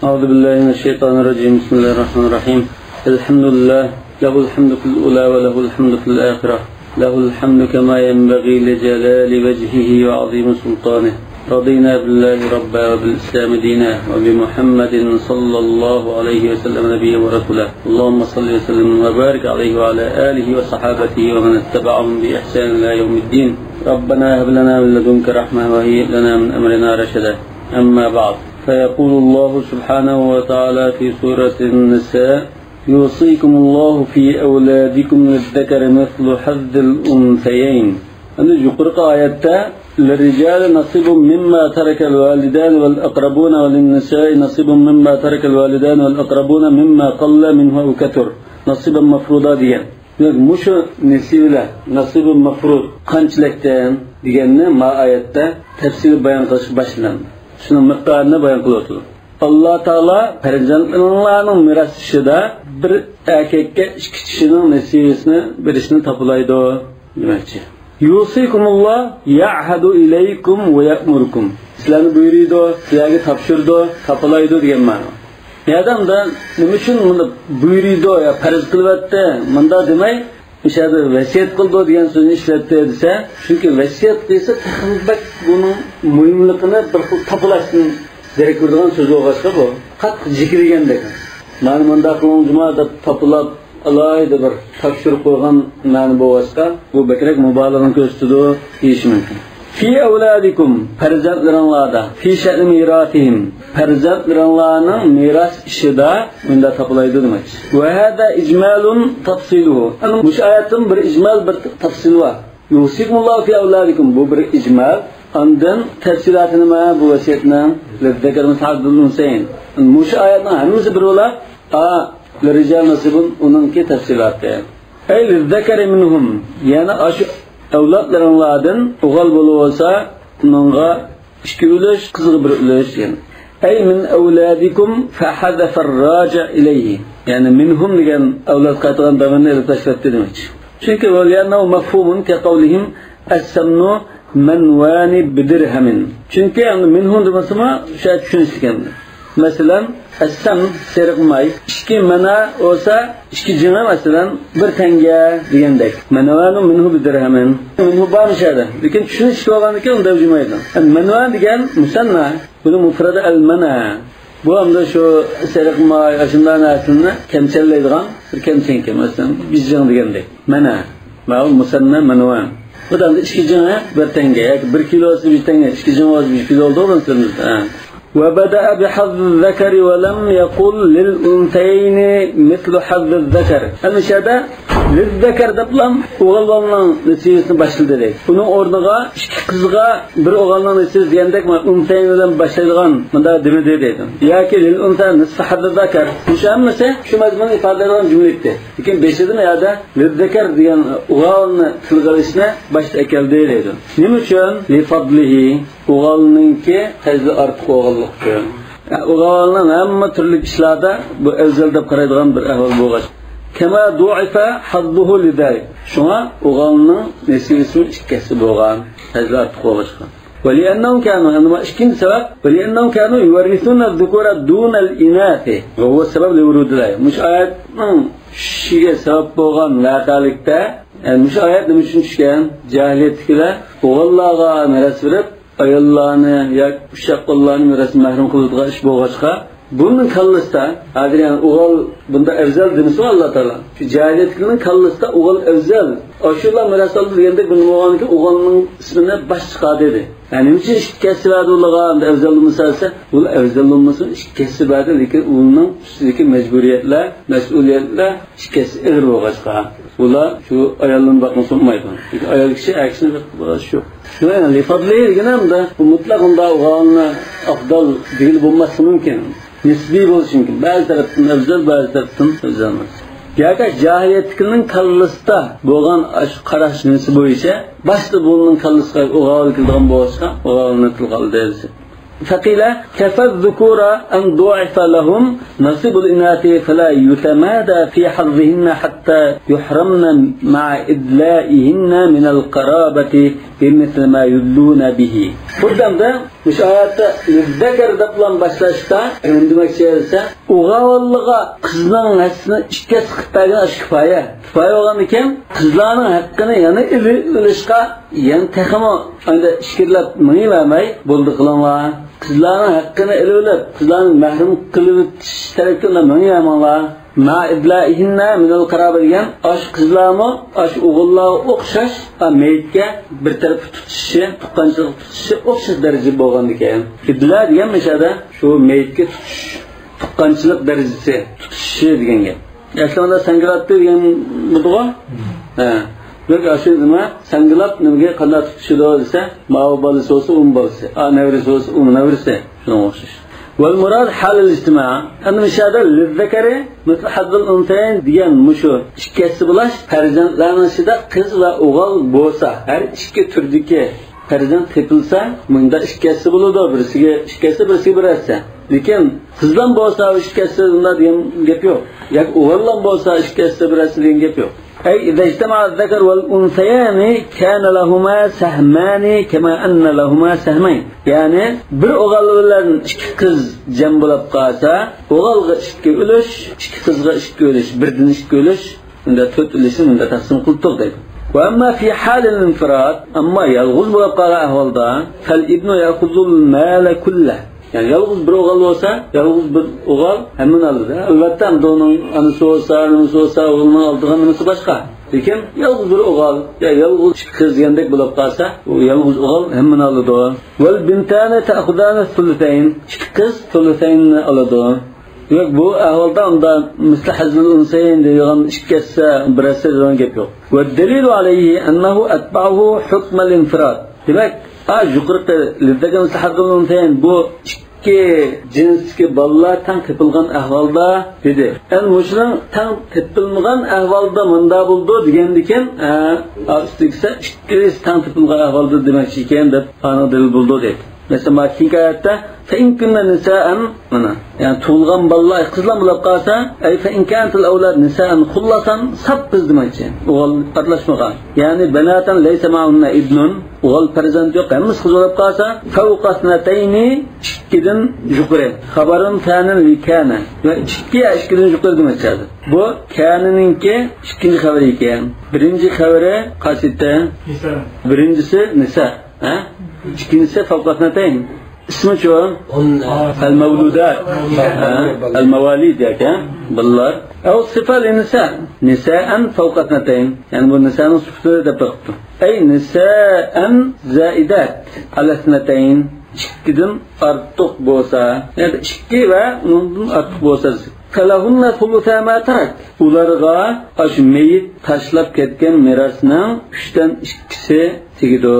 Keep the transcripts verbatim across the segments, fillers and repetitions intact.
أعوذ بالله من الشيطان الرجيم. بسم الله الرحمن الرحيم. الحمد لله، له الحمد في الأولى وله الحمد في الآخرة. له الحمد كما ينبغي لجلال وجهه وعظيم سلطانه. رضينا بالله ربا وبالإسلام دينا وبمحمد صلى الله عليه وسلم نبيا ورسولا. اللهم صل وسلم وبارك عليه وعلى آله وصحابته ومن اتبعهم بإحسان إلى يوم الدين. ربنا هب لنا من لدنك رحمة وهيئ لنا من أمرنا رشدا. أما بعد، فيقول الله سبحانه وتعالى في سورة النساء: يوصيكم الله في أولادكم للذكر مثل حظ الأنثيين. ئەمدى يۇقىرىقى ئايەتتە للرجال نصيب مما ترك الوالدان والأقربون وللنساء نصيب مما ترك الوالدان والأقربون مما قل منه أو كثر نصيبا مفروضا دېگەن. دېمەك، مۇشۇ نېسىۋىلەر، نەسىبۇ مەفرۇز، قانچىلىكتىن دېگەننى ما ئايەتتە تەپسىلىي بايان قىلىشقا باشلىنىدۇ. شۇنىڭ مىقدارىنى بايان قىلىۋاتىدۇ. ئاللا تائالا پەرزەنتلىرىڭلارنىڭ مىراس ئىشىدا بىر ئەركەككە ئىككى چىشىنىڭ نېسىۋىسىنى بېرىشنى تاپىلايدۇ دېمەكچى. يوصيكم الله، يعهد إليكم ويأمركم. سىلەرنى بۇيرۇيدۇ، سىلەرگە تاپشۇرىدۇ، تاپىلايدۇ دېگەن مەنا. يا ئادەمدە نېمە ئۈچۈن مۇنى بۇيرۇيدۇ يا پەرز قىلىۋەتتى، مۇنداق دېمەي، مۇشۇ يەردە ۋەسىيەت قىلىدۇ دېگەن سۆزنى ئىشلەتتى دېسە، چۈنكى ۋەسىيەت قىلسا تېخىمۇ بەك بۇنىڭ مۇھىملىقىنى بىر خىل تاپىلاشتىن دېرەك بېرىدىغان سۆز بولغاچقا بۇ قاتتىق جېكىلىگەندەك. مانا مۇنداق قىلىڭ جۇما دەپ تاپىلاپ، ئالاھىدە بىر تاپشۇرۇپ قويغان مەنە بولغاچقا، بۇ بەكرەك مۇبالىغىنى كۆرسىتىدۇ دېيىشى مۇمكىن. في أولادكم، پەرزەنتلىرىڭلاردا، في شأن ميراثهم، پەرزەنتلىرىڭلارنىڭ مىراس ئىشىدا مۇنداق تاپىلايدۇ دېمەكچى. وهذا إجمال تفصيله. ئەنە مۇشۇ ئايەتتىن بىر ئىجمال، بىر تەپسىل بار. يوصيكم الله في أولادكم، بۇ بىر ئىجمال. ئاندىن تەپسىلاتى نېمە بۇ ۋەسىيەتنىڭ؟ للذكر مثل حظ الأنثيين. مۇشۇ ئايەتنىڭ ھەممىسى بىر بولاپ، ئا، للرجال نصيب، ئۇنىڭكى تەپسىلاتى. أي للذكر منهم، يەنى ئاشۇ ئەۋلادلىرىڭلاردىن ئوغۇل بولۇۋالسا، ئۇنىڭغا ئىككى ئۈلۈش، قىزغا بىر ئۈلۈش دېگەن. أي من أولادكم، فحذف الراجع إليه. يەنى منهم دېگەن ئەۋلادقا قايتىدىغان دامىرنى ئېلىپ تاشلاتتى دېمەكچى. چۈنكى ولأنه مفهوم كقولهم السمن منوان بدرهم. چۈنكى ئەمدى منهم دېمىسىمۇ شۇ چۈشىنىشلىك ئەمدى. مەسىلەن، ئەسسەم، سېرىق ماي، ئىككى مانا بولسا، ئىككى جىڭى، مەسىلەن، بىر تەڭگە دېگەندەك. مەنەۋانۇ مىنھۇ بىدىرھەمىن. مىنھۇ بارمىش يەردە. لېكىن چۈشىنىشلىك بولغاندىكىن ئۇنداق جۈملە ئېيتىڭ. مەنۋان دېگەن مۇسەننا. بۇنىڭ مۇپرەدى ئەل مەنە. بۇ ئەمدى شۇ سېرىق ماي، ئاشۇنداق نەرسىنى كەمچەللەيدىغان بىر كەمچەللىك. مەسىلەن، بىر جىڭ دېگەندەك. مەنە. ماۋۇ مۇسەننا مەنۋان. بۇ ئەمدى ئىككى جىڭى بىر تەڭگە ياكى بىر كىلو بولسا بىر تەڭگە، ئىككى جىڭ بولسا بىر كىلو بولدى بۇ تىلىمىزدا. ھە. وبدأ بحظ الذكر ولم يقل للأنثيين مثل حظ الذكر. ئەمدى مۇشۇ يەردە للذكر دەپلا ئوغۇل بالىنىڭ نېسىۋىسىنى باشلىدى دەيدۇ. ئۇنىڭ ئورنىغا ئىككى قىزغا بىر ئوغۇلنىڭ نېسىۋىسى دېگەندەك، مانا، أنثيين بىلەن باشلايدىغان مۇنداق دېمىدى دەيدۇ. ياكى للأنثى نصف حظ الذكر. مۇشۇ ھەممىسى شۇ مەزمۇننى ئىپادىلەيدىغان جۈملە ئىدى. لېكىن بېشىدا يەردە للذكر دېگەن ئوغۇلنى تىلغا ئېلىشنى باشتا ئەكەلدى دەيدۇ. نېمە ئۈچۈن؟ لفضله. ئوغۇلنىڭكى پەزلى ئارتۇق بولغانلىقى ئۈچۈن. ئوغۇلنىڭ ھەممە تۈرلۈك ئىشلاردا بۇ ئەۋزەل دەپ قارايدىغان بىر ئەھۋال بولغاچ. كما ضعف حظه لذلك. شۇڭا ئوغۇلنىڭ نېسىۋىسىمۇ ئىككى ھەسسە بولغان، پەزلى ئارتۇق بولغاچقا. ولأنهم كانوا، ئەمما ئىككىنچى سەۋەب، ولأنهم كانوا يورثون الذكور دون الإناث. وهو السبب لورود الآية. مۇشۇ ئايەتنىڭ چۈشۈشىگە سەۋەب بولغان ۋەقەلىكتە، يەنى مۇشۇ ئايەت نېمە ئۈچۈن چۈشكەن؟ جاھىلىيەتتىكىلەر ئوغۇللارغا مىراس بېرىپ، ئاياللارنى ياكى ئۇششاق بالىلارنى مىراستىن مەھرۇم قىلىدىغان ئىش بولغاچقا، بۇنىڭ كاللىسىدا، ھازىر يەنى ئوغۇل بۇندا ئەۋزەل دېمىسۇن ئاللا تائالا. شۇ جاھىلىيەتتىكىنىڭ كاللىسىدا ئوغۇل ئەۋزەل. ئاشۇلار مىراس ئالىدۇ دېگەندەك بۇنى بولغاندىكىن ئوغۇلنىڭ ئىسمىنى باش چىقاردى. يەنى نېمە ئۈچۈن ئىككى ھەسسە بەردى ئۇلارغا، ئەمدى ئەۋزەل بولمىسا دېسە، ئۇلار ئەۋزەل بولمىسۇن، ئىككى ھەسسە بەردى، لېكىن ئۇلارنىڭ ئۈستىدىكى مەجبۇرىيەتلەر، مەسئۇلىيەتلەر ئىككى ھەسسە ئېغىر بولغاچقا، ئۇلار شۇ ئاياللىرىنى باقمىسا بولمايدۇ. چۈنكى ئايال كىشى ئەر كىشىنى بېقىپ بولۇش يوق. شۇ يەنى لىفەدلىھى دېگىنى ئەمدى بۇ مۇتلەق ئۇنداق ئوغۇلنى ئافدال دېگىلى بولماسلىقى مۇمكىن. نىسبىي بولۇشى مۇمكىن. بەزى تەرەپتىن ئەۋزەل، بەزى تەرەپتىن ئەۋزەل ئەمەس. ياكى جاھىلىيەتتىكىنىڭ كاللىسىدا بولغان ئاشۇ قاراش نېمىسى بويىچە باشتا بۇنىڭ كاللىسىغا ئوغۇل كېلىدىغان بولغاچقا، ئوغۇلنى تىلغا ئالدى دېسە. فقيل كفى الذكور أن ضعف لهم نصيب الإناث فلا يتمادى في حظهن حتى يحرمن مع إدلائهن من القرابة بمثل ما يدلون به. بۇ دەمدە مۇشۇ ئايەتتە لىززەكەر دەپلا باشلاشتا نېمە دېمەكچى دېسە، ئوغۇللىغا قىزنىڭ ھەسسىسىنى ئىككى ھەسسە قىلىپ بەرگەن ئاشۇ كىپايە. كىپايە بولغاندىكىن قىزلارنىڭ ھەققىنى يەنە ئېلىۋېلىشقا يەنە تېخىمۇ ئەندى ئىچكىرىلەپ مېڭىۋەرمەي بولدى قىلىڭلار. قىزلارنىڭ ھەققىنى ئېلىۋېلىپ، قىزلارنى مەھرۇم قىلىۋېتىش تەرەپكە ئۇنداق مېڭىۋەرمەڭلار. مع إدلائهن من القرابة دېگەن ئاشۇ قىزلارمۇ ئاشۇ ئوغۇللارغا ئوخشاش، ئا، مېيىتكە بىر تەرەپكە تۇتۇشۇشى، تۇغقانچىلىق تۇتۇشۇشى ئوخشاش دەرىجىدە بولغاندىكىن. ئىدلا دېگەن مۇشۇ يەردە شۇ مېيىتكە تۇتۇش، تۇغقانچىلىق دەرىجىسى، تۇتۇشۇشى دېگەن گەپ. ئەسلىدە سەڭگىلاپتۇ دېگەن بولىدىغۇ. ھە. ياكى ئاشۇ نېمە، سەڭگىلاپ نېمىگە قانداق تۇتۇشىدۇ دېسە، ماۋۇ بالىسى بولسا ئۇمۇ بالىسى، ئا، نەۋرىسى بولسا ئۇمۇ نەۋرىسى. شۇنىڭغا ئوخشاش. والمراد حال الاجتماع. ئەمدى مۇشۇ يەردە لىززەكەرى مىسلۇ ھەززىل ئۇنسەيەين دېگەن مۇشۇ ئىككىسى بولاش پەرزەنتلەرنىڭ ئىچىدە قىز ۋە ئوغۇل بولسا، ھەر ئىككى تۈردىكى پەرزەنت تېپىلسا، مۇندا ئىككى ھەسسە بولىدۇ، بىرسىگە ئىككى ھەسسە، بىرسىگە بىر ھەسسە. لېكىن قىزلام بولسا ئىككى ھەسسە بۇنداق دېگەن گەپ يوق. ياكى ئوغۇللام بولسا ئىككى ھەسسە، بىر ھەسسە دېگەن گەپ يوق. أي إذا اجتمع الذكر والأنثيان كان لهما سهمان كما أن لهما سهمين. يەنى بىر ئوغۇل بىلەن ئىككى قىز جەم بولۇپ قالسا، ئوغۇلغا ئىككى ئۈلۈش، ئىككى قىزغا ئىككى ئۈلۈش، بىردىن ئىككى ئۈلۈش، مۇنداق تۆت ئۈلۈشنى مۇنداق تەقسىم قىلدۇق دەيدۇ. وأما في حال الانفراد، ئەمما يالغۇز بولۇپ قالغان ئەھۋالدا، فالابن يأخذ المال كله. يەنى يالغۇز بىر ئوغۇل بولسا، يالغۇز بىر ئوغۇل ھەممىنى ئالىدۇ. ئەلۋەتتە، ئەمدى ئۇنىڭ ئانىسى بولسا، نېمىسى بولسا، ئوغلىنىڭ ئالىدىغان نېمىسى باشقا. لېكىن يالغۇز بىر ئوغۇل يا يالغۇز ئىككى قىز دېگەندەك بولۇپ قالسا، ئۇ يالغۇز ئوغۇل ھەممىنى ئالىدۇ. والبنتان تأخذان الثلثين، ئىككى قىز سۇلۇسەيننى ئالىدۇ. ياق، بۇ ئەھۋالدا ئۇندا مىسلى ھەززىل ئۇنسەيەين دەيدىغان، ئىككى ھەسسە، بىر ھەسسە دەيدىغان گەپ يوق. والدليل عليه أنه أتبعه حكم الانفراد. دېمەك، ئا، يۇقىرىقى لىززەكەر مىسلى ھەززىل ئۇنسەيەين، بۇ ئىككى جىنستىكى بالىلار تەڭ تېپىلغان ئەھۋالدا دېدى. ئەمدى مۇشۇنىڭ تەڭ تېپىلمىغان ئەھۋالدا مۇنداق بولىدۇ دېگەندىكىن، ئە، ئا، ئۈستىگىسى ئىككىلىسى تەڭ تېپىلغان ئەھۋالدا دېمەكچى ئىكەن دەپ ئانىڭ دەلىل بولىدۇ دەيدۇ. مەسىلەن، مانا كېيىنكى ئايەتتە، فإن كن نساء، مانا، يەنى تۇغۇلغان بالىلار قىزلار بولۇپ قالسا، أي فإن كانت الأولاد نساء خلصا، ساپ قىز دېمەكچى، ئوغۇل ئارىلاشمىغان. يەنى بنات ليس معهن ابن، ئوغۇل پەرزەنت يوق، ھەممىسى قىز بولۇپ قالسا، فوق اثنتين، ئىككىدىن يۇقىرى. خبر ثان لكان، ۋە ئىككى، ئىككىدىن يۇقىرى دېمەكچى. بۇ كاننىڭكى ئىككىنچى خەۋىرى ئىكەن. بىرىنچى خەۋىرى قايسى؟ نساء. بىرىنچىسى نىسا. ھە؟ ئىككىنچىسى فوق اثنتين. ئىسمىچۇ؟ ئالمەۋلۇدات. ھە؟ ئەلمەۋالىد ياكى، ھە؟ بالىلار. ئەۋ سىفە لىنىسا. نىسائەن فوق اثنتين. يەنى بۇ نىسانىڭ سۈپىتى دەپ بېقىپتۇ. ئەي نىسائەن زائىدات ئەلە ئىسنەتەين. ئىككىدىن ئارتۇق بولسا، يەنى ئىككى ۋە ئۇنىڭدىن ئارتۇق بولسا. فلهن ثلثا ما ترك. ئۇلارغا ئاشۇ مېيىت تاشلاپ كەتكەن مىراسنىڭ ئۈچتىن ئىككىسى تېگىدۇ.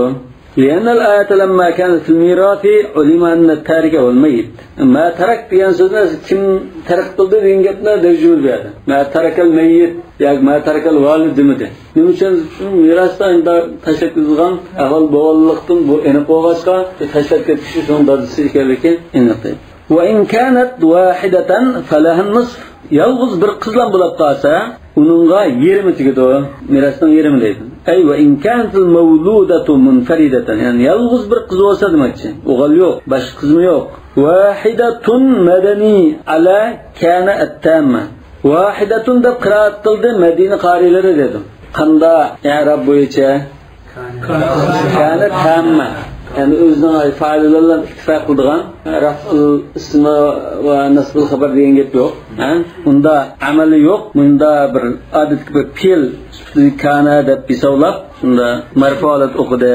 لأن الآية لما كانت في الميراث علم أن التارك هو الميت. ما ترك دېگەن سۆزنى كىم تەرك قىلدى دېگەن گەپنى دەرجىۋىل بەردى. ما ترك الميت ياكى ما ترك الوالد دېمىدى. نېمە ئۈچۈن؟ شۇ مىراستا ئەمدى تاشلاپ كېتىدىغان ئەھۋال بولغانلىقتىن، بۇ ئېنىق بولغاچقا، تاشلاپ كەتكۈچى شۇنىڭ دادىسى ئىكەنلىكى ئېنىق دەيدۇ. وإن كانت واحدة فلها النصف. يالغۇز بىر قىزلام بولۇپ قالسا، ئۇنىڭغا يېرىمى تېگىدۇ، مىراسنىڭ يېرىمى دەيدۇ. أي وإن كانت المولودة منفردة، يەنى يالغۇز بىر قىز بولسا دېمەكچى، ئوغۇل يوق، باشقا قىزمۇ يوق. واحدة مدني على كان التامة. ۋاھىدەتۇن دەپ قىرائەت قىلدى مەدىنە قارىيلىرى دېدىم. قاندا ئەراب بويىچە؟ كانە تاممە. يەنى ئۆزىنىڭ فائىلى بىلەن ئىتتىپاق قىلىدىغان رەفئۇل ئىسمى ۋە نەسبۇل خەبەر دېگەن گەپ يوق. ھە؟ ئۇندا ئەمەلى يوق. مۇندا بىر ئادەتتىكى بىر پېئىل سۈپىتىدىكى كانە دەپ ھېسابلاپ، شۇندا مەرپۇ ھالەت ئوقۇدى.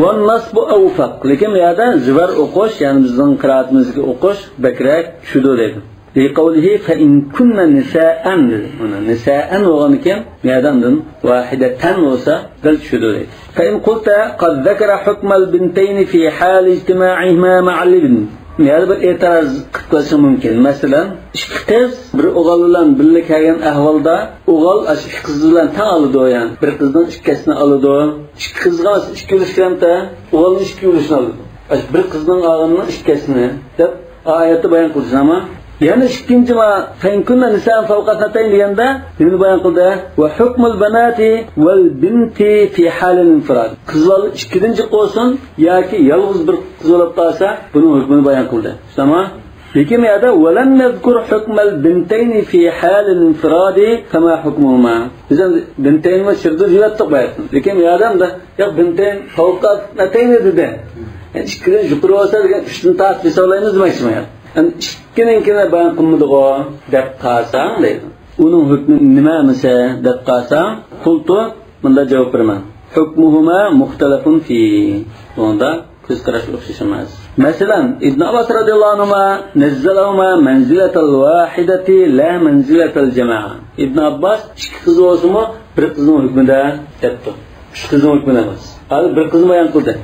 ۋەننەسبۇ ئەۋفەق. لېكىن بۇ يەردە زىۋەر ئوقۇش، يەنى بىزنىڭ قىرائىتىمىزدىكى ئوقۇش بەكرەك چۈشىدۇ دەيدۇ. لقوله فإن كن نساء دېدى. مانا نىسائەن بولغاندىكىن، بۇ يەردە ئاندىن ۋاھىدەتەن بولسا دەل چۈشىدۇ دەيدۇ. فإن قلت قد ذكر حكم البنتين في حال اجتماعهما مع الابن. بۇ يەردە بىر ئېتىراز قىلىپ قويۇشۇڭ مۇمكىن. مەسىلەن، ئىككى قىز بىر ئوغۇل بىلەن بىللە كەلگەن ئەھۋالدا، ئوغۇل ئاشۇ ئىككى قىز بىلەن تەڭ ئالىدۇ، يەنى بىر قىزنىڭ ئىككىسىنى ئالىدۇ. ئىككى قىزغا ئىككى ئۈلۈش كەلمىتە، ئوغۇلنىڭ ئىككى ئۈلۈشىنى ئالىدۇ. ئاشۇ بىر قىزنىڭ ئالغىنىنىڭ ئىككىسىنى دەپ ئايەتتە بايان قىلدى، ئەمما يەنە ئىككىنچى ما، فإن كن نساء فوق اثنتين دېگەندە نېمىنى بايان قىلدى؟ وحكم البنات والبنت في حال الانفراد. قىز بالا ئىككىدىن جىق بولسۇن ياكى يالغۇز بىر قىز بولۇپ قالسا، بۇنىڭ ھۆكمىنى بايان قىلدى. تامام. لېكىن بۇ يەردە ولم يذكر حكم البنتين في حال الانفراد فما حكمهما. بىز ئەمدى بىنتەيننى شۇ يەردە دېيىۋەتتۇق بايىقى. لېكىن بۇ يەردە ياق، بىنتەين فوق اثنتين دېدى. يەنى ئىككىدىن يۇقىرى بولسا دېگەن ئۈچتىن تارتىپ ھېسابلايمىز دېمەكچىمەن. يەنى ئىككىنىڭكىنى بايان قىلمىدىغۇ دەپ قالساڭ دەيدۇ. ئۇنىڭ ھۆكمى نېمە ئەمىسە دەپ قالساڭ، قۇلتۇ، مۇنداق جاۋاب بېرىمەن. حكمهما مختلف فيه. بۇنىڭدا كۆز قاراش ئوخشاش ئەمەس. مەسىلەن، ئىبن ئابباس رەزىياللاھۇ ئەنھۇما نەززەلەھۇما مەنزىلەتەل ۋاھىدەتى لا مەنزىلەتەل جەمائە. ئىبن ئابباس ئىككى قىز بولسىمۇ بىر قىزنىڭ ھۆكمىدە دەپتۇ. ئۈچ قىزنىڭ ھۆكمىدە ئەمەس. ھازىر بىر قىزنى بايان قىلدى.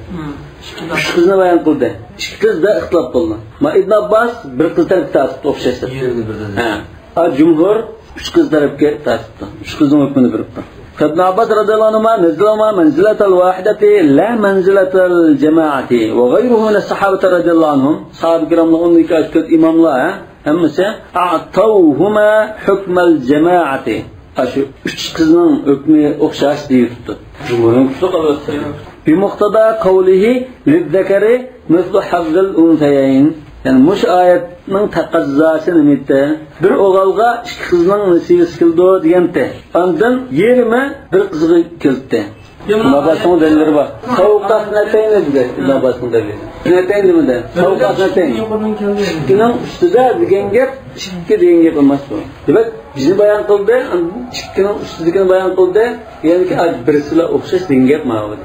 ئۈچ قىزنى بايان قىلدى. ئىككى قىزدا ئىختىلاپ بولدى. ما ئىبن ئابباس بىر قىز تەرەپكە تارتىپتۇ ئوخشاش. يېرىمنى بىردىن. ھە. ھا، جۇمھۇر ئۈچ قىز تەرەپكە تارتىپتۇ. ئۈچ قىزنىڭ ھۆكمىنى بېرىپتۇ. فابن عباس رضي الله عنهما نزلهما منزلة الواحدة لا منزلة الجماعة وغيره من الصحابة رضي الله عنهم. ساھابە كىراملار، ئوندىن كېيىن ئاشۇ تۆت ئىماملار، ھە، ھەممىسى أعطوهما حكم الجماعة. ئاشۇ ئۈچ قىزنىڭ ھۆكمى ئوخشاش دېيىپتۇ. جۇمھۇرنىڭ تۇتۇق ئەلۋەتتە. بمقتضى قوله للذكر مثل حظ الأنثيين. يەنى مۇشۇ ئايەتنىڭ تەقەززاسى نېمىدى؟ بىر ئوغۇلغا ئىككى قىزنىڭ نېسىۋىسى كېلىدۇ دېگەنتى. ئاندىن يېرىمى بىر قىزغا كېلىپتۇ. ئىبن ئابباسنىڭ دەلىللىرى بار. فوق اثنتين دېدى ئىبن ئابباسنىڭ دەلىلى. اثنتين دېمىدى. فوق اثنتين. ئىككىنىڭ ئۈستىدە دېگەن گەپ، ئىككى دېگەن گەپ ئەمەس بۇ. دېمەك، بىزنى بايان قىلدى، ئىككىنىڭ ئۈستىدىكىنى بايان قىلدى، يەنى بىرسىلا ئوخشاش دېگەن گەپ ماۋۇ.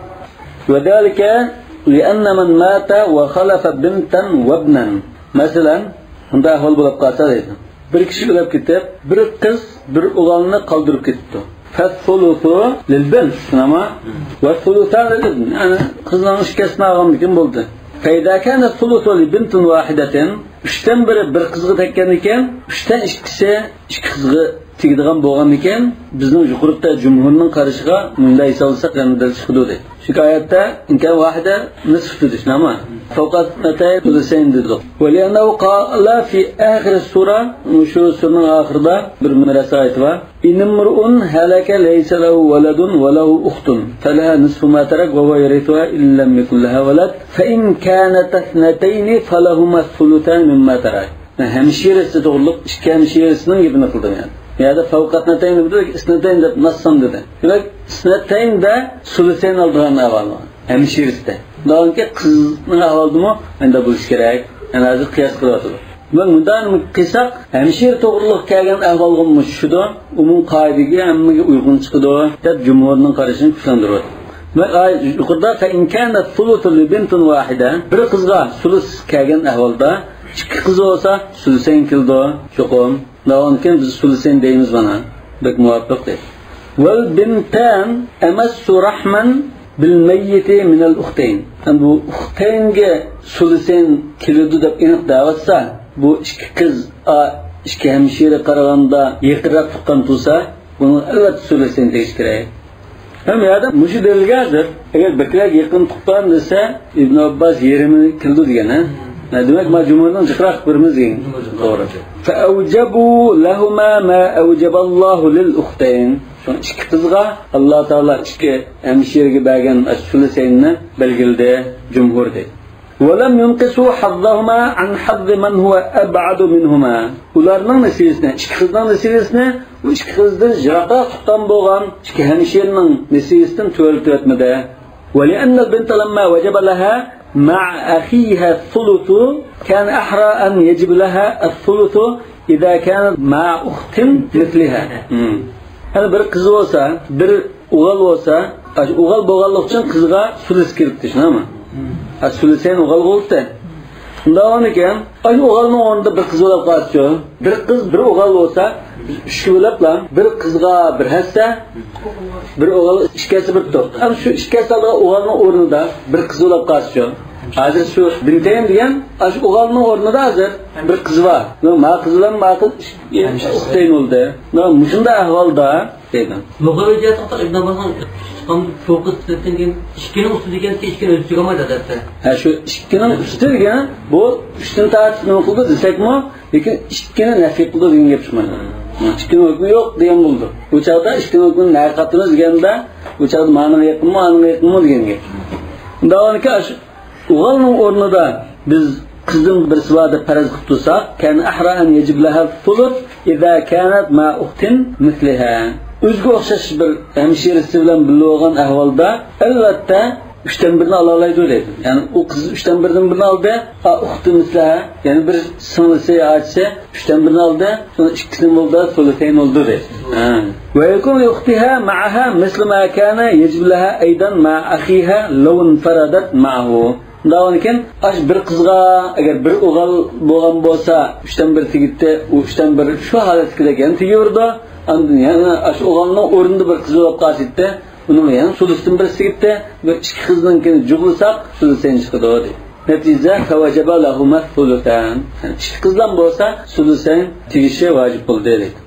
وذلك لأن من مات وخلف بنتا وابنا. مەسىلەن، بۇنداق ئەھۋال بولۇپ قالسا دەيدۇ. بىر كىشى ئۆلۈپ كېتىپ، بىر قىز، بىر ئوغۇلنى قالدۇرۇپ كېتىپتۇ. فالثلث للبنت، نېمە؟ والثلثان للابن. يەنى قىزنىڭ ئىككىسىنى ئالغاندىكىن بولدى. فإذا كان الثلث لبنت واحدة، ئۈچتىن بىرى بىر قىزغا تەگكەندىكىن، ئۈچتىن ئىككىسى ئىككى قىزغا تېگىدىغان بولغاندىكىن، بىزنىڭ يۇقىرىدا جۇمھۇرنىڭ قارىشىغا مۇنداق ھېسابلىساق يەنە دەل چىقىدۇ دەيدۇ. چۈنكى ئايەتتە إن كان واحدة نصف دېدۇق، نېمە؟ فوق اثنتين ثلثين دېدۇق. ولأنه قال في آخر السورة، مۇشۇ سۈرىنىڭ ئاخىرىدا بىر مىراس ئايىتى بار. إن امرؤ هلك ليس له ولد وله أخت فلها نصف ما ترك وهو يرثها إن لم يكن لها ولد فإن كانتا اثنتين فلهما الثلثان مما ترك. ھەمشىرىسى توغرۇلۇق ئىككى ھەمشىرىسىنىڭ گېپىنى قىلدى يەنى. بۇ يەردە فوق اثنتين دېدى، اثنتين دەپ نەسسان دېدى. دېمەك، ئىسنەتەيندە سۇلۇسەين ئالىدىغان ئەھۋال بار. ھەمشىرىسىدە. دېمەككى، قىزنىڭ ئەھۋالىدىمۇ ئەندە بولۇشى كېرەك. يەنى ھازىر قىياس قىلىۋاتىدۇ. دېمەك، مۇنداق قىلساق، ھەمشىرە توغرۇلۇق كەلگەن ئەھۋالغىمۇ چۈشىدۇ، ئومۇم قائىدىگە ھەممىگە ئۇيغۇن چىقىدۇ، دەپ جۇمھۇرنىڭ قارىشىنى كۈچلەندۈرۈۋاتىدۇ. دېمەك، ئاي-، يۇقىرىدا فإن كان الثلث لبنت واحدة، بىر قىزغا سۇلۇس كەلگەن ئەھۋالدا، ئىككى قىز بولسا، سۇلۇسەين كېلىدۇ، چوقۇم. داۋامكەن بىز سۇلۇسەين دەيمىز مانا. بەك مۇۋاپىق دەيدۇ. والبنتان أمس رحما بالميت من الأختين. ئەمدى بۇ ئۇختەينگە سۇلۇسەين كېلىدۇ دەپ ئېنىق دەۋاتسا، بۇ ئىككى قىز، ئا، ئىككى ھەمشىرە قارىغاندا يېقىنراق تۇغقان تۇرسا، بۇنىڭ ئەلۋەتتە سۇلۇسەين دېيىش كېرەك. ھەم يەردە مۇشۇ دەلىلگە ھازىر، ئەگەر بەكرەك يېقىن تۇغقان دېسە، ئىبن ئابباس يېرىمى كېلىدۇ دېگەن، ھە؟ ھە، دېمەك، ما جۇمھۇرنىڭ جىقراق بىرىمىز دېگەن. توغرا. فأوجبوا لهما ما أوجب الله للأختين. شۇڭا ئىككى قىزغا ئاللا تائالا ئىككى ھەمشىرىگە بەرگەن سۇلۇسەيننى بەلگىلىدى جۇمھۇر دەيدۇ. ولم ينقصوا حظهما عن حظ من هو أبعد منهما. ئۇلارنىڭ نېسىۋىسىنى، ئىككى قىزنىڭ نېسىۋىسىنى ئۇ ئىككى قىزدىن يىراقراق تۇغقان بولغان ئىككى ھەمشىرىنىڭ نېسىۋىسىدىن تۆۋەنلىتىۋەتمىدى. ولأن البنت لما وجب لها مع أخيها الثلث كان أحرى أن يجب لها الثلث إذا كانت مع أخت مثلها. مم. يەنى بىر قىز بولسا، بىر ئوغۇل بولسا، ئاشۇ ئوغۇل بولغانلىقى ئۈچۈن قىزغا سۇلۇس كىرىپتۇ، شۇنداقمۇ؟ ھە، سۇلۇسەين ئوغۇل بولۇپتۇ. شۇنداق بولغانىكەن، ئاشۇ ئوغۇلنىڭ ئورنىدا بىر قىز بولۇپ قالسىچۇ؟ بىر قىز، بىر ئوغۇل بولسا، بىز ئۈچكە بۆلۈپلا، بىر قىزغا بىر ھەسسە، بىر ئوغۇل، ئىككى ھەسسە بىر توپ. ئەمما شۇ ئىككى ھەسسە ئالىدىغان ئوغۇلنىڭ ئورنىدا بىر قىز بولۇپ قالسىچۇ؟ ھازىر شۇ بىنتەين دېگەن ئاشۇ ئوغۇلنىڭ ئورنىدا ھازىر بىر قىز بار. ما قىز بىلەن ما قىز ئۇختەين بولدى. مۇشۇنداق ئەھۋالدا دەيدۇ. لۇغەۋىي جەھەتتىن ئىبن ئابباسنىڭ چىققان فوقى سىلسىلىدىن كېيىن ئىككىنىڭ ئۈستىدىكى ئىككىنى ئۆزى چىقالمايدۇ ئادەتتە. ھە، شۇ ئىككىنىڭ ئۈستى دېگەن بۇ ئۈچتىن تارتىپ نېمە قىلدى دېسەكمۇ، لېكىن ئىككىنى نەفى قىلدى دېگەن گەپ چىقمايدۇ. ئىككىنىڭ ھۆكمى يوق دېگەن بولىدۇ. ئۇ چاغدا ئىككىنىڭ ھۆكمىنى نەگە قاتىمىز دېگەندە، ئۇ چاغدا مانىڭغا يېقىنمۇ، ئانىڭغا يېقىنمۇ دېگەن گەپ. ئۇنداق بولغاندىكىن ئاشۇ ئوغۇلنىڭ ئورنىدا بىز قىزدىن بىرسى بار دەپ پەرەز قىلىپ تۇرساق، كان أحرى أن يجب لها الثلث إذا كانت مع أخت مثلها. ئۆزىگە ئوخشاش بىر ھەمشىرىسى بىلەن بىللە بولغان ئەھۋالدا، ئەلۋەتتە، ئۈچتىن بىرنى ئالالايدۇ دەيدۇ. يەنى ئۇ قىز ئۈچتىن بىرنى بىرنى ئالدى، ئا، ئۇختى مىسلىھە، يەنى بىر سىڭلىسى، ئاچىسى ئۈچتىن بىرنى ئالدى، شۇنىڭ ئىككىسىنى بولدى، سۇلۇسەين بولدى دەيدۇ. ھە. ويكون لأختها معها مثل ما كان يجب لها أيضا مع أخيها لو انفردت معه. ئۇنداق بولغاندىكىن، ئاشۇ بىر قىزغا ئەگەر بىر ئوغۇل بولغان بولسا، ئۈچتىن بىر تېگىتتى، ئۇ ئۈچتىن بىر شۇ ھالەتتىكىدەك يەنە تېگىۋېرىدۇ. ئاندىن يەنە ئاشۇ ئوغۇلنىڭ ئورنىدا بىر قىز بولۇپ قالسا ئىدى، ئۇنىڭ يەنە سۇلۇستىن بىرسى تېگىتتى. بىر ئىككى قىزنىڭكىنى جۇغلىساق، سۇلۇسەين چىقىدۇ دەيدۇ. نەتىجە، فوجب لهما الثلثان. يەنى ئىككى قىزلام بولسا، سۇلۇسەين تېگىشى ۋاجىپ بولدى دەيدۇ.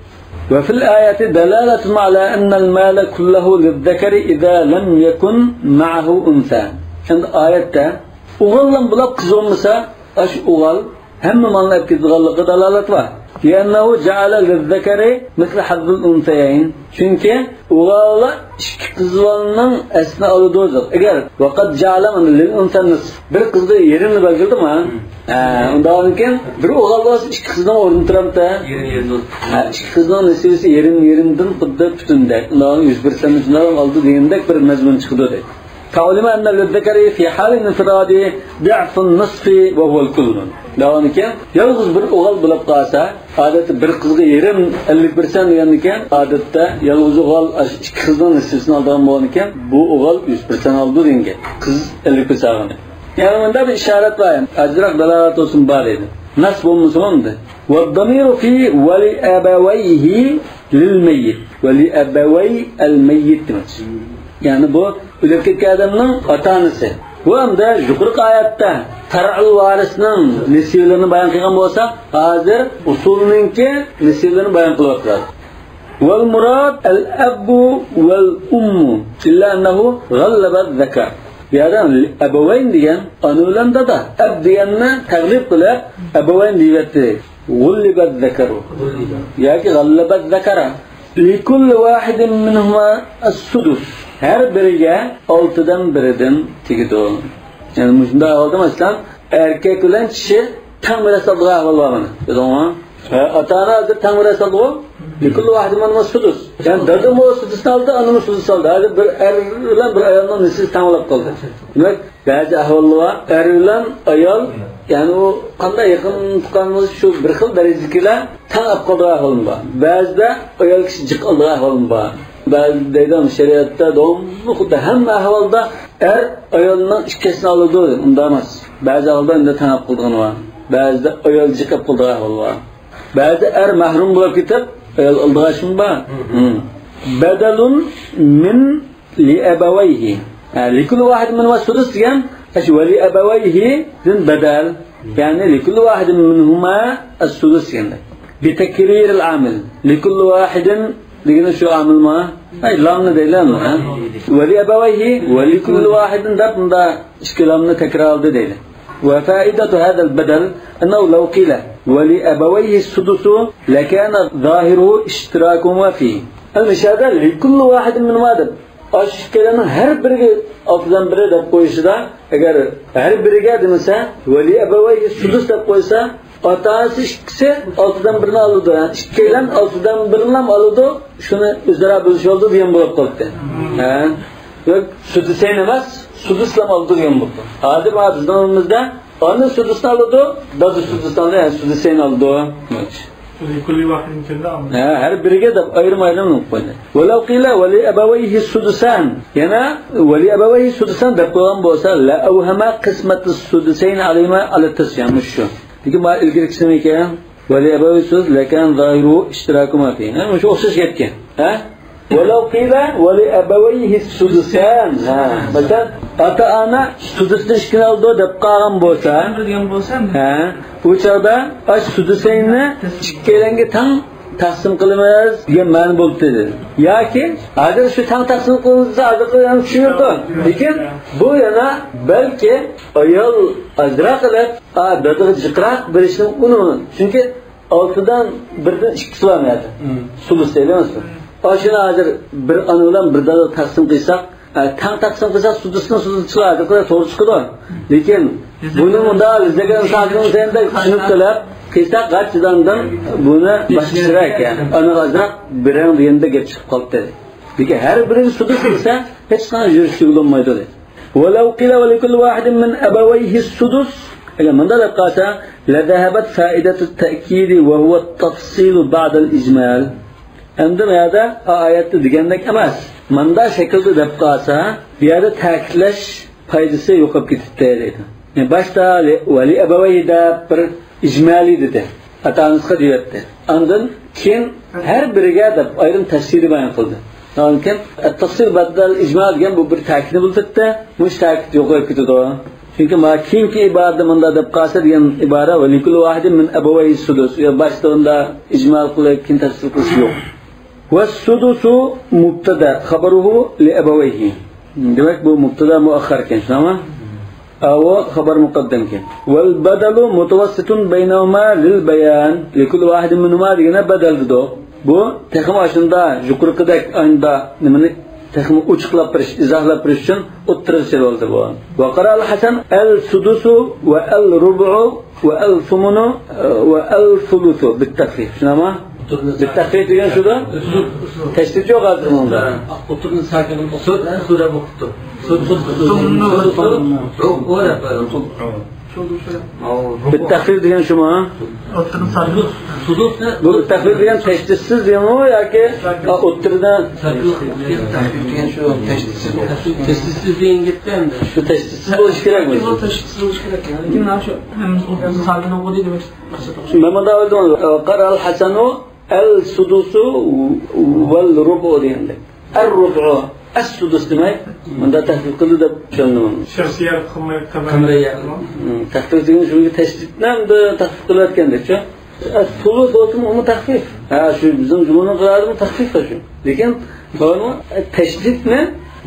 وفي الآية دلالة على أن المال كله للذكر إذا لم يكن معه أنثى. ئەمدى ئايەتتە ئوغۇللام بولۇپ قىز بولمىسا، ئاشۇ ئوغۇل ھەممە مالنى ئەپ كېتىدىغانلىقىغا دالالەت بار. لأنه جعل للذكر مثل حظ الأنثيين. چۈنكى ئوغۇللار ئىككى قىز بالىنىڭ ھەسسىسىنى ئالىدۇ. ئەگەر، وقد جعل للأنثى النصف. بىر قىزغا يېرىمنى بەلگىلىدىما؟ ھە، ئۇنداقتىن كېيىن بىر ئوغۇل بولسا ئىككى قىزنىڭ ئورنىدا تۇرامتى؟ يېرىم، يېرىم. ھە، ئىككى قىزنىڭ نېسىۋىسى يېرىم، يېرىمدىن خۇددى پۈتۈندەك. ئۇنداق يۈز پىرسەنت شۇنداق ئالدى دېگەندەك بىر مەزمۇن چىقىدۇ دەيدۇ. فعلم أن للذكر في حال الانفراد ضعف النصف وهو الكل. داۋامىكەن، يالغۇز بىر ئوغۇل بولۇپ قالسا، ئادەتتە بىر قىزغا يېرىم، ئەللىك پىرسەنت دېگەندىكەن، ئادەتتە يالغۇز ئوغۇل ئىككى قىزنىڭ نېسىۋىسىنى ئالىدىغان بولغانىكەن، بۇ ئوغۇل يۈز پىرسەنت ئالىدۇ دېگەن گەپ. قىز ئەللىك پىرسەنت ئالغان. يەنى مۇندا بىر ئىشارەت بار، ئازراق دالالەت بولسۇن بار دەيدۇ. نەس بولمىسىمۇ ئەمدى. والضمير في ولأبويه للميت. ولأبوي الميت دېمەكچى. يەنى بۇ ئۆلۈپ كەتكەن ئادەمنىڭ ئاتا-ئانىسى. بۇ ئەمدى يۇقىرىقى ئايەتتە پەرئۇل ۋارىسنىڭ نېسىۋىلىرىنى بايان قىلغان بولسا، ھازىر ئۇسۇلنىڭكى نېسىۋىلىرىنى بايان قىلىۋاتىدۇ. والمراد الأب والأم إلا أنه غلب الذكر. بۇ يەردە ئەبەۋەين دېگەن ئانا بىلەن دادا. ئەب دېگەننى تەغلىب قىلىپ، ئەبەۋەين دېيىۋەتتى. غۇللىبەت زەكەرۇ. ياكى غەللەبەت زەكەرە. لىكۇللى ۋاھىدىن مىنھۇما ئەسسۇدۇس. ھەر بىرىگە ئالتىدىن بىرىدىن تېگىدۇ. يەنى مۇشۇنداق ئەھۋالدا، مەسىلەن، ئەركەك بىلەن كىشى تەڭ مىراس ئالىدىغان ئەھۋال بار مانا. بىلدىڭمۇ؟ ھە، ئاتا-ئانا ھازىر تەڭ مىراس ئالىدىغۇ. لىكۇللى ۋاھىدىن مىنھۇما سۇدۇس. يەنى دادىمۇ سۇدۇسنى ئالىدۇ، ئانىمۇ سۇدۇسنى ئالىدۇ. ھازىر بىر ئەر بىلەن بىر ئايالنىڭ نېسىۋىسى تەڭ بولۇپ قالدى. دېمەك، بەزى ئەھۋاللار بار، ئەر بىلەن ئايال، يەنى ئۇ قانداق يېقىن تۇغقانلىرىمىز شۇ بىر خىل دەرىجىدىكىلەر تەڭ ئاپ قالىدىغان ئەھۋالمۇ بار. بەزىدە ئايال كىشى جىق ئالىدىغان ئەھۋالمۇ بار. بەزى دەيدۇ، شەرىئەتتە داۋاملىق خۇددى ھەممە ئەھۋالدا ئەر ئايالنىڭ ئىككىسىنى ئالىدۇ، ئۇنداق ئەمەس. بەزى ئەھۋالدا ئەمدى تەڭ ئاپ قالىدىغىنى بار. بەزىدە ئايال جىق ئاپ قالىدىغان ئەھۋال بار. بەزىدە ئەر مەھرۇم بولۇپ كېتىپ، ئايال ئالىدىغان ئىشمۇ بار. ھە. بەدەلۇن مىن لىئەبەۋەيھى. ھە، لىكۇللى ۋاھىدىن مىنھۇما سۇدۇس دېگەن، ئەش، ۋەلىئەبەۋەيھىدىن بەدەل. يەنى لىكۇللى ۋاھىدىن مىنھۇما ئەسسۇدۇس دېگەندەك. بىتەكرىرىل ئامىل. لىكۇللى ۋاھىدىن دېگىنى شۇ ئامىلمۇ؟ ھەي، لامنى دەيلى ئەمدى، ھە؟ ۋەلىئەبەۋەيھى ۋەلىكۇللى ۋاھىدىن دەپ مۇندا ئىككى لامنى تەكرارلىدى دەيلى. وفائدة هذا البدل أنه لو قيل ولأبويه السدس لكان ظاهره اشتراكهما فيه. ئەمدى مۇشۇ يەردە لىكۇللى ۋاھىدىن مىنھۇما دەپ، ئاشۇ ئىككىلىنىڭ ھەر بىرىگە ئالتىدىن بىرى دەپ قويۇشىدا، ئەگەر ھەر بىرىگە دېمىسە، ۋەلىئەبەۋەيھى سۇدۇس دەپ قويسا، ئاتا-ئانىسى ئىككىسى ئالتىدىن بىرىنى ئالىدۇ. يەنى ئىككىيلەن ئالتىدىن بىرىنىلا ئالىدۇ، شۇنى ئۆزئارا بۆلۈشۈۋالىدۇ دېگەن بولۇپ قالدى. ھە؟ ياق، سۇدۇسەين ئەمەس، سۇدۇسلا ئالىدۇ دېگەن بولدى. ھازىر مانا بىزنىڭ ئېلىمىزدا ئانا سۇدۇسنى ئالىدۇ، دادا سۇدۇسنى ئالىدۇ، يەنى سۇدۇسەين ئالىدۇ. لكل واحد كىردى ئالدى. ھە، ھەر بىرىگە دەپ ئايرىم-ئايرىم قويدى. ولو قيل ولأبويه السدسان. يەنە ولأبويه السدسان دەپ قويغان بولسا، لأوهم قسمة السدسين عليهما على التسعة. مۇشۇ. لېكىن مانا ئىلگىرىكىسى نېمە ئىكەن؟ ولأبويه السدس لكان ظاهره اشتراكهما فيه. ھە، مۇشۇ ئوخشاش گەپكەن. ھە؟ ولو قيل ولأبويه السدسان. ھە، مەسىلەن، ئاتا-ئانا سۇدۇستىن ئىككىنى ئالىدۇ دەپ قالغان بولسا، دېگەن بولسا، ھە، ئۇ چاغدا ئاش سۇدۇسەيننى ئىككىيلەنگە تەڭ تەقسىم قىلىمىز دېگەن مەنە بولۇپ دېدى. ياكى ھازىر شۇ تەڭ تەقسىم قىلىنسا ھازىرقى يەنە چۈشۈرىدۇ. لېكىن بۇ يەنە بەلكى ئايال ئازراق ئېلىپ، ئا، دادىغا جىقراق بېرىشنىڭ ئۇنىمى. چۈنكى ئالتىدىن بىردىن ئىككىسى بار مۇ يەردە. سۇلۇس دەيدۇ مەسىلەن. ئاشۇنى ھازىر بىر ئانا بىلەن بىر دادا تەقسىم قىلساق، ئە، تەڭ تەقسىم قىلساق، سۇدۇسنىڭ سۇدۇسى چىقىدۇ، توغرا چىقىدۇ. لېكىن بۇنى مۇنداق بىزدەك ئىنسان سەندەك چۈشىنىپ قىلىپ قىلساق، غاچچىداندىن بۇنى باشقىچىراق ئىكەن. ئانىغا ئازراق بېرىڭ دېگەندە گەپ چىقىپ قالدى. لېكىن ھەر بىرىگە سۇدۇس دېسە، ھېچقانداق يۈرۈشتۈرگىلى بولمايدۇ دەيدۇ. ولو قيل ولكل واحد من أبويه السدس. ئەگەر مۇنداق دەپ قالسا، لذهبت فائدة التأكيد وهو التفصيل بعد الإجمال. ئەمدى بۇ يەردە ئايەتتە دېگەندەك ئەمەس. مۇنداق شەكىلدە دەپ قالسا، بۇ يەردە تەكىتلەش پايدىسى يوقاپ كېتىپتۇ دەيدۇ. يەنى باشتا لى-، ولأبويه دەپ بىر ئىجمالىي دېدى. ئاتا-ئانىسىغا دېيەتتى. ئاندىن كېيىن ھەر بىرىگە دەپ ئايرىم تەپسىلىي بايان قىلدى. ئاندىن كېيىن التفصيل بعد الإجمال دېگەن بۇ بىر تەكىتنى بىلدۈرتتى. مۇشۇ تەكىت يوقىلىپ كېتىدۇ. چۈنكى مانا كېيىنكى ئىبارىدە مۇنداق دەپ قالسا دېگەن ئىبارە ولكل واحد من أبويه السدس. يا باشتا ئۇنداق ئىجمال قىلىپ كېيىن تەپسىل قىلىش يوق. والسدس مبتدأ خبره لأبويه. دېمەك، بۇ مۇبتەدا مۇئەخخەر ئىكەن، شۇنداقمۇ؟ ئاۋۇ خەبەر مۇقەددەم ئىكەن. والبدل متوسط بينهما للبيان لكل واحد منهما دېگەننى بەدەل دېدۇق. بۇ تېخىمۇ ئاشۇنداق يۇقىرىقىدەك ئاينىدا نېمىنى تېخىمۇ ئوچۇقلاپ بېرىش، ئىزاھلاپ بېرىش ئۈچۈن ئوتتۇرىغا سېلىۋالدى بۇ. وقرأ الحسن السدس والربع والثمن والثلث بالتخفيف. شۇنداقمۇ؟ بالتخفيف دېگەن شۇدا. تەشدىد يوق ھازىر بۇنىڭدا. ئوتتۇرىنى ساكىن قىلىپ، سۇ، سۇ دەپ ئوقۇپتۇ. سۇ، سۇ، سۇ، سۇ، سۇ، سۇ، سۇ، سۇ، سۇ. بالتخفيف دېگەن شۇمۇ؟ ئوتتۇرىنى ساكىن. بۇ بالتخفيف دېگەن تەشدىدسىز دېگەنمۇ ياكى، ئا، ئوتتۇرىدا؟ تەشدىدسىز دېگەن شۇ تەشدىدسىز. تەشدىدسىز دېگەن گەپتە ئەمدى. شۇ تەشدىدسىز بولۇشى كېرەكمۇ؟ تەشدىدسىز بولۇشى كېرەك. لېكىن مانا شۇ ھەممىسى ئوتتۇرىنى ساكىن ئوقۇدى دېمەك. مەن مۇنداق ئويلىدىم. قرأ الحسن السدس والربع دېگەندەك. الربع، السدس دېمەي، مۇندا تەخفىف قىلدى دەپ چۈشەندىم. شەخسىيەت قىلماي، قەمرىيە. مم، تەخفىف دېگەن شۇ تەشدىدنى ھەمدە تەخفىف قىلىۋەتكەندەكچۇ. الثلث بولسىمۇ ئۇمۇ تەخفىف. ھە، شۇ بىزنىڭ جۇمھۇرنىڭ قىرائىتىمۇ تەخفىف شۇ. لېكىن بۇنى تەشدىدنى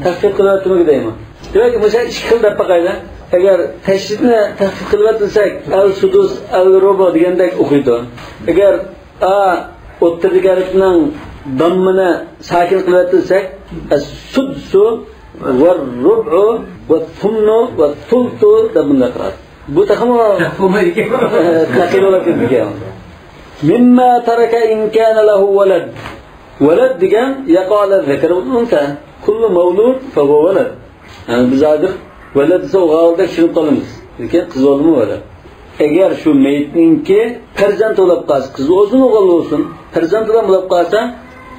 تەخفىف قىلىۋەتمىگە دەيمەن. دېمەك، مۇشۇ ئىككى خىل دەپ باقايلى. ئەگەر تەشدىدنى تەخفىف قىلىۋەتمىسەك، السدس، الربع دېگەندەك ئوقۇيدۇ. ئەگەر ئا، ئوتتۇرىدىكى ھەرپنىڭ داممىنى ساكىن قىلىۋەتسەك، السدس والربع والثمن والثلث دەپ بۇنداق قىلىدۇ. بۇ تېخىمۇ تەقلىد بولۇپ كېتىدىكەن. مما ترك إن كان له ولد. ولد دېگەن يقع على الذكر والأنثى. كل مولود فهو ولد. يەنى بىز ھازىر ۋەلەد دېسە ئوغۇل دەپ چۈشىنىپ قالىمىز. لېكىن قىز بولدىمۇ ۋەلەد. ئەگەر شۇ مەيىتنىڭكى پەرزەنتى بولۇپ قالسا، قىز بولسۇن، ئوغۇل بولسۇن، پەرزەنتى بولۇپ قالسا،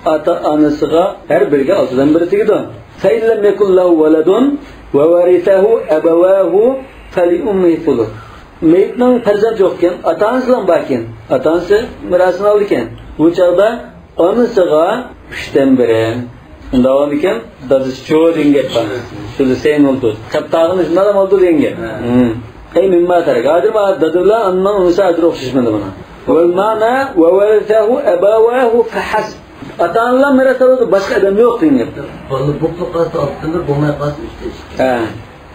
ئاتا-ئانىسىغا ھەر بىرىگە ئالتىدىن بىرى تېگىدۇ. فإن لم يكن له ولد وورثه أبواه فلأمه الثلث. مەيىتنىڭ پەرزەنتى يوق ئىكەن، ئاتا-ئانىسىلا بار ئىكەن. ئاتا-ئانىسى مىراسىنى ئالىدىكەن. بۇ چاغدا ئانىسىغا ئۈچتىن بىرى. ئۇنداق بولىدىكەن، دادىسىچۇ دېگەن گەپ بار. سۇدۇسەين ئالىدۇ. قەپتاغىنى شۇنداق ئالىدۇ دېگەن گەپ. ھە. ھىم. أي مما ترك. ھازىر ما دادا بىلەن ئانىنىڭ ئۇنىسى ھازىر ئوخشاشمىدى مانا. والمعنى وورثه أبواه فحسب. ئاتا-ئانىلار مىراس ئالىدۇ، باشقا ئادەم يوق دېگەن گەپ. بالا بوپلا قالسا ئالتىدىن بىر، بولماي قالسا ئۈچتىن ئىككى. ھە.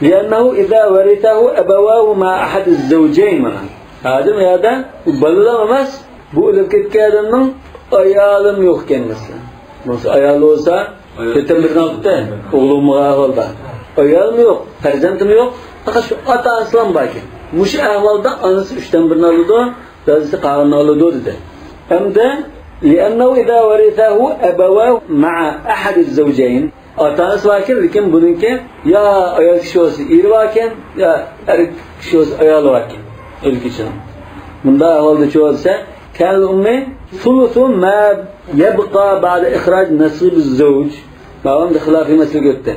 لأنه إذا ورثه أبواه مع أحد الزوجين مانا. ھازىر بۇ يەردە بالىلار ئەمەس، بۇ ئۆلۈپ كەتكەن ئادەمنىڭ ئايالىمۇ يوق ئىكەن مەسىلەن. بولمىسا ئايالى بولسا، ئايال. تۆتتىن بىرىنى ئاپتۇ، ئوغلۇمغا ئەھۋالدا. ئايالىمۇ يوق، پەرزەنتىمۇ يوق، پەقەت شۇ ئاتا-ئانىسىلا بار ئىكەن. مۇشۇ ئەھۋالدا ئانىسى ئۈچتىن بىرىنى ئالىدۇ، دادىسى قالغىنىنى ئالىدۇ دېدى. ئەمدى لأنه إذا ورثه أبواه مع أحد الزوجين. ئاتا-ئانىسى باركەن، لېكىن بۇنىڭكى يا ئايال كىشى بولسا ئېرى باركەن، يا ئەر كىشى بولسا ئايالى باركەن. ئۆلگۈچىنىڭ. بۇنداق ئەھۋالدا چۈ دېسە، كان للأم ثلث ما يبقى بعد إخراج نصيب الزوج. ماۋۇ خىلاپىي مەسىلىگە ئۆتتى.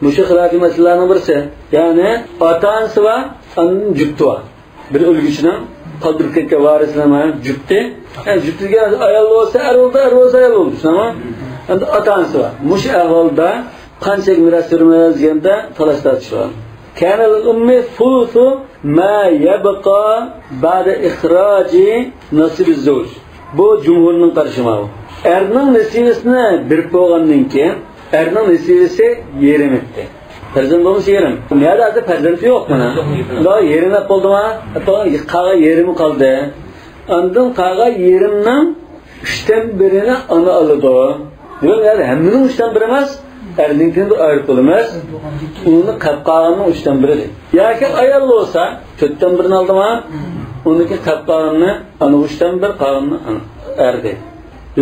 مۇشۇ خىلاپىي مەسىلىلەرنىڭ بىرسى. يەنى ئاتا-ئانىسى بار، ئاندىن جۈپتى بار. بىر ئۆلگۈچىنىڭ قالدۇرۇپ كەتكەن ۋارىسلىرى جۈپتى. يەنى جۈپتى دېگەن ئايال بولسا ئەر بولدى، ئەر بولسا ئايال بولدى. شۇنداقمۇ؟ ئەمدى ئاتا-ئانىسى بار. مۇشۇ ئەھۋالدا قانچىلىك مىراس بېرىمىز دېگەندە تالاش-تارتىش بار. كان للأم ثلث ما يبقى بعد إخراج نصيب الزوج. بۇ جۇمھۇرنىڭ قارىشى ماۋۇ. ئەرنىڭ نېسىۋىسىنى بېرىپ بولغاندىن كېيىن، ئەرنىڭ نېسىۋىسى يېرىم ئىدى. پەرزەنت بولمىسا يېرىم. نەدە ھازىر پەرزەنتى يوق مانا. شۇنداق يېرىم ئەپ بولدىما؟ قالغان يېرىمى قالدى. ئاندىن قالغان يېرىمنىڭ ئۈچتىن بىرىنى ئانا ئالىدۇ. دېمەك، يەنى ھەممىنىڭ ئۈچتىن بىرى ئەمەس، ئەرنىڭكىنى بىر ئايرىپ بولىمىز. ئۇنى قېلىپ قالغاننىڭ ئۈچتىن بىرى دەيدۇ. ياكى ئايال بولسا، تۆتتىن بىرىنى ئالدىما، ئۇنىڭكى قېلىپ قالغىنىنى ئانا، ئۈچتىن بىر، قالغىنىنى ئانا، ئەر دەيدۇ.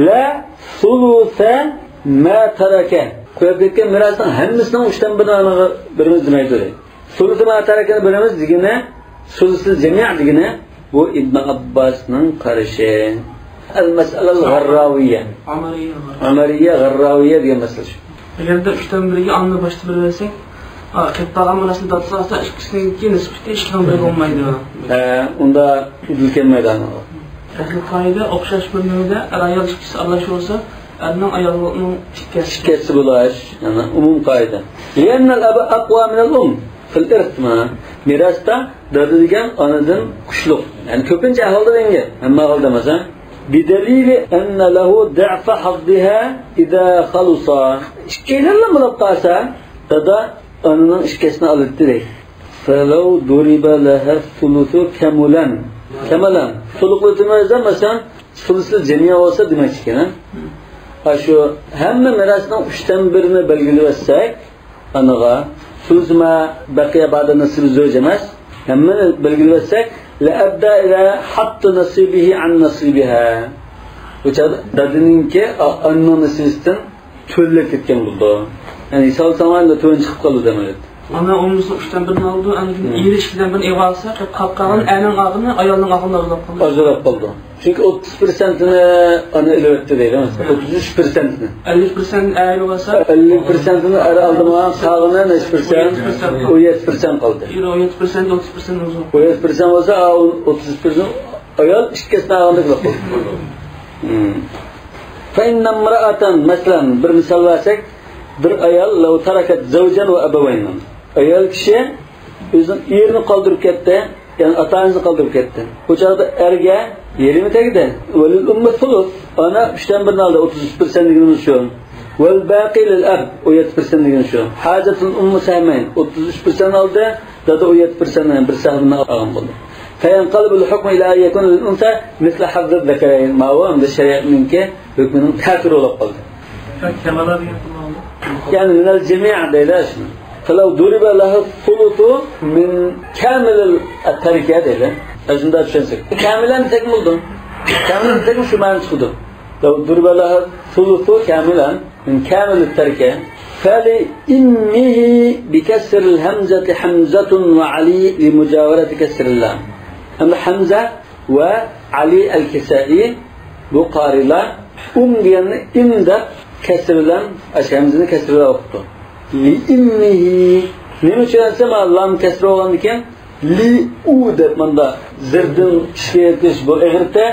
لا ثلث ما ترك. قويۇپ كەتكەن مىراسنىڭ ھەممىسىنىڭ ئۈچتىن بىرىنى ئانىغا بېرىمىز دېمەيدۇ دەيدۇ. ثلث ما تركنى بېرىمىز دېگىنى، ثلث الجميع دېگىنى، بۇ ئىبن ئابباسنىڭ قارىشى. المسألة الغراوية. ئامىرىيە غار. ئامىرىيە غارراۋىيە دېگەن مەسىلە شۇ. ئەگەردە ئۈچتىن بىرىگە ئانىنى باشتا بېرىۋەرسەك، ئا، قېلىپ قالغان مىراسنى دادىسى ئالسا، ئىككىسىنىڭكى نىسبىتى ئىككىنىڭ بىرىگە بولمايدۇ. ھە، ئۇندا ئۈزۈل كەلمەيدۇ ئانىغا. ئەسلى قائىدە ئوخشاش بىر نېمىدە ئەر-ئايال ئىككىسى ئارىلاشىۋالسا، ئەرنىڭ ئايالنىڭ ئىككىسى. ئىككىسى بولاش، يەنى ئومۇمىي قائىدە. لأن الأب أقوى من الأم في الإرث، مانا. مىراستا دادا دېگەن ئانىدىن كۈچلۈك. يەنى كۆپىنچە ئەھۋالدا دېگەن گەپ، ھەممە ئەھۋالدا ئەمەس، ھە. بدليل أن له ضعف حظها إذا خلصا. ئىككىيلەنلا بولۇپ قالسا، دادا ئانىنىڭ ئىككىسىنى ئالاتتى دەيدۇ. فلو ضرب لها الثلث كملا. كملا. تولۇقلىتىمىز دە، مەسىلەن، ثلث الجميع بولسا دېمەكچى ئىكەن، ھە؟ ھە، شۇ ھەممە مىراسنىڭ ئۈچتىن بىرىنى بەلگىلىۋەتسەك، ئانىغا، ثلث ما بقي بعد نصيب الزوج ئەمەس، ھەممىنى بەلگىلىۋەتسەك، لأدى إلى حط نصيبه عن نصيبها. بۇ چاغدا دادىنىڭكى ئا-، ئانىنىڭ نېسىۋىسىدىن تۆۋەنلەپ كەتكەن بولىدۇ. يەنى ھېساب سامان تۆۋەن چىقىپ قالىدۇ دەمەك. ئانا ئومۇمىسىنىڭ ئۈچتىن بىرىنى ئالىدۇ، ئاندىن كېيىن مم. ئېرى ئىككىدىن بىرىنى ئېلىۋالسا، قېلىپ قالغان ئەرنىڭ ئالغىنى ئايالنىڭ ئالغىنىنى ئازراق قالىدۇ. ئازراق قالىدۇ. چۈنكى ئوتتۇز پىرسەنتىنى ئانا ئېلىۋەتتى دەيدۇ، مەسىلەن. ئوتتۇز ئۈچ پىرسەنتنى. ئەللىك پىرسەنت ئەر ئېلىۋالسا، ئەللىك پىرسەنتنى ئەر ئالدى، ماڭا قالغىنى نەچچە پىرسەنت؟ ئون يەتتە پىرسەنت قالدى. ئون يەتتە پىرسەنت، ئوتتۇز پىرسەنت بولسا. ئون يەتتە پىرسەنت بولسا، ئا، ئون، ئوتتۇز ئۈچ پىرسەنت ئايال ئىككىسىنى ئالغاندەك بولۇپ قالدى. مم. فإن امرأة، مەسىلەن، بىر مىسال بەرسەك، بىر ئايال، لو تركت زوجا وأبوين. ئايال كىشى ئۆزىنىڭ ئېرىنى قالدۇرۇپ كەتتى، يەنى ئاتا-ئانىسىنى قالدۇرۇپ كەتتى. بۇ چاغدا ئەرگە يېرىمى تەگدى. وللأم الثلث، ئانا ئۈچتىن بىرىنى ئالدى، ئوتتۇز ئۈچ پىرسەنت دېگىنىمىز شۇ. والباقي للأب، ئون يەتتە پىرسەنت دېگىنى شۇ. حازت الأم سهمين، ئوتتۇز ئۈچ پىرسەنت ئالدى، دادا ئون يەتتە پىرسەنت، بىر سەھمىنى ئالغان بولدى. فينقلب الحكم إلى أن يكون للأنثى مثل حظ الذكرين. ماۋۇ ئەمدى شەرىئەتنىڭكى ھۆكمىنىڭ تەسىرى بولۇپ قالدى. كامىلا دېگەن نېمە؟ يەنى من الجميع دەيدۇ شۇنى. فلو ضرب لها الثلث من كامل التركة دەيدۇ. شۇنداق چۈشەنسەك. كامىلەن دېسەكمۇ بولىدۇ. كامىلەن دېسەكمۇ شۇ مەنە چىقىدۇ. لو ضرب لها الثلث كاملا من كامل التركة فلأمه بكسر الهمزة حمزة وعلي لمجاورة كسر اللام. ئەمدى ھەمزە ۋە ئەلى ئەل-كىسائى، بۇ قارىيلار ئۇم دېگەننى ئىم دەپ كەسرى بىلەن، ئاشۇ ھەمزىنى كەسرى بىلەن ئوقۇپتۇ. لىئىممىھى. نېمە ئۈچۈن دېسە، مانا لام كەسرى بولغاندىكىن، لىئۇ دەپ ماندا زىردىن ئىشلىتىش بۇ ئېغىرتە.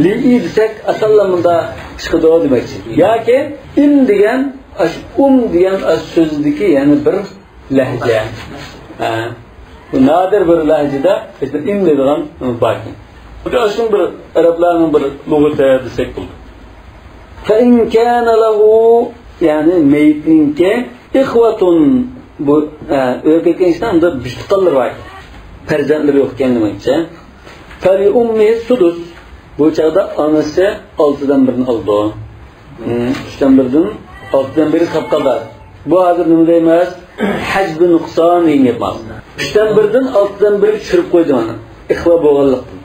لىئى دېسەك، ئاسانلا مۇندا چىقىدۇ دېمەكچى. ياكى ئىم دېگەن، ئاشۇ ئۇم دېگەن ئاشۇ سۆزدىكى يەنە بىر لەھجە. ھە. بۇ نادىر بىر لەھجىدە ئىم دەيدىغان باركەن. بۇ ئاشۇنىڭ بىر ئەرەبلەرنىڭ بىر لۇغىتى دېسەك بولىدۇ. فإن كان له، يەنى مېيىتنىڭكى، إخوة، بۇ، ھە، ئۆلۈپ كەتكەن كىشىنىڭ ئۇندا بىچتۇقانلىرى بار ئىكەن. پەرزەنتلىرى يوق ئىكەن دېمەكچى. فلأمه السدس. بۇ چاغدا ئانىسى ئالتىدىن بىرنى ئالىدۇ. مم، ئۈچتىن بىردىن ئالتىدىن بىرى قاپقالدى. بۇ ھازىر نېمە دەيمىز؟ ھەجبى نۇقسان دېگەن گەپ مانا. ئۈچتىن بىردىن ئالتىدىن بىرگە چۈشۈرۈپ قويدى مانا. ئىخۋا بولغانلىقتىن.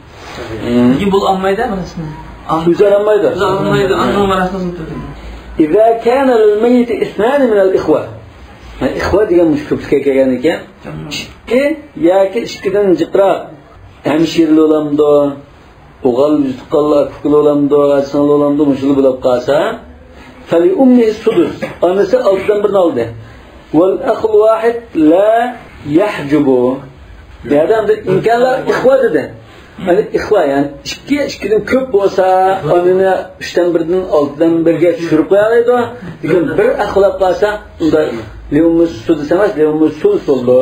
مم. لېكىن بۇ ئالمايدۇ ماناسىنى. ئۆزى ئالمايدۇ. ئۆزى ئالمايدۇ. ئانىنىڭ ماناسىنى ئۆزى. إذا كان للميت اثنان من الإخوة. ھە، ئىخۋا دېگەن مۇشۇ كۆپلۈككە كەلگەن ئىكەن. ئىككى ياكى ئىككىدىن جىقراق ھەمشىرىلى بولامدۇ؟ ئوغۇل، يۈزتۇغقانلار، ئاكا-ئۇكىلار بولامدۇ، ئاچا-سىڭىل بولامدۇ، مۇشۇلار بولۇپ قالسا، فلأمه السدس، ئانىسى ئالتىدىن بىرنى ئالدى. والأخ الواحد لا يحجب. يەنى ئەمدى إن كان له إخوة دېدى. يەنى ئىخۋا، يەنى ئىككى، ئىككىدىن كۆپ بولسا، ئانىنى ئۈچتىن بىردىن ئالتىدىن بىرگە چۈشۈرۈپ قويالايدۇ. لېكىن بىر ئەخۋا بولۇپ قالسا، ئۇندا لىئۇممۇ سۇدۇس ئەمەس، لىئۇممۇ سۇلۇس بولىدۇ.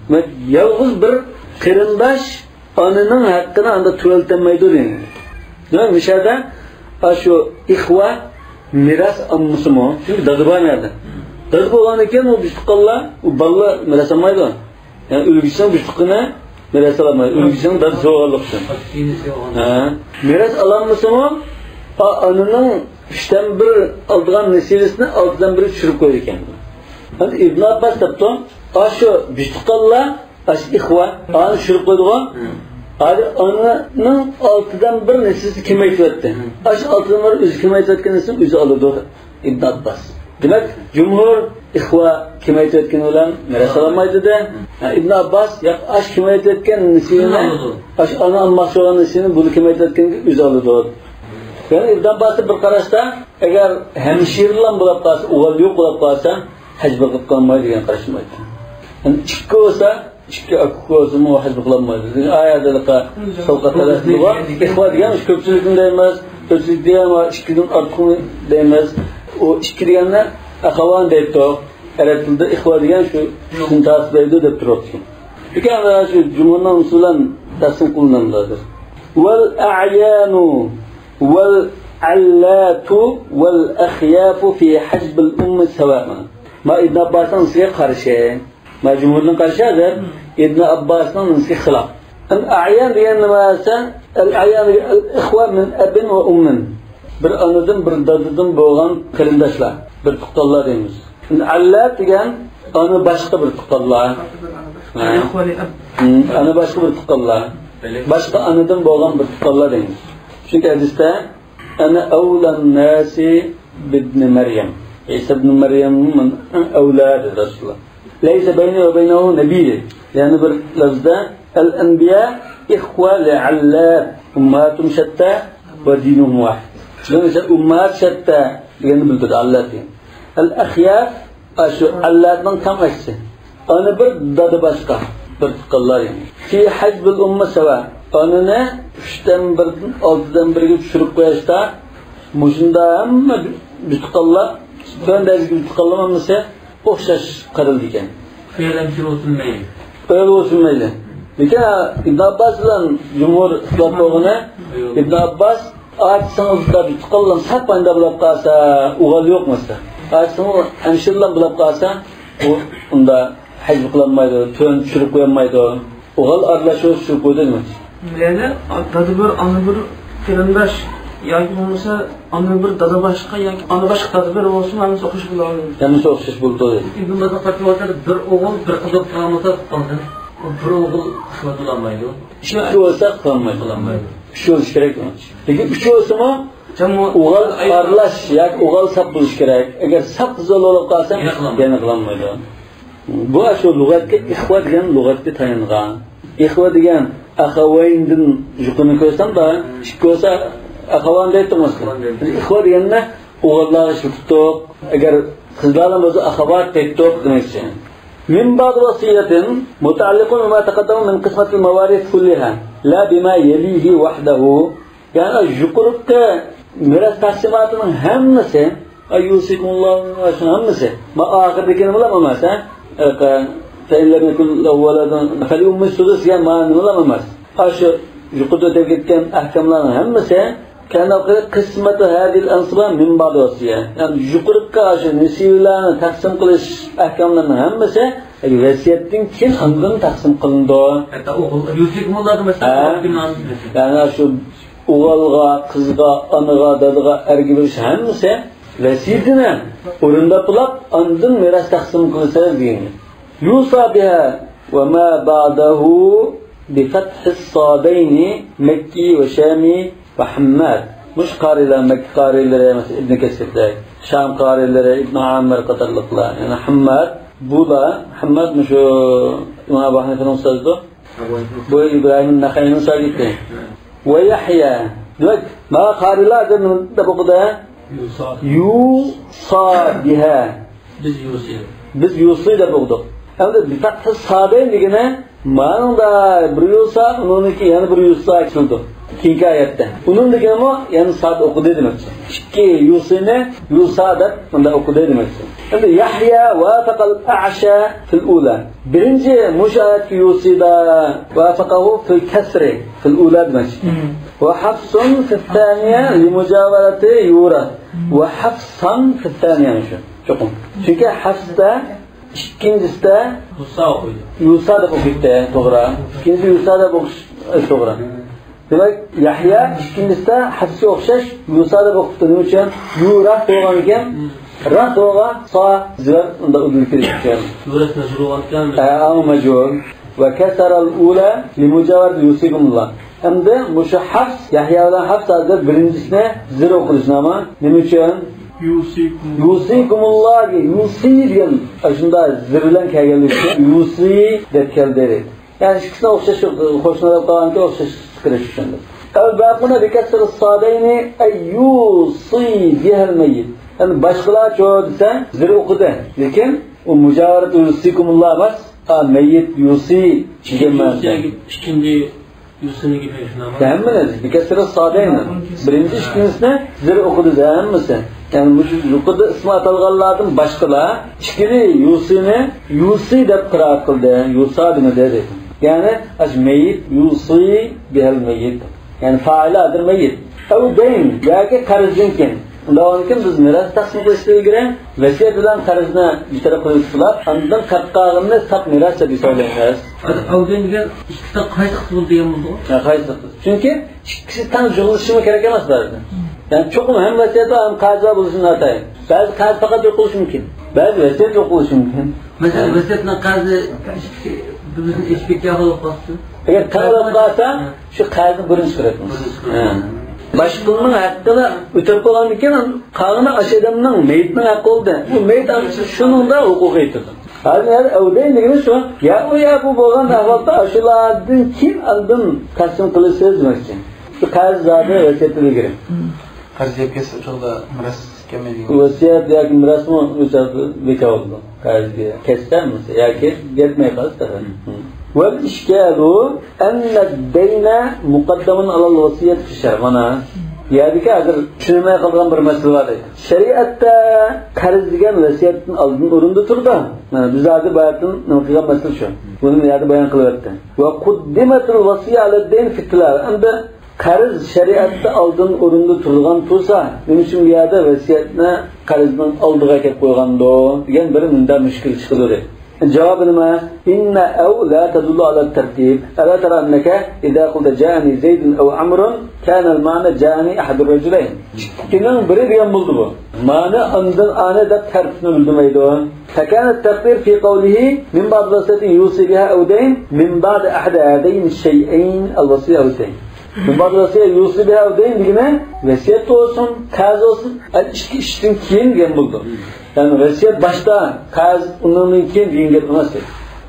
دېمەك، يالغۇز بىر قېرىنداش ئانىنىڭ ھەققىنى ئاندا تۆلىتەلمەيدۇ دېگەن. دېمەك، مۇشۇ يەردە ئاشۇ ئىخۋا مىراس ئالمىسىمۇ، چۈنكى دادا بار نەدە؟ دادا بولغاندىن كېيىن ئۇ بىز تۇغقانلار، ئۇ بالىلار مىراس ئالمايدۇ. يەنى ئۆلگۈچىنىڭ بىز تۇغقىنى مىراس ئالالمايدۇ. ئۆلگۈچىنىڭ دادىسى بولغانلىقى ئۈچۈن. ھە. مىراس ئالالمىسىمۇ، ئا-، ئانىنىڭ ئۈچتىن بىر ئالىدىغان نېسىۋىسىنى ئالتىدىن بىرگە چۈشۈرۈپ قويىدىكەن. ئەمدى ئىبن ئابباس دەپتۇ، ئاشۇ بىز تۇغقانلار ئاشۇ ئىخۋا، ئانى چۈشۈرۈپ قويدىغۇ. ھازىر ئانىنىڭ ئالتىدىن بىر نېسىۋىسىنى كېمەيتىۋەتتى. ئاشۇ ئالتىدىن بىر ئۆزى كېمەيتىۋەتكەن نېسىۋىنى ئۆزى ئالىدۇ، ئىبن ئابباس. دېمەك، جۇمھۇر ئىخۋا كېمەيتىۋەتكەن بىلەن مىراس ئالالمايدۇ دېدى. ھە، ئىبن ئابباس، ياق، ئاشۇ كېمەيتىۋەتكەن نېسىۋىنى ئاشۇ ئانا ئالماقچى بولغان نېسىۋىنى بۇنى كېمەيتىۋەتكەنگە ئۆزى ئالىدۇ. يەنى ئىبن ئابباستا بىر قاراشتا، ئەگەر ھەمشىرىلام بولۇپ قالسا، ئوغۇل يوق بولۇپ قالسا، ھەج بېقىپ قالمايدۇ دېگەن قاراش بار ئىكەن. يەنى ئىككى بولسا، ئىككى ئاكا بولسىمۇ ھەج بېقىلالمايدۇ. لېكىن ئايەتلىققە سوققا تەلەپ بولغان. ئىخۋا دېگەن كۆپچىلىكنى دەيمىز، كۆپچىلىك دېگەن ئىككىدىن ئارتۇقنى دەيمىز. ئۇ ئىككى دېگەننى ئەخاۋان دەيتتۇق. ئەرەب تىلىدا ئىخۋا دېگەن شۇ ئىككىسىنى تاسىدىلايدۇ دەپ تۇرۇپتۇ. لېكىن شۇ جۇمھۇرنىڭ ئۇسۇلەن تەقسىم قىلىنامدۇ ھازىر؟ والأعيان والعلات والأخياف في حجب الأم سواء. ما ئىبن ئابباسنىڭ نېسىگە قارشى. ما جۇمھۇرنىڭ قارشى ھازىر ئىبن ئابباسنىڭ نېسىگە خىلاپ. ئەل ئەيان دېگەن نېمە دېسە، ئەل ئەيان دېگەن ئەل ئىخۋا مىن ئەبىن ۋە ئۇممىن. بىر ئانىدىن، بىر دادىدىن بولغان قېرىنداشلار، بىر تۇغقانلار دەيمىز. ئەللات دېگەن ئانا باشقا بىر تۇغقانلار. ھە. ئانا باشقا بىر تۇغقانلار. باشقا ئانىدىن بولغان بىر تۇغقانلار دەيمىز. چۈنكى ھەدىستە، «أنا أولى الناس بابن مريم». ئىسا ئىبن مەريەم مەن ئەۋلا دېدى رەسۇلۇللا. «ليس بيني وبينه نبي» دېدى. يەنە بىر لەفزدە، «الأنبياء إخوة لعلات، أمهاتهم شتى ودينهم واحد». شۇنىڭ ئۈچۈن ئۇمماھات شەتتە دېگەننى بىلدۈردى، ئەللات دېگەن. ئەل ئەخياف، ئاشۇ ئەللاتنىڭ تەڭ ئەكسى. ئانا بىر، دادا باشقا. بىر تۇغقانلار يەنى. في حجب الأم سواء. ئانىنى ئۈچتىن بىردىن ئالتىدىن بىرگە چۈشۈرۈپ قويۇشتا، مۇشۇندا ھەممە بىر تۇغقانلار، تۆۋەندىكى بىر تۇغقانلار ھەممىسى ئوخشاش قارىلىدىكەن. ئۆيلەمچى بولسۇن مەيلى. ئۆيلى بولسۇن مەيلى. لېكىن ئىبن ئابباس بىلەن جۇمھۇر ئىختىلاپ بولغىنى، ئىبن ئابباس ئاچىسىڭىز بىر تۇغقانلار ساپ ئاندا بولۇپ قالسا، ئوغۇل يوق مەسىلەن. ئاچىسىڭىز ھەمشىرىلەر بولۇپ قالسا، ئۇ ئۇندا ھەج قىلالمايدۇ، تۆۋەن چۈشۈرۈپ قويالمايدۇ. ئوغۇل ئارىلاشسا چۈشۈرۈپ قويىدۇ دېمەكچى. يەنى دادا بىر، ئانا بىر قېرىنداش ياكى بولمىسا ئانا بىر، دادا باشقا ياكى ئانا باشقا، دادا بىر بولسىمۇ ھەممىسى ئوخشاش بولىدۇ. ھەممىسى ئوخشاش بولىدۇ. ئىبن بازنىڭ پەتۋاسىدا بىر ئوغۇل، بىر قىز بولۇپ قالغان بولسا، بىر ئوغۇل خىزمەت قىلالمايدۇ. ئىككى بولسا قىلالمايدۇ. قىلالمايدۇ. ئۈچ بولۇش كېرەك. لېكىن ئۈچ بولسىمۇ، ئوغۇل ئارىلاش ياكى ئوغۇل ساپ بولۇش كېرەك. ئەگەر ساپ قىز بولۇپ قالسا، يەنە قىلالمايدۇ. يەنە قىلالمايدۇ. بۇ ئاشۇ لۇغەتكە ئىخۋا دېگەن لۇغەتكە تايانغان. ئىخۋا دېگەن ئەخەۋەيندىن يۇقىرىنى كۆرسەم، دا ئىككى بولسا ئەخەۋان دەيتتۇق مەسىلەن. ئىخۋا دېگەندە ئوغۇللارغا ئىشلىتىپتۇق. ئەگەر قىزلارنى بولسا ئەخەۋات دەيتتۇق دېمەكچى. من بعد وصية متعلق بما تقدم من قسمة المواريث كلها لا بما يليه وحده. يەنى يۇقىرىقى مىراس تەقسىماتىنىڭ ھەممىسى، يۇسىكۇمۇللاھۇ، شۇنىڭ ھەممىسى. ما ئاخىرىدىكىنى بىلەن ئەمەس، ھە؟ فإن لم يكن له ولد فلأمه السدس دېگەن مانا نېمىلەر ئەمەس. ئاشۇ يۇقىرىدا ئۆتۈپ كەتكەن ئەھكاملارنىڭ ھەممىسى كان قسمة هذه الأنصبة من بعد وصية. يەنى يۇقىرىقى ئاشۇ نېسىۋىلەرنى تەقسىم قىلىش ئەھكاملىرىنىڭ ھەممىسى ۋەسىيەتتىن كېيىن ئاندىن تەقسىم قىلىنىدۇ. ھەتتا ئوغۇل، يۇسىكۇمۇللاھدا مەسىلەن، ھە؟ يەنى شۇ ئوغۇلغا، قىزغا، ئانىغا، دادىغا، ئەرگە بېرىش ھەممىسى ۋەسىيىتىنى ئورۇنداپ بولاپ، ئاندىن مىراس تەقسىم قىلىسىز دېگەن. يوصى بها وما بعده بفتح الصادين مكي وشامي وحماد. مۇشۇ قارىيلار، مەككە قارىيلىرى، مەسىلەن، ئىبن كەسىردەك، شام قارىيلىرى، ئىبن ئامىر قاتارلىقلار. يەنى ھەمماد، بۇلار، ھەمماد مۇشۇ ئىمام ئەبۇ ھەنىفەنىڭ ئۇستازىدۇ. بۇ ئىبراھىم نەخەئىنىڭ شاگىرتى. ۋە يەھيا. دېمەك، مانا قارىيلار دەپ، دەپ ئوقۇدى. يۇسا. يۇسا بىھا. بىز يۇسى. بىز يۇسى دەپ ئوقۇدۇق. ئەمدى بىفتەھى سادەين دېگىنى مانىڭدا بىر يۇسا، ئۇنىڭدىكى يەنە بىر يۇسا كېلىدۇ. كېيىنكى ئايەتتە. ئۇنىڭ دېگىنىمۇ يەنە ساد ئوقۇدى دېمەكچى. ئىككى يۇسىنى يۇسا دەپ مۇنداق ئوقۇدى دېمەكچى. ئەمدى يەھيا ۋافەقەل ئەشە فىل ئۇلا. بىرىنچى مۇشۇ ئايەتتىكى يۇسىدا ۋافەقەھۇ فىل كەسرى فىل ئۇلا دېمەكچى. مم. ۋە ھەفسۇن فىل سانىيە لىمۇجاۋەرەتى يۇرا. ۋە ھەفسان فىل سانىيە شۇ. چوقۇم. چۈنكى ھەفسدا ئىككىنچىسىدە يۇسا ئوقۇيدۇ. يۇسا دەپ ئوقۇيتتى، توغرا. ئىككىنچىسى يۇسا دەپ ئوقۇش، ئە، توغرا. دېمەك، يەھيا ئىككىنچىسىدە ھەفسىگە ئوخشاش يۇسا دەپ ئوقۇپتۇ. نېمە ئۈچۈن؟ يۇ راھ بولغانىكەن، راھ بولغان سا زىيار ئۇندا ئۇدۇل كىرىش ئۈچۈن. يۇ راھ مەجھۇل بولغانىكەن. ئە، ئەڭ مەجھۇل. ۋە كەسەرەل ئۇلا لىمۇجاۋەرەتى يۇسىكۇمۇللا. ئەمدى مۇشۇ ھەفس، يەھيا بىلەن ھەفس ھازىر بىرىنچىسىنى زىر ئوقۇلۇشىنى ئاما. نېمە ئۈچۈن؟ يۇسىكۇم. يۇسىكۇمۇللا، يۇسى دېگەن ئاشۇنداق زىر بىلەن كەلگەنلىكى ئۈچۈن يۇسى دەپ كەلدى دەيدۇ. يەنى ئىككىسىنى ئوخشاش، قوشنا دەپ قالغانكى ئوخشاش كىرىش ئۈچۈن. ئەل باقۇنا بىكەسرى سادەينى ئەي يۇسى بىھەل مەييىت. يەنى باشقىلارچۇ دېسە زىر ئوقۇدى. لېكىن ئۇ مۇجاۋەرەت يۇسىكۇمۇللا ئەمەس، ئا مەييىت يۇسى دېگەن مەنىدە. ئىككىنچى يۇسىنى گېپى شۇنداقمۇ؟ ھەممىنى، بىكەسرى سادەينى. بىرىنچى، ئىككىنچىسىنى زىر ئوقۇدى ھەممىسى. يەنى مۇشۇ يۇقىرىدا ئىسمى ئاتالغانلاردىن باشقىلار ئىككىلى يۇسىنى يۇسى دەپ قىرائەت قىلدى. يۇسا دېمىدى دەيدۇ. يەنى ئاشۇ مەييىت يۇسى بىھەل مەييىت. يەنى فائىلى ھازىر مەييىت. ئەۋ دەين ياكى قەرزدىن كېيىن. ئۇنداق بولغاندىكىن بىز مىراس تەقسىم قىلىشتىن ئىلگىرى ۋەسىيەت بىلەن قەرزنى بىر تەرەپ قىلىپ تۇتۇپ، ئاندىن قالغىنىنى ساپ مىراس دەپ ھېسابلايمىز. ھازىر ئەۋ دەين دېگەن ئىككىسى قايسى قىسىم دېگەن بولدىغۇ؟ ھە، قايسى قىسىم؟ چۈنكى ئىككىسى تەڭ يىغىلىشىمۇ كېرەك ئەمەس بەزىدە. يەنى چوقۇم ھەم ۋەسىيەت ۋە ھەم قەرز بار بولۇشى ناتايىن. بەزى قەرز پەقەت يوق بولۇشى مۇمكىن. بەزى ۋەسىيەت يوق بولۇشى مۇمكىن. مەسىلەن، ۋەسىيەتنىڭ قەرزى ئىچىدىكى بىر بىرسىنى ئېچىپ كەتكەن بولۇپ قالسا. ئەگەر تەلەپ قىلسا، ھە، شۇ قەرزنى بىرىنچى كۆرەتتىم. بىرىنچى كۆرەتتىم. ھە. باشقىنىڭ ھەققىنى ئۆتەپ بولغاندىن كېيىن، قالغىنى ئاشۇ ئادەمنىڭ مېيىتنىڭ ھەققى بولدى. بۇ مېيىت شۇنىڭدا ھوقۇقى يېتىدۇ. ھازىر ئەۋدەين دېگىنى شۇ. يا ئۇ، يا بۇ بولغان ئەھۋالدا ئاشۇلاردىن كېيىن ئاندىن تەقسىم قىلىسىز دېمەكچى. شۇ قەرز زادى ۋەسىيەتتىن ئىلگىرى. قەرز يەپ كەتسە، ئۇ چاغدا مىراس كەلمەيدىغان. ۋەسىيەت ياكى مىراسمۇ ئۆزى بىكار بولىدۇ. قەرزگە كەتسە، ياكى يەتمەي قالسا. ۋەل ئىشكالۇ ئەننەد دەينە مۇقەددەمۇن ئالال ۋەسىيەت فى شەرئ. مانا، بۇ يەردىكى ھازىر چۈشىنىلمەي قالغان بىر مەسىلە بار دەيدۇ. شەرىئەتتە قەرز دېگەن ۋەسىيەتتىن ئالدىن ئورۇندا تۇرىدۇ. مانا، بىز ھازىر باياتىن نېمە قىلغان مەسىلە شۇ. بۇنى بۇ يەردە بايان قىلىۋەتتى. ۋە قۇددىمەتۇل ۋەسىيە ئەلەد دەين فىتلەر. ئەمدى قەرز شەرىئەتتە ئالدىن ئورۇندا تۇرىدىغان تۇرسا، نېمە ئۈچۈن بۇ يەردە ۋەسىيەتنى قەرزنىڭ ئالدىغا ئەكەپ قويغاندۇ دېگەن بىر مۇنداق مۈشكۈل چىقىدۇ. جاۋابى نېمە؟ ئىننە ئەۋ لا تەدۇللۇ ئەلەت تەرتىب. ئەلا تەرا ئەننەكە ئىزا قۇلتە جائەنى زەيدۇن ئەۋ ئەمرۇن كانەل مەنە جائەنى ئەھەدۇر رەجۇلەين. ئىككىنىڭ بىرى دېگەن بولدى بۇ. مەنە ئاندىن ئانى دەپ تەرتىپنى بىلدۈرمەيدۇ. فكان التقدير في قوله من بعد وصية يوصي بها أو دين، من بعد أحد هذين الشيئين، الوصية أو الدين. من بعد وصية يوصي بها أو دين دېگىنى ۋەسىيەت بولسۇن، قەرز بولسۇن، ئىككى ئىشتىن كېيىن دېگەن بولىدۇ. يەنى ۋەسىيەت باشتا، قەرز ئۇنىڭدىن كېيىن دېگەن گەپ ئەمەس.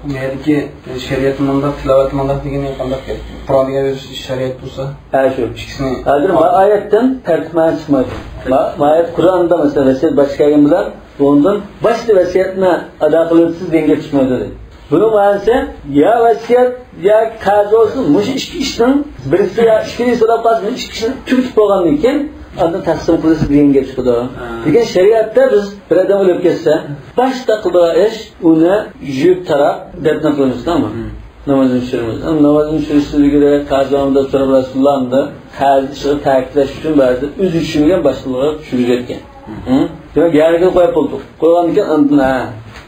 بۇ يەردىكى شەرىئەت مۇنداق، تىلاۋەت مۇنداق دېگىنى قانداق گەپ؟ قۇرئان دېگەن شەرىئەت بولسا، ھە، شۇ ئىككىسىنى. ھازىر ما ئايەتتىن تەرتىپ مەنىسى چىقمايدۇ. ما، ما ئايەت قۇرئاندا، مەسىلەن، ۋەسىيەت باشقا كەلگەن بىلەن ئۇنىڭدىن باشتا ۋەسىيەتنى ئادا قىلىۋېتىسىز دېگەن گەپ چىقمايدۇ دەيدۇ. بۇنىڭ مەنىسى يا ۋەسىيەت ياكى قەرز بولسۇن، مۇشۇ ئىككى ئىشنىڭ بىرسى يا ئىككىلىسى بولۇپ قالسا، مۇشۇ ئىككى ئىشنى تۈگىتىپ بولغاندىن كېيىن ئاندىن تەقسىم قىلىسىز دېگەن گەپ چىقىدۇ. ھە. لېكىن شەرىئەتتە بىز بىر ئادەم ئۆلۈپ كەتسە، باشتا قىلىدىغان ئىش ئۇنى يۇيۇپ تاراپ دەپنە قىلىمىز، توغرىمۇ؟ ھە. نامازنى چۈشۈرىمىز. ئەمما نامازنى چۈشۈرۈشتىن ئىلگىرى قازى ئامدا سوراپ رەسۇلۇللا ئەمدى قەرز ئىشىغا تەكىتلەش ئۈچۈن بەزىدە ئۆزى چۈشۈرمىگەن باشقىلارغا چۈشۈرگەن. ھە؟ دېمەك، يەرگە قويۇپ بولدۇق. قويغاندىن كېيىن ئاندىن، ھە،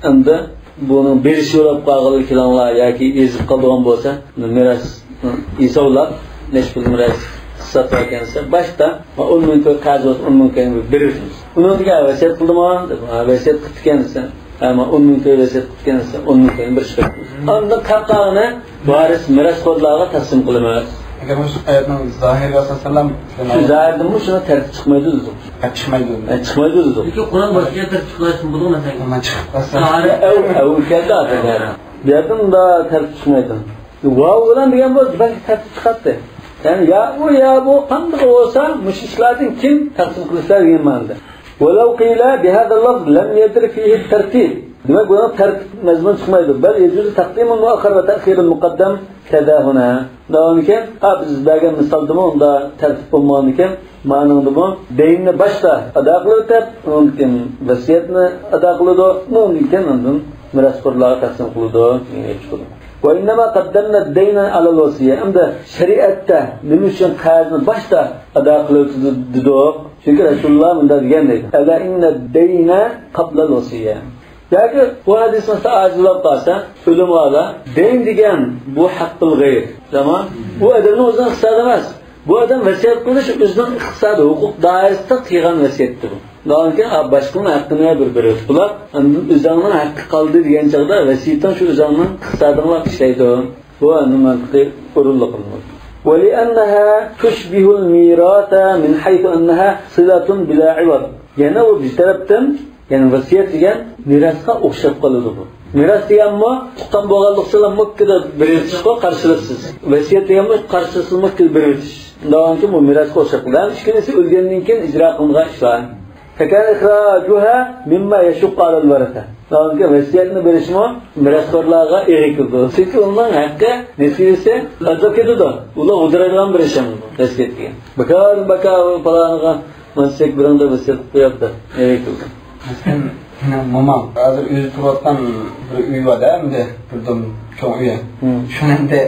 ئەمدى بۇنىڭ بېرىشى بولۇپ قالغىلى كېلىڭلار ياكى ئېزىپ قالىدىغان بولسا، مىراس ھېسابلاپ، نەچچە پۇل مىراس ساتىۋالغان دېسە، باشتا، ما، ئون مىڭ كوي قەرز بولسا، ئون مىڭ كوينى بېرىسىز. ئۇنىڭدىن كېيىن ۋەسىيەت قىلدىمۇ دەپ، ھە، ۋەسىيەت قىپتىكەن دېسە، ھە، ما، ئون مىڭ كوي ۋەسىيەت قىپتىكەن دېسە، ئون مىڭ كوينى بېرىشى كېرەك. ئاندىن قالغىنى ۋارىس مىراسخورلارغا تەقسىم قىلىمىز. ئەگەر مۇشۇ ئايەتنىڭ زاھىرىگە ئاساسەنلا، شۇ زاھىردىن بۇ شۇنى تەرتىپ چىقمايدۇ دېدۇق. ھە، چىقمايدۇ دېدۇق. ھە، چىقمايدۇ دېدۇق. لېكىن قۇرئان باشقا تەرتىپ چىقىرىشمۇ بولىدۇ، مەسىلەن. مانا چىقىپ قالسا. ئەۋ، ئەۋ كەلدى ئادەم. بۇ يەردىن ئۇنداق تەرتىپ چىقمايدۇ. ۋاۋ بىلەن دېگەن بولسا بەلكى تەرتىپ چىقاتتى. يەنى يا ئۇ يا بۇ قانداق بولسا مۇشۇ ئىشلاردىن كىم تەقسىم قىلىشلار دېگەن مەنىدە. ولو قيل بهذا اللفظ لم يدر فيه الترتيب. دېمەك، بۇنىڭ تەرتىپ مەزمۇن چىقمايدۇ. بەل يەجۇزۇ تەقدىمۇل مۇئەخخەر ۋە تەخىرۇل مۇقەددەم كەزا ھۇنا. دەۋامىكەن، ھا، بىز بەرگەن مىسالدىمۇ ئۇندا تەرتىپ بولمىغانىكەن، مانىڭدىمۇ دەيننى باشتا ئادا قىلىۋېتىپ، ئۇنىڭدىن كېيىن ۋەسىيەتنى ئادا قىلىدۇ، ئۇنىڭدىن كېيىن ئاندىن مىراسخورلارغا تەقسىم قىلىدۇ دېگەن گەپ چىقىدۇ. وإنما قدمنا الدين على الوصية. ئەمدى شەرىئەتتە نېمە ئۈچۈن قەرزنى باشتا ئادا قىلىۋېتىدۇ دېدۇق؟ چۈنكى رەسۇلۇللا مۇنداق دېگەن دەيدۇ، ألا إن الدين قبل الوصية. ياكى بۇ ھەدىسنى ئاجىزلاپ قالسا، ئۆلىمالار دەين دېگەن بۇ ھەققىل غەير. تامام. بۇ ئادەمنىڭ ئۆزىنىڭ ئىقتىسادى ئەمەس. بۇ ئادەم ۋەسىيەت قىلىش ئۆزىنىڭ ئىقتىسادى، ھوقۇق دائىرىسىدە قىلغان ۋەسىيەتتە بۇ. ئۇنىڭدىن كېيىن، ئا، باشقىنىڭ ھەققىنى بىر بېرىۋېتىپ بولار. ئاندىن ئۆزۈڭنىڭ ھەققى قالدى دېگەن چاغدا ۋەسىيىتىڭ شۇ ئۆزۈڭنىڭ ئىقتىسادىڭغا ئىشلەيدۇ. بۇ ئەنە مەنتىقىي ئورۇنلۇق. ولأنها تشبه الميراث من حيث أنها صلة بلا عوض. يەنە ئۇ بىر تەرەپتىن، يەنى ۋەسىيەت دېگەن مىراسقا ئوخشاپ قالىدۇ بۇ. مىراس دېگەنمۇ تۇغقان بولغانلىقسىز مۇككىدا بېرىۋېتىشقۇ قارشىلىقسىز. ۋەسىيەت دېگەنمۇ قارشىلىقسىز مۇككىدا بېرىۋېتىش. شۇنداقكى بۇ مىراسقا ئوخشاپ قالىدۇ. ھەم ئىككىلىسى ئۆلگەندىن كېيىن ئىجرا قىلىنغان ئىشلار. فكان إخراجها مما يشق على الورثة. چۈنكى ۋەسىيەتنى بېرىشمۇ مىراسخورلارغا ئېغىر كېلىدۇ. چۈنكى ئۇنىڭ ھەققى، نېسىۋىسى ئازلاپ كېتىدۇ. ئۇلار غۇدىرايدىغان بىر ئىش ئەمدى ۋەسىيەت دېگەن. بىكار، بىكار پالانىغا مانچىلىك بىرىڭدە ۋەسىيەت قىلىپ قويۇپتۇ. ئېغىر كېلىدۇ. مەسىلەن، مېنىڭ مومام ھازىر ئۆزى تۇرۇۋاتقان بىر ئۆيى بار-دە، ئەمدى بىردىن چوڭ ئۆيى. شۇنى ئەمدى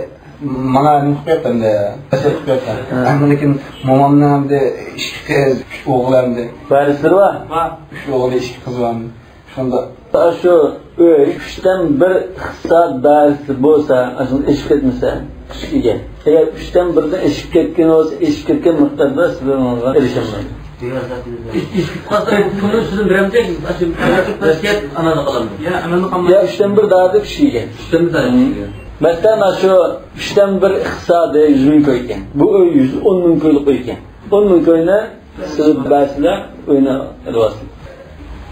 ماڭا نېمە قىلىپ بەردى، ئەمدى ۋەسىيەت قىلىپ بەردى. ئەمدى لېكىن مومامنىڭ ئەمدى ئىككى قىز، ئۈچ ئوغۇل ئەمدى. ۋارىسلىرى بار؟ بار. ئۈچ ئوغۇل، ئىككى قىز بار ئەمدى. شۇنداق. شۇ ئۆي ئۈچتىن بىر ئىقتىساد دائىرىسى بولسا، ئاشۇندىن ئېشىپ كەتمىسە، كىشىگە. ئەگەر ئۈچتىن بىردىن ئېشىپ كەتكەن بولسا، ئېشىپ كەتكەن مىقداردا سىلەر ئۇنىڭغا ئېرىشەلمەيدۇ. ئېشىپ قالسا، پۇلنى سىزدىن بېرەمدىك، ئاشۇ ۋەسىيەت ئانادا قالامدۇ؟ يا، ئەمەلدە قالمايدۇ. يا، ئۈچتىن بىر دادى كىشىگە. ئۈچتىن بىر دادى كىشىگە. مەسىلەن، شۇ ئۈچتىن بىر ئىقتىسادى يۈز مىڭ كوي ئىكەن. بۇ ئۆي يۈز ئون مىڭ كويلۇق ئۆي ئىكەن. ئون مىڭ كوينى سىز بەرسىلەر، ئۆينى ئېلىۋالسىلەر.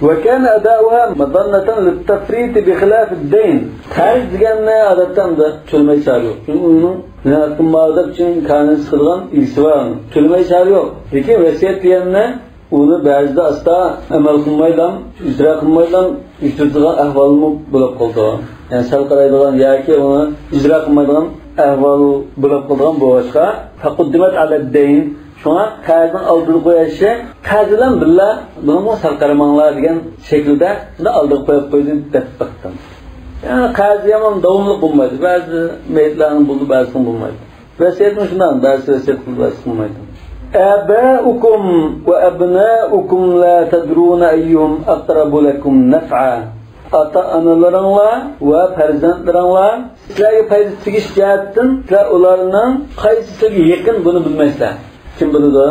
وكان أداؤها مظنة للتفريط بخلاف الدين. قەرز دېگەننى ئادەتتە ئەمدى تۆلىمەي چارە يوق. چۈنكى ئۇنىڭ نېمە ھەققىم بار دەپ چۈنكى كانىنى سىقىدىغان ئىگىسى بار ئۇنىڭ. تۆلىمەي چارە يوق. لېكىن ۋەسىيەت دېگەننى ئۇنى بەزىدە ئاستا ئەمەل قىلمايلا، ئىجرا قىلمايلا يۈتىدىغان ئەھۋالمۇ بولۇپ قالىدۇ. يەنى سەل قارايدىغان ياكى ئۇنى ئىجرا قىلمايدىغان ئەھۋال بولۇپ قالىدىغان بولغاچقا، فقدمت على الدين. شۇڭا قەرزنىڭ ئالدىدا قويۇشى، قەرز بىلەن بىللە بۇنىڭغا سەل قارىماڭلار دېگەن شەكىلدە شۇنداق ئالدىغا قويۇپ قويدى دەپ باقتىم. يەنى قەرز يامان داۋاملىق بولمايدۇ. بەزى مەيتلەرنىڭ بولىدۇ، بەزىسىنىڭ بولمايدۇ. ۋەسىيەتمۇ شۇنداق، بەزىسى ۋەسىيەت قىلىدۇ، بەزىسى قىلمايدۇ. آباؤكم وأبناؤكم لا تدرون أيهم أقرب لكم نفعا. ئاتا-ئانىلىرىڭلار ۋە پەرزەنتلىرىڭلار سىلەرگە پايدا تېگىش جەھەتتىن سىلەر ئۇلارنىڭ قايسىسىغا يېقىن، بۇنى بىلمەيسىلەر. كىم بىلىدۇ؟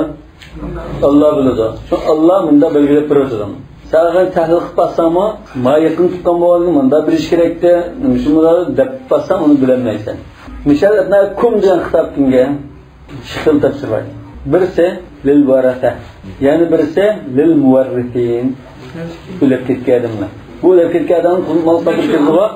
ئاللا بىلىدۇ. شۇ ئاللا مۇنداق بەلگىلەپ بېرىۋاتىدۇ. سەن تەھلىل قىلىپ باقساڭمۇ، ما يېقىن تۇغقان بولغاندا مۇنداق بېرىش كېرەكتى، نېمە ئۈچۈن بۇنداق دەپ باقساڭ، ئۇنى بىلەلمەيسەن. مىسال، ئەتنە كۇم دېگەن خىتاب كىمگە؟ ئىككى خىل تەپسىر بار. بىرسى لىل ۋەرەسە، يەنە بىرسى لىل مۇۋەررىسىن. ئۆلۈپ كەتكەن ئادەملەر. بۇ ئۆلۈپ كەتكەن ئادەمنى مال قالدۇرۇپ كەتتىغۇ.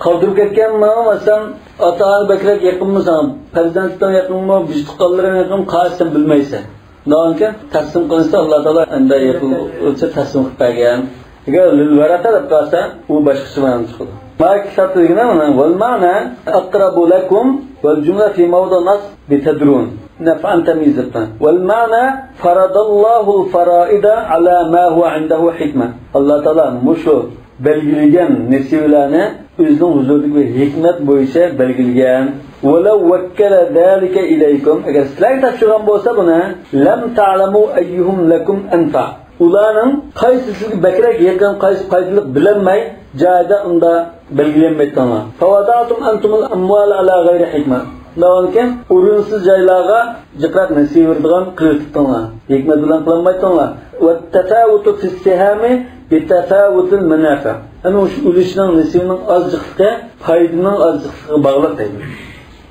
قالدۇرۇپ كەتكەن ماڭا، مەسىلەن، ئاتا-ئانا بەكرەك يېقىنمۇ ساڭا؟ پەرزەنتلىرىڭ يېقىنمۇ؟ بىز تۇغقانلىرىڭ يېقىنمۇ؟ قايسى سەن بىلمەيسەن. ئۇنىڭ كېيىن تەقسىم قىلىنسا، ئاللا تائالا ئەندە يېقىنغىچە تەقسىم قىلىپ بەرگەن. ئەگەر لىل ۋەرەسە دەپ قالسا، ئۇ باشقىچە مەنىدە چىقىدۇ. مانا كىتابتا دېگىنى مانا، والمعنى أقرب لكم والجملة في موضع نصب بتدرون. نفعا تمييز دەپتۇ. والمعنى فرض الله الفرائض على ما هو عنده حكمة. ئاللا تائالا مۇشۇ بەلگىلىگەن نېسىۋىلەرنى ئۆزىنىڭ ھۇزۇرىدىكى بىر ھېكمەت بويىچە بەلگىلىگەن. ولو وكل ذلك إليكم، ئەگەر سىلەرگە تاپشۇرغان بولسا بۇنى، لم تعلموا أيهم لكم أنفع. ئۇلارنىڭ قايسى سىزگە بەكرەك يېقىن، قايسى پايدىلىق بىلەلمەي، جايىدا ئۇندا بەلگىلىيەلمەيتتىڭلار. فوضعتم أنتم الأموال على غير حكمة. شۇنداق بولغانكەن، ئورۇنسىز جايلارغا جىقراق نېسىۋە بېرىدىغان قىلىۋېتىپتىڭلار. ھېكمەت بىلەن قىلالمايتتىڭلار. والتفاوت في السهام بتفاوت المنافع. يەنى مۇشۇ ئۈلۈشنىڭ، نېسىۋىنىڭ ئازجىقلىقى پايدىنىڭ ئازجىقلىقىغا باغلىق دەيدۇ.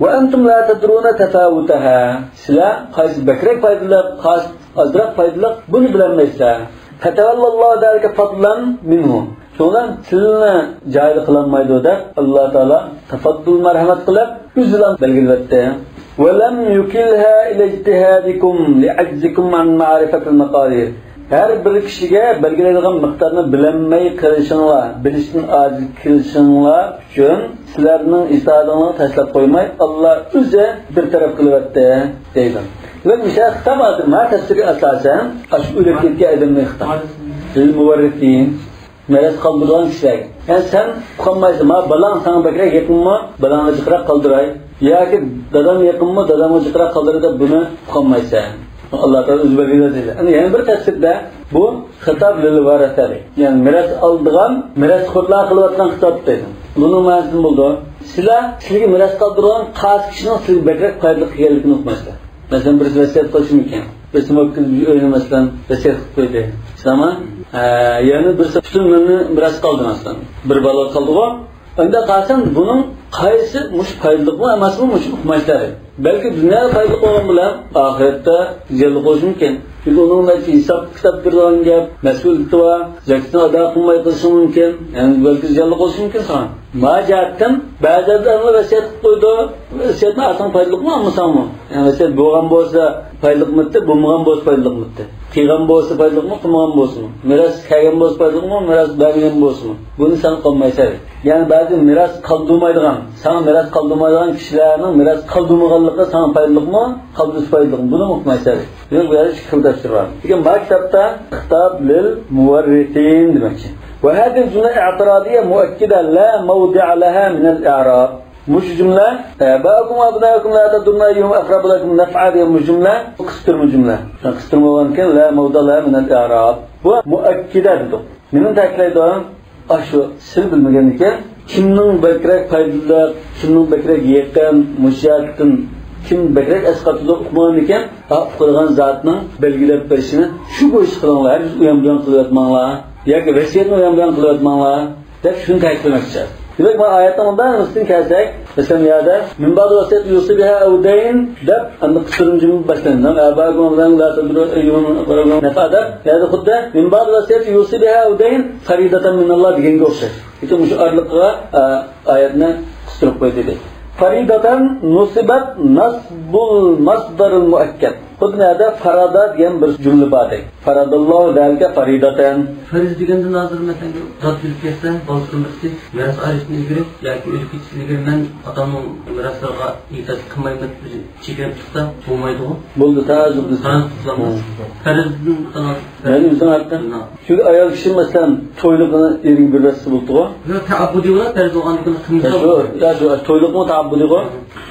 وأنتم لا تدرون تفاوتها. سىلەر قايسى بەكرەك پايدىلىق، قايسى ئازراق پايدىلىق، بۇنى بىلەلمەيسىلەر. فتولى الله ذلك فضلا منه. شۇڭا سىلىنى جاھىل قىلالمايدۇ دەپ، ئاللا تائالا تەفەددۇل، مەرھەمەت قىلىپ، ئۆزىلا بەلگىلەۋەتتى. ولم يكلها إلى اجتهادكم لعجزكم عن معرفة المقادير. ھەر بىر كىشىگە بەلگىلەيدىغان مىقدارنى بىلەلمەي قېلىشىڭلار، بىلىشتىن ئاجىز قېلىشىڭلار ئۈچۈن سىلەرنىڭ ئىجتىھادىڭلارنى تاشلاپ قويماي، ئاللا ئۆزى بىر تەرەپ قىلىۋەتتى دەيدۇ. ۋە مۇشۇ خىتاب ھازىر ما تەپسىرگە ئاساسەن، ئاشۇ ئۆلۈپ كەتكەن ئادەمنىڭ خىتابى. لىل مۇۋەررىسىن. مىراس قالدۇرغان كىشىلەرگە. يەنى سەن ئۇقالمايسەن، ما بالاڭ ساڭا بەكرەك يېقىنمۇ، بالاڭغا جىقراق قالدۇراي. ياكى دادام يېقىنمۇ، دادامغا جىقراق قالدۇراي دەپ بۇنى ئۇقالمايسەن. ئاللا تائالا ئۆزى بەلگىلەپ بەردى. ئەنە يەنە بىر تەپسىردە بۇ خىتاب لىل ۋارىسە دەيدۇ. يەنى مىراس ئالىدىغان، مىراسخورلار قىلىۋاتقان خىتاب دەيدۇ. بۇنىڭ مەنىسى نېمە بولىدۇ؟ سىلەر سىلەرگە مىراس قالدۇرغان قايسى كىشىنىڭ سىلەرگە بەكرەك پايدىلىق كەلگەنلىكىنى ئۇقمايسىلەر. مەسىلەن، بىرسى ۋەسىيەت قىلىشى مۇمكىن. بىرسى ماككىز بىر ئۆينى، مەسىلەن، ۋەسىيەت قىلىپ قويدى. شۇنداقمۇ؟ ھە، يەنە بىرسى پۈتۈن مالنى مىراس قالدۇرغان، مەسىلەن. بىر بالا قالدىغۇ. ئۇنداق قالسا بۇنىڭ قايسى مۇشۇ پايدىلىقمۇ ئەمەسمۇ، مۇشۇ ئۇقمايسىلەر. بەلكى دۇنيادا پايدىلىق بولغان بىلەن ئاخىرەتتە زىيانلىق بولۇشى مۇمكىن. چۈنكى ئۇنىڭ بىلەن ھېساب-كىتاب بېرىدىغان گەپ، مەسئۇلىيىتى بار، زەكىتىنى ئادا قىلماي قېلىشى مۇمكىن. يەنى بەلكى زىيانلىق بولۇشى مۇمكىن ساڭا. ما جەھەتتىن بەزىلەرنى ۋەسىيەت قىلىپ قويىدۇ. ۋەسىيەتنى ئالساڭ پايدىلىقمۇ، ئالمىساڭمۇ؟ يەنى ۋەسىيەت بولغان بولسا پايدىلىقمىتتى، بولمىغان بولسا پايدىلىقمىتتى؟ قىلغان بولسا پايدىلىقمۇ، قىلمىغان بولسىمۇ؟ مىراس كەلگەن بولسا پايدىلىقمۇ، مىراس بەرمىگەن بولسىمۇ؟ بۇنى سەن قىلمايسەن. يەنى بەزى مىراس قالدۇرمايدىغان، ساڭا مىراس قالدۇرمايدىغان كىشىلەرنىڭ مىراس قالدۇرمىغانلىقى ساڭا پايدىلىقمۇ، قالدۇرسا پايدىلىقمۇ؟ بۇنى ئۇقمايسەن. ياق، بۇ يەردە ئىككى خىل تەپسىر بار. لېكىن بۇ كىتابتا خىتاب لىل مۇۋەررىسىن دېمەكچى. وهذه الجملة اعتراضية مؤكدة لا موضع لها من الإعراب. مۇشۇ جۈملە، ئاباؤكم وأبناؤكم لا تدرون أيهم أقرب لكم نفعا دېگەن مۇشۇ جۈملە قىستۇرما جۈملە. قىستۇرما بولغاندىكىن لا موضع لها من الإعراب. بۇ مۇئەككىدە دېدۇق. نېمىنى تەكىتلەيدۇ؟ ئاشۇ سىل بىلمىگەنىكەن، كىمنىڭ بەكرەك پايدىلىق، كىمنىڭ بەكرەك يېقىن، مۇشۇ جەھەتتىن كىم بەكرەك ئەسقاتىدۇ ئۇقمىغانىكەن، ھە، ئۇقىدىغان زاتنىڭ بەلگىلەپ بېرىشىنى شۇ بويىچە قىلىڭلار، ھەرگىز ئۇيان-بۇيان قىلىۋەتمەڭلار، ياكى ۋەسىيەتنى ئۇيان-بۇيان قىلىۋەتمەڭلار، دەپ شۇنى تەكىتلىمەكچى. دېمەك، مانا ئايەتنىڭ مۇنداق نۇسخىسىدىن كەلسەك، مەسىلەن، يەردە، من بعد وصية يوصي بها أو دين دەپ، ئەمدى قىستۇرما جۈملە باشلاندى. آباؤكم وأبناؤكم لا تدرون أيهم أقرب لكم نفعا دەپ، يەردە خۇددى من بعد وصية يوصي بها أو دين فريضة من الله دېگەنگە ئوخشاش. لېكىن مۇشۇ ئارىلىققا، ئا، ئايەتنى قىستۇرۇپ قويدى دەيدۇ. فريضة نصبت نصب المصدر المؤكد. خۇددى نەدە فەرەدە دېگەن بىر جۈملە باردەك. فەرەدەللاھۇ زالىكە فەرىدەتەن. پەرز دېگەندىن ھازىر مەسىلەن، زات ئۆلۈپ كەتسە، بالىسىدىن بىرسى مىراس ئايرىشتىن ئىلگىرى ياكى ئۆلۈپ كېتىشتىن ئىلگىرى مەن ئاتامنىڭ مىراسلىرىغا ئېھتىياجلىق قىلمايمەن دەپ ئۆزى چېكىنىپ چىقسا بولمايدىغۇ. بولدى، تەنازۇل قىلسا. تەنازۇل قىلسا بولماس. پەرزدىن تەنازۇل. مەن ئۆزۈڭ ھەققىڭ. نعم. چۈنكى ئايال كىشى، مەسىلەن، تويلۇقىنى ئېرىگە بېرىۋەتسە بولىدىغۇ. ياق، تەئەببۇدىي بولۇپ، پەرز بولغاندىن كېيىن قىلمىسا يا شۇ، بولىدۇ. يا شۇ، تويلۇقمۇ تەئەببۇدىيغۇ.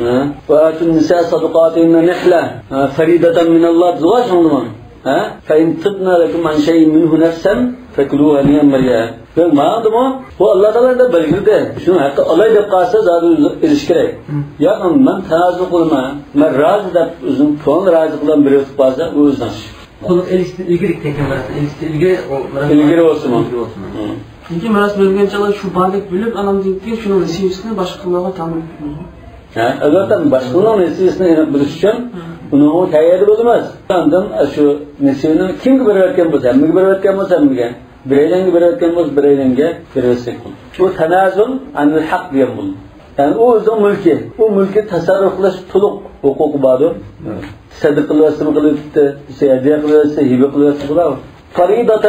ھە؟ وآتوا النساء صدقاتهن نحلة. ھە، فريضة من الله دېدىغۇ شۇنىڭدىمۇ. ھە؟ فإن طبن لكم عن شيء منه نفسا فكلوه هنيئا مريئا. بەك ماڭدىمۇ؟ بۇ ئاللا تائالا ئەمدى بەلگىلىدى. شۇنىڭ ھەققى ئالاي دەپ قالسا، زادى ئۆزى ئېلىشى كېرەك. مم. ياق، مەن تەنازۇل قىلىمەن، مەن رازى دەپ ئۆزىنىڭ كۆڭلى رازى قىلغان بىرى ئۆتۈپ قالسا، ئۇ ئۆزىنىڭ ئىشى. قۇللۇق ئېلىشتىن ئىلگىرى تەكىن بىراز، ئېلىشتىن ئىلگىرى ئۇ بىراز ئىلگىرى بولسىمۇ؟ ئىلگىرى بولسىمۇ. مم. چۈنكى مىراس بۆلگەن چاغدا شۇ باردەك بىلىپ، ئاناندىن كېيىن شۇنىڭ نېسىۋىسىنى باشقىلارغا تەڭ بىلىپ بولىدۇ. ھە، ئەلۋەتتە، باشقىلارنىڭ نېسىۋىسىنى ئېنىق بىلىش ئۈچۈن مم. ئۇنىڭغا تەييارى بولىمىز. ئاندىن شۇ نېسىۋىنى كىمگە بېرىۋەتكەن بولسا، ھەممىگە بېرىۋەتكەن بولسا، ھەممىگە. بىرەيلەنگە بېرىۋەتكەن بولسا، بىرەيلەنگە بېرىۋەتسەك بولىدۇ. بۇ تەنازۇل ئەنىل ھەق دېگەن بولىدۇ. يەنى ئۇ ئۆزىنىڭ مۈلكى. ئۇ مۈلكى تەسەررۇپ قىلىش تولۇق ھوقۇقى باردۇر. سەدىقە قىلىۋەتسىمۇ قىلىۋېتىپتۇ، ھەدىيە قىلىۋەتسە، ھىبە قىلىۋەتسە بولار. فريضة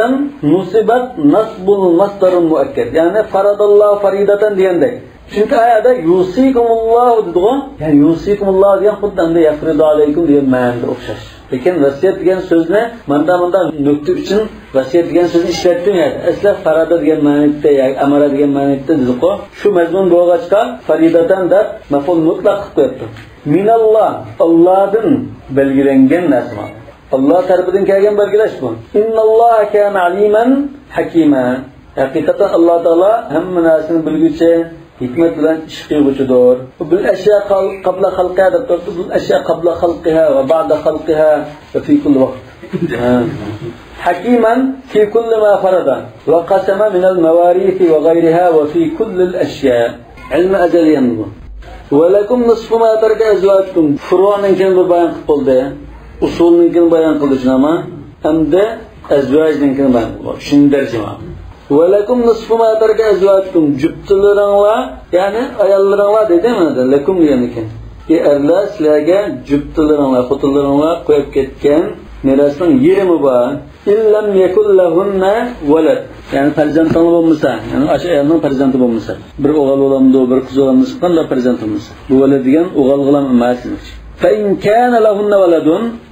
نصبت نصب المصدر المؤكد. يەنى فرض الله فريضة دېگەندەك. چۈنكى ئايەتتە يوصيكم الله دېدىغۇ. يەنى يوصيكم الله دېگەن خۇددى ئەمدى يفرض عليكم دېگەن مەنىگە ئوخشاش. لېكىن ۋەسىيەت دېگەن سۆزنى ماندا مۇنداق نۆكتە ئۈچۈن ۋەسىيەت دېگەن سۆزنى ئىشلەتتىم يەنى. ئەسلى فەرەدە دېگەن مەنىدە ياكى ئەمەرە دېگەن مەنىدە دېدۇقۇ. شۇ مەزمۇن بولغاچقا، فريضة دەپ مەفئۇل مۇتلەق قىلىپ قويۇپتۇ. مىناللا، ئاللادىن بەلگىلەنگەن نەرسە. ئاللا تەرىپىدىن كەلگەن بەلگىلەش بۇ. إن الله كان عليما حكيما. ھەقىقەتەن ئاللا تائالا ھەممە نەرسىنى بىلگۈچى، ھېكمەت بىلەن ئىش قىلغۇچىدۇر. بالأشياء قبل خلقها دەپ تۇرۇپتۇ. بالأشياء قبل خلقها وبعد خلقها وفي كل وقت. ھە. حكيما في كل ما فرض وقسم من المواريث وغيرها وفي كل الأشياء. ئىلمى ئەزەلىي ئەمدى بۇ. ولكم نصف ما ترك أزواجكم. فۇرۇئنىڭكىنى بىر بايان قىلىپ بولدى. ئۇسۇلنىڭكىنى بايان قىلدى، شۇنداقمۇ؟ ئەمدى ئەزۋاجنىڭكىنى بايان قىلىپ بولدى. ئۈچىنچى دەرسى بار. ولكم نصف ما ترك أزواجكم. جۈپتىلىرىڭلار، يەنى ئاياللىرىڭلار دېدى مانا، لەكۇم دېگەندىكىن. ئەرلەر سىلەرگە جۈپتىلىرىڭلار، خوتۇنلىرىڭلار قويۇپ كەتكەن مىراسنىڭ يېرىمى بار. إن لم يكن لهن ولد. يەنى پەرزەنتىڭلار بولمىسا، يەنى ئاشۇ ئايالنىڭ پەرزەنتى بولمىسا. بىر ئوغۇل بولامدۇ، بىر قىز بولامدۇ، قانداق پەرزەنت بولمىسا. بۇ ۋەلەد دېگەن ئوغۇلغىلا ئەمەس دېمەكچى. فإن كان لهن ولد،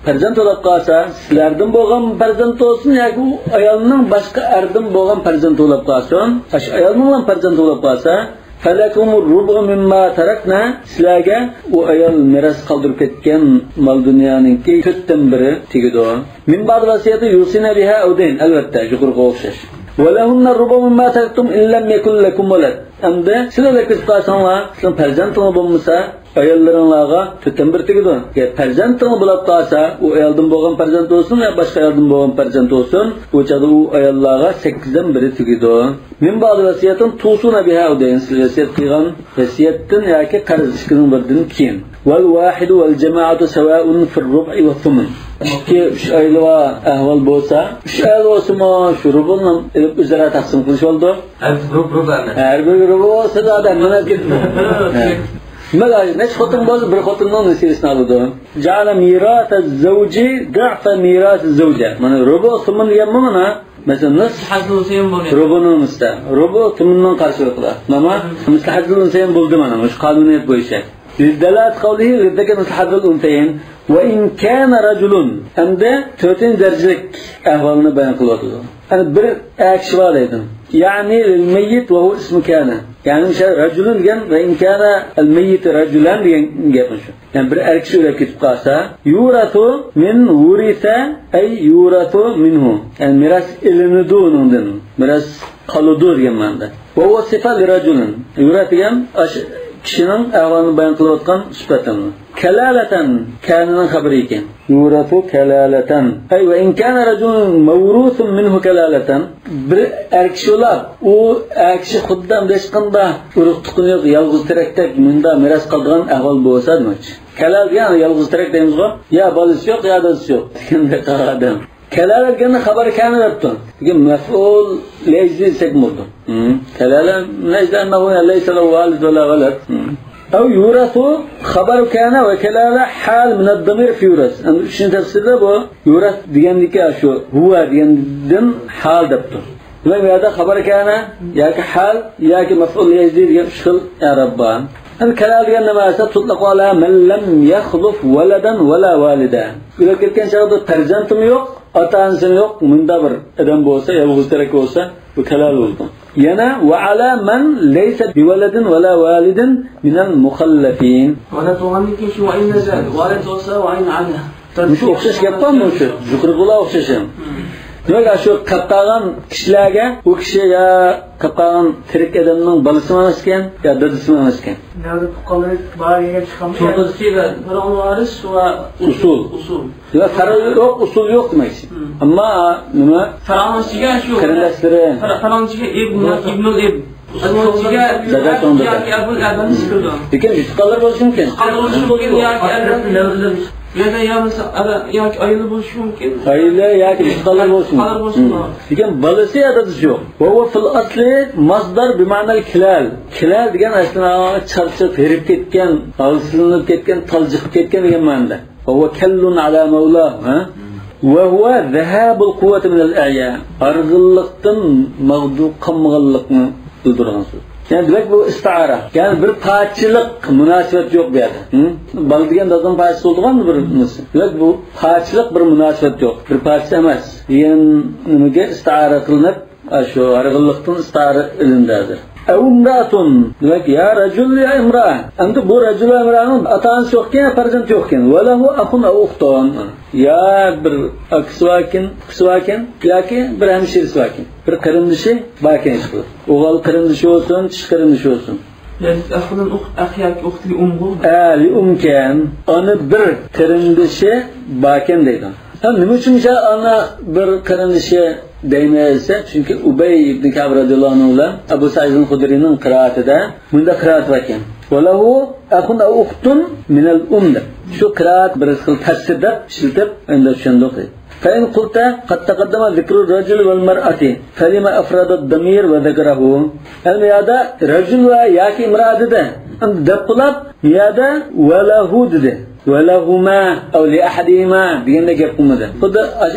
پەرزەنت بولۇپ قالسا، سىلەردىن بولغان پەرزەنت بولسۇن ياكى ئۇ ئايالنىڭ باشقا ئەردىن بولغان پەرزەنت بولۇپ قالسۇن، ئاشۇ ئايالنىڭلا پەرزەنت بولۇپ قالسا، فلكم الربع مما تركن، سىلەرگە ئۇ ئايال مىراس قالدۇرۇپ كەتكەن مال دۇنيانىڭكى تۆتتىن بىرى تېگىدۇ. من بعد وصية يوصين بها أو دين، ئەلۋەتتە، يۇقىرىقىغا ئوخشاش. ولهن الربع مما تركتم إن لم يكن لكم ولد. ئەمدى سىلەر ئۆلۈپ كېتىپ قالساڭلار، سىلەرنىڭ پەرزەنتىڭلار بولمىسا، ئاياللىرىڭلارغا تۆتتىن بىرى تېگىدۇ. ئەگەر پەرزەنتىڭلار بولۇپ قالسا، ئۇ ئايالدىن بولغان پەرزەنت بولسۇن يا باشقا ئايالدىن بولغان پەرزەنت بولسۇن، ئۇ چاغدا ئۇ ئاياللارغا سەككىزدىن بىرى تېگىدۇ. من بعد وصية توصون بها أو دين، سىز ۋەسىيەت قىلغان ۋەسىيەتتىن ياكى قەرز، ئىككىنىڭ بىرىدىن كېيىن. والواحد والجماعة سواء في الربع والثمن. ئىككى، ئۈچ ئايلىق ئەھۋال بولسا، ئۈچ ئايال بولسىمۇ، شۇ رۇبۇنى ئېلىپ ئۆزئارا تەقسىم قىلىشىۋالىدۇ. ھەر بىر رۇبۇ ئەمەس. ھەر بىر رۇبۇ بولسا زادى ھەممە نەرسە كېتىدۇ. نېمە، نەچچە خوتۇن بولسا، بىر خوتۇننىڭ نېسىۋىسىنى ئالىدۇ. جعل ميراث الزوج ضعف ميراث الزوجة. مانا رۇبۇ سومۇن دېگەنمۇ مانا. مەسىلەن، نىس رۇبۇنىڭ نىستا. رۇبۇ سومۇننىڭ قارشىلىقىدا. مانا، مۇستەھەززۇل ئۇنسەيىن بولدى مانا، مۇشۇ قانۇنىيەت بويىچە. لدلالة قوله للذكر مثل حظ الأنثيين وإن كان رجل. ئەمدى تۆتىنچى دەرىجىلىك ئەھۋالنى بايان قىلىۋاتىدۇ. يەنى بىر ئەر كىشى بار دەيدۇ. يعني للميت وهو اسم كان. يەنى مۇشۇ رجل دېگەن، وإن كان الميت رجلا دېگەن گەپ شۇ. يەنى بىر ئەر كىشى ئۆلۈپ كېتىپ قالسا، يورث من ورث، أي يورث منه. يەنى مىراس ئېلىنىدۇ ئۇنىڭدىن. مىراس قالىدۇ دېگەن مەنىدە. وهو صفة لرجل. يورث دېگەن ئاشۇ كىشىنىڭ ئەھۋالىنى بايان قىلىۋاتقان سۈپەت. كلالة، كاننىڭ خەۋىرى ئىكەن. يورث كلالة. أي وإن كان رجل موروث منه كلالة. بىر ئەر كىشى بولۇپ، ئۇ ئەر كىشى خۇددى ھېچقانداق ئۇرۇق تۇغقىنى يوق، يالغۇز تېرەكتەك مۇنداق مىراس قالىدىغان ئەھۋال بولسا دېمەكچى. كالال دېگەن يالغۇز تېرەك دەيمىزغۇ، يا بالىسى يوق، يا دادىسى يوق دېگەندەك ئادەم. كالالە دېگەننى خەۋەر كانە دەپتۇ. لېكىن مەفئۇل لەيسە دېسەك بولىدۇ. كالالە، لەيسە لەيسە لەھۇ ۋەلەد ۋەلا ۋەلەد. أو يورث خبر كان وكلالة حال من الضمير في يورث. ئەمدى ئۈچىنچى تەپسىرىدە بۇ يورث دېگەندىكى شۇ ھۇۋە دېگەندىن ھال دەپتۇ. دېمەك، بۇ يەردە خەۋەر كانە ياكى ھال ياكى مەفئۇل لەيسە دېگەن ئۈچ خىل ئەراب بار. ئەمدى كالالە دېگەن نېمە دېسە، تۇتلىقۇ ئەلا مەن لەم يەخلۇف ۋەلەدەن ۋەلا ۋالىدە. ئۆلۈپ كەتكەن چاغدا پەرزەنتىمۇ يوق، ئاتا-ئانىسىمۇ يوق، مۇنداق بىر ئادەم بولسا، يالغۇز تېرەك بولسا، بۇ كالالە بولىدۇ. يەنە ۋە ئەلا مەن لەيسە بىۋەلەدىن ۋەلا ۋالىدىن مىنەل مۇخەللەفىن. ۋەلەد بولغاندىن كېيىن شۇ ۋە ئىن نەزەل، ۋالىد بولسا ۋە ئىن ئەلا. مۇشۇ ئوخشاش گەپ بارمۇ مۇشۇ؟ يۇقىرىقىغا ئوخشاش. دېمەك، شۇ قېلىپ قالغان كىشىلەرگە، ئۇ كىشى يا قېلىپ قالغان تىرىك ئادەمنىڭ بالىسىمۇ ئەمەسكەن، يا دادىسىمۇ ئەمەسكەن. نەدە پۇقالىرى بار دېگەن چىقامدۇ؟ شۇ دادىسى ۋە فەرئۇل ۋارىس ۋە ئۇسۇل. ئۇسۇل. يا فەرئۇل يوق، ئۇسۇل يوق دېمەكچى. ئەمما نېمە؟ فەرئۇلنىڭ ئىچىگە شۇ قېرىنداشلىرى. فەر-، فەرئۇلنىڭ ئىچىگە ئىبن، ئىبنۇل ئىب. ئۇسۇلنىڭ ئىچىگە دادا، چوڭ دادا. ياكى ئەبۇل ئەبەنى كىرىدۇ. لېكىن يۇتقانلار بولۇشى مۇمكىن. يۇتقانلار بولۇشى مۇمكىن ياكى ئەبەن. يا، يا، يا، ياكى ئايالى بولۇشى مۇمكىن. ئايالى ياكى يۇتقانلار بولۇشى مۇمكىن. يۇتقانلار بولۇشى مۇمكىن. لېكىن بالىسى يا دادىسى يوق. ۋە ھۇۋە فىل ئەسلى ماسدار بىمەنەل كىلال. كىلال دېگەن ئەسلىدە چارچىپ، ھېرىپ كەتكەن، ھالسىزلىنىپ كەتكەن، تالجىقىپ كەتكەن دېگەن مەنىدە. ۋە ھۇۋە كەللۇن ئەلا مەۋلا، ھە؟ ۋە ھۇۋە زەھابۇل قۇۋۋەتى مىنەل ئەيا. ھارغىنلىقتىن مەغلۇپ قالمىغانلىقنى بىلدۈرىدىغان سۆز. يەنى دېمەك بۇ ئىستىئارە. يەنى بىر پارچىلىق مۇناسىۋەت يوق بۇ يەردە. ھە؟ بالا دېگەن دادىنىڭ پارچىسى بولىدىغان بىر نېمىسى. دېمەك بۇ پارچىلىق بىر مۇناسىۋەت يوق. بىر پارچىسى ئەمەس دېگەن نېمىگە ئىستىئارە قىلىنىپ، ئاشۇ ھارغىنلىقتىن ئىستىئارە ئېلىندى ھازىر. ئەۋ ئىمرائەتۇن. دېمەك، يا رەجۇل يا ئىمرائە. ئەمدى بۇ رەجۇل ۋە ئىمرائەنىڭ ئاتا-ئانىسى يوقكەن، پەرزەنتى يوقكەن. ۋە لەھۇ ئەخۇن ئەۋ ئۇختان. يا بىر ئاكىسى باركەن، ئۇكىسى باركەن، ياكى بىر ھەمشىرىسى باركەن. بىر قېرىندىشى باركەن ئىشقىلىپ. ئوغۇل قېرىندىشى بولسۇن، چىش قېرىندىشى بولسۇن. يەنى ئەخۇدىن ئۇخت، ئەخ ياكى ئۇخت لىئۇمغۇ. ئە، لىئۇمكەن. ئانا بىر قېرىندىشى باركەن دەيدۇ. ھە، نېمە ئۈچۈن مۇشۇ ئانا بىر قېرىندىشى دەيمىز دېسە، چۈنكى ئۇبەي ئىبن كەئب رەزىياللاھۇ ئەنھۇ بىلەن ئەبۇ سەئىدىل خۇدرىنىڭ قىرائىتىدە مۇنداق قىرائەت باركەن. ۋە لەھۇ ئەخۇن ئەۋ ئۇختۇن مىنەل ئۇم دەپ. شۇ قىرائەت بىر خىل تەپسىر دەپ ئىشلىتىپ، ئەمدى چۈشەندۇق. فإن قلت قد تقدم ذكر الرجل والمرأة فلم أفرد الضمير وذكره. ئەمدى يەردە رەجۇل ۋە ياكى ئىمرائە دېدى. ئەمدى دەپ بولۇپ، يەردە ۋە لەھۇ دېدى. ۋە لەھۇما ئەۋ لىئەھەدىھىما دېگەندەك گەپ قىلمىدى. خۇددى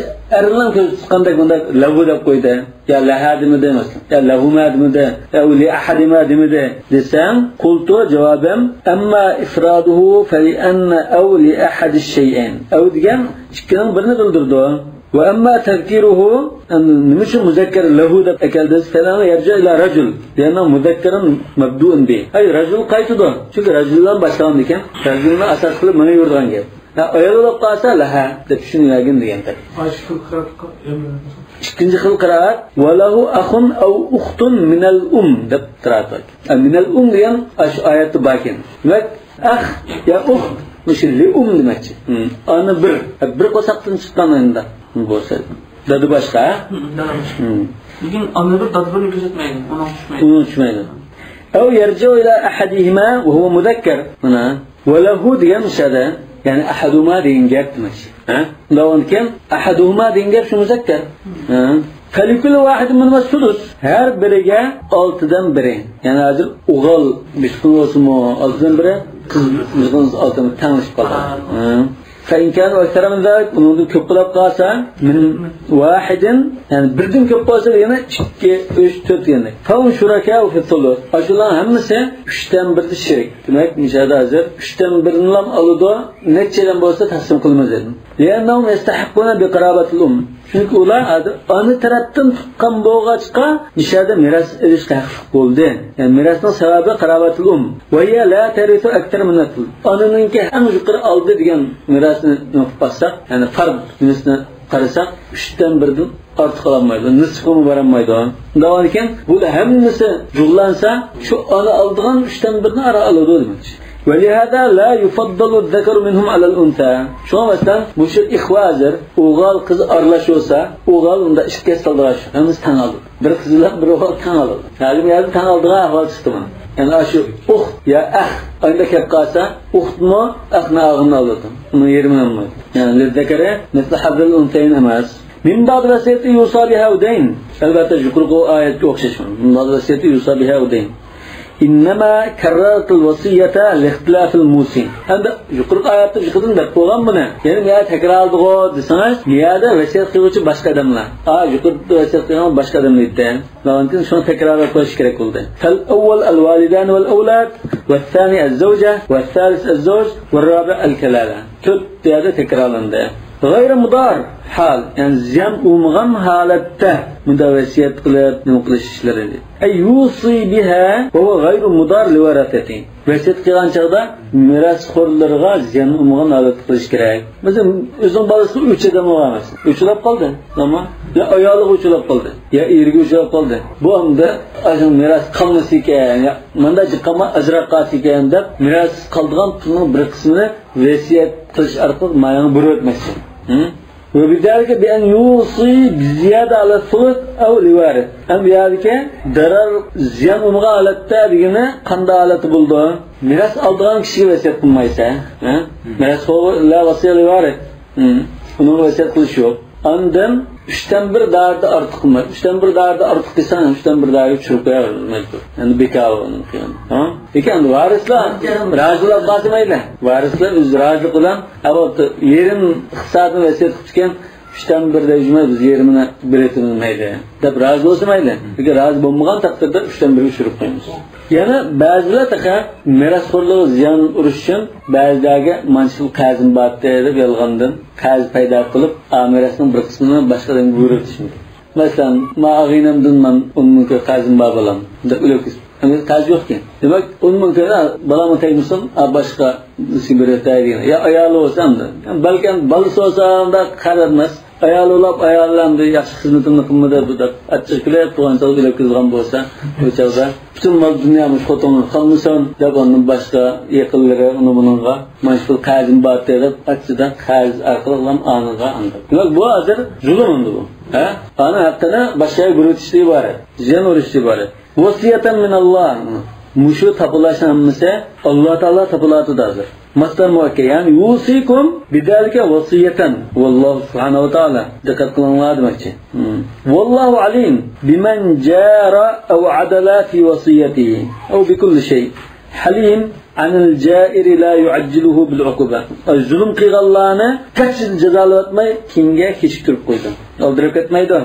ئەرلەر كۆز تۇتقاندەك بۇنداق لەھۇ دەپ قويدى. يا لەھا دېمىدى مەسىلەن. يا لەھۇما دېمىدى. ئەۋ لىئەھەدىھىما دېمىدى دېسەڭ، قۇلتۇ، جاۋابىم، ئەمما ئىفرادۇھۇ فەلىئەننە ئەۋ لىئەھەدىش شەيئەين. ئەۋ دېگەن ئىككىنىڭ بىرىنى بىلدۈرىدۇ. ۋە ئەمما تەزكىرۇھۇ، نېمە ئۈچۈن مۇزەككەر لەھۇ دەپ ئەكەلدى؟ فەلەننەھۇ يەرجىئۇ ئىلا رەجۇل، لىئەننەھۇ مۇزەككەرۇن مەبدۇئۇن بىھ. ئەي، رەجۇل قايتىدۇ. چۈنكى رەجۇل بىلەن باشلىغاندىكىن، رەجۇلنى ئاساس قىلىپ مېڭىۋېرىدىغان گەپ. ھە، ئايال بولۇپ قالسا لەھە دەپ چۈشىنىۋەرگىن دېگەن گەپ. ئىككىنچى خىل قىرائەت، ۋە لەھۇ ئەخۇن ئەۋ ئۇختۇن مىنەل ئۇم دەپ قىرائەت بار. ئە، مىنەل ئۇم دېگەن ئاشۇ ئايەتتە باركەن. دېمەك، ئەخ يا ئۇخت، مۇشۇ لىئۇم دېمەكچى. ھىم. ئانا بىر، بىر قورساقتىن چىققان ئاينىدا بولسا، دادا باشقا. ھىم، دادا باشقا. ھىم. لېكىن ئانا بىر، دادا بىرنى كۆرسەتمەيدۇ، ئۇنىڭ چۈشمەيدۇ. ئۇنىڭ چۈشمەيدۇ. ئەۋ يەرجىئۇ ئىلا ئەھەدىھىما ۋە ھۇۋە مۇزەككەر. مانا. ۋە لەھۇ دېگەن مۇشۇ يەردە، يەنى ئەھەدۇھۇما دېگەن گەپ دېمەكچى. ھە؟ ئۇنداق بولغاندىكىن، ئەھەدۇھۇما دېگەن گەپ شۇ مۇزەككەر. ھە؟ فەلىكۈللى ۋاھىدىن مىنھۇما سۇدۇس. ھەر بىرىگە ئالتىدىن بىرى. يەنى ھازىر ئوغۇل بىر قىز بولسىمۇ ئالتىدىن بىرى، قىز بىر قىز ئالتىدىن بىرى تەڭلىشىپ قالغان. ھە. فەئىن كانۇ ئەكسەرە مىن زالىك، ئۇنىڭدىن كۆپ بولۇپ قالسا، مىن ۋاھىدىن، يەنى بىردىن كۆپ بولسا دېگەنى ئىككى، ئۈچ، تۆت دېگەندەك. فەھۇم شۇرەكاءۇ فىسسۇلۇس. ئاشۇلار ھەممىسى ئۈچتىن بىردە شېرىك. دېمەك، مۇشۇ يەردە ھازىر ئۈچتىن بىرىنىلا ئالىدۇ، نەچچە ئادەم بولسا تەقسىم قىلىمىز دېدىم. لىئەننەھۇم يەستەھىققۇنە بىقارابەتىل ئۇم. چۈنكى ئۇلار ھازىر ئانا تەرەپتىن تۇغقان بولغاچقا، مۇشۇ يەردە مىراس ئېلىشقا ھەقلىق بولدى. يەنى مىراسنىڭ سەۋەبى قارابەتىل ئۇم. ۋە ھىيە لا تەرىسۇ ئەكسەر مىنەل فەرد. ئانىنىڭكى ئەڭ يۇقىرى ئالدى دېگەن مىراسنى نېمە قىلىپ باقساق، يەنى فەرد نېمىسىنى قارىساق، ئۈچتىن بىردىن ئارتۇق ئالالمايدۇ، نىسفىغىمۇ بارالمايدۇ. ئۇنداق بولغاندىكىن، بۇ ھەممىسى جۇغلانسا، شۇ ئانا ئالىدىغان ئۈچتىن بىرنى ئارا ئالىدۇ دېمەكچى. ولهذا لا يفضل الذكر منهم على الأنثى. شۇڭا مەسىلەن، مۇشۇ ئىخۋا ھازىر ئوغۇل قىز ئارىلاش بولسا، ئوغۇل ئۇندا ئىككى كەس سالدىغان شۇ. ھەممىسى تەڭ ئالىدۇ. بىر قىز بىلەن بىر ئوغۇل تەڭ ئالىدۇ. ھازىر بۇ يەردە تەڭ ئالىدىغان ئەھۋال چىقتى مانا. يەنى شۇ ئۇخت يا ئەخ ئايدا كەپ قالسا، ئۇختمۇ ئەخنى ئالغىنى ئالىدۇ. ئۇنىڭ يېرىمىنى ئالمايدۇ. يەنى لىززەكەرى مىسلۇ ھەززىل ئۇنسەيەين ئەمەس. مىن بەئدى ۋەسىيەتىن يۇسا بىھا ئەۋ دەين. ئەلۋەتتە، يۇقىرىقى ئايەتكە ئوخشاش. مىن بەئدى ۋەسىيەتىن يۇسا بىھا ئەۋ دەين. ئىننەما كەررەرتىل ۋەسىيەتە لىختىلافىل مۇسى. ئەمدى يۇقىرىقى ئايەتتە يۇقىرىدىن دەپ بولغان بۇنى. يەنى بۇ يەردە تەكرارلىدىغۇ دېسىڭىز، بۇ يەردە ۋەسىيەت قىلغۇچى باشقا ئادەملەر. ئا، يۇقىرىدا ۋەسىيەت قىلغان باشقا ئادەملەر ئىدى. شۇنىڭ ئۈچۈن شۇنى تەكرارلاپ قويۇش كېرەك بولدى. فەل ئەۋۋەل ئەل ۋالىدان ۋەل ئەۋلاد، ۋەسسانى ئەز زەۋجە، ۋەسسالىس ئەز زەۋج، ۋەررابىئ ئەل كەلالە. تۆت يەردە تەكرارلاندى. غەيرە مۇدار ھال، يەنى زىيان ئۇرمىغان ھالەتتە مۇنداق ۋەسىيەت قىلىپ، نېمە قىلىش ئىشلىرى. ئەي يۇسى بىھا ۋە ھۇۋە غەيرۇ مۇدار لىۋەرەسەتى. ۋەسىيەت قىلغان چاغدا مىراسخورلىرىغا زىيان ئۇرمىغان ھالەتتە قىلىش كېرەك. مەسىلەن، ئۆزىنىڭ بالىسىغا ئۈچ ئادەم بولغان مەسىلەن. ئۈچ ئۇلاپ قالدى. ئەمما يا ئايالىغا ئۈچ ئۇلاپ قالدى، يا ئېرىگە ئۈچ ئۇلاپ قالدى. بۇ ئەمدى ئاشۇ مىراس قالمىسىكەن، يا مانداق جىق قالما ئازراق قالسىكەن دەپ، مىراس قالىدىغان پۇلنىڭ بىر قىسمىنى ۋەسىيەت قىلىش ئارقىلىق ماياڭغا بېرىۋەتمەكچى. ھە؟ ۋە بىزالىكە بىئەن يۇسى بىزىيادە ئالا سۇلۇس ئەۋ لىۋارىس. ئەم بۇ يەردىكى دەرەر زىيان ئۇرمىغان ھالەتتە دېگىنى قانداق ھالەتتە بولىدۇ؟ مىراس ئالىدىغان كىشىگە ۋەسىيەت قىلمايسەن. ھە؟ مىراسخورغا لا ۋەسىيە لىۋارىس. ھە. ئۇنىڭغا ۋەسىيەت قىلىش يوق. ئاندىن ئۈچتىن بىر دائىرىدە ئارتۇق قىلماي. ئۈچتىن بىر دائىرىدە ئارتۇق قىلساڭ، ئۈچتىن بىر دائىرىگە چۈشۈرۈپ قويار مەجبۇر. يەنى بىكار ئۇنىڭ قىيىنى. ھە؟ لېكىن ئەمدى ۋارىسلار رازى بولۇپ قالسا مەيلى. ۋارىسلار ئۆزى رازىلىق بىلەن، ئەۋەتتى، يېرىم ئىقتىسادىنى ۋەسىيەت قىلىپتىكەن، ئۈچتىن بىر دەيجىمە بىز يېرىمىنى بېرىۋېتىمىز مەيلى دەپ رازى بولسا مەيلى. لېكىن رازى بولمىغان تەقدىردە ئۈچتىن بىرگە چۈشۈرۈپ قويىمىز. يەنە بەزىلەر تېخى مىراسخورلارغا زىيان ئۇرۇش ئۈچۈن بەزىلەرگە مانچە پۇل قەرزىم بارتى دەپ يالغاندىن قەرز پەيدا قىلىپ، ئا، مىراسنىڭ بىر قىسمىنى باشقا ئادەمگە بېرىۋېتىش مۇمكىن. مەسىلەن، ما ئاغىنەمدىن مەن ئون مىڭ كوي قەرزىم بار بالام دەپ ئۆلۈپ كېتىپ. ئەمدى قەرز يوقكەن. دېمەك، ئون مىڭ كوي بالامغا تەگمىسۇن، ئا، باشقا بىرسىگە بېرىۋېتەي دېگەن. يا ئايالى بولسا ئەمدى. بەلكىم بالىسى بولسا ئۇنداق قەرز ئەمەس. ئايالى بولۇپ، ئايالى ئەمدى ياخشى خىزمىتىمنى قىلمىدى، بۇ دەپ ئاچچىق كۈلۈپ، تۇغان چاغدا ئۆلۈپ كېتىدىغان بولسا، ئۇ چاغدا پۈتۈن مال دۇنيا مۇشۇ خوتۇنغا قالمىسۇن دەپ، ئاندىن باشقا يېقىنلىرى ئۇنى بۇنىڭغا مانا شۇ قەرزىم بارتى دەپ ئاچچىدا قەرز ئارقىلىق ئانىغا ئاندىن. دېمەك، بۇ ھازىر زۇلۇم ئەمدى بۇ. ھە؟ ئانا ھەققىنى باشقىغا بېرىۋېتىشتىن ئىبارەت، زىيان ئۇرۇشتىن ئىبارەت. ۋەسىيەتەن مىنەللا. مۇشۇ تاپىلاشنىڭ ھەممىسى ئاللا تائالا تاپىلاتىدۇ ھازىر. مەسدەر مۇئەككەد، يەنى يۇسىكۇم بىزالىكە ۋەسىيەتەن ۋەللاھۇ سۇبھانەھۇ ۋە تائالا. دىققەت قىلىڭلار دېمەكچى. ھىم. ۋەللاھۇ ئەلىم بىمەن جارا ئەۋ ئەدەلە فى ۋەسىيەتىھى ئەۋ بىكۇللى شەيئىن. ھەلىم، عن الجائر لا يعجله بالعقوبة. زۇلۇم قىلغانلارنى قەتئىي جازالاۋاتماي، كېيىنگە كېچىكتۈرۈپ قويىدۇ. ئالدىراپ كەتمەيدۇ.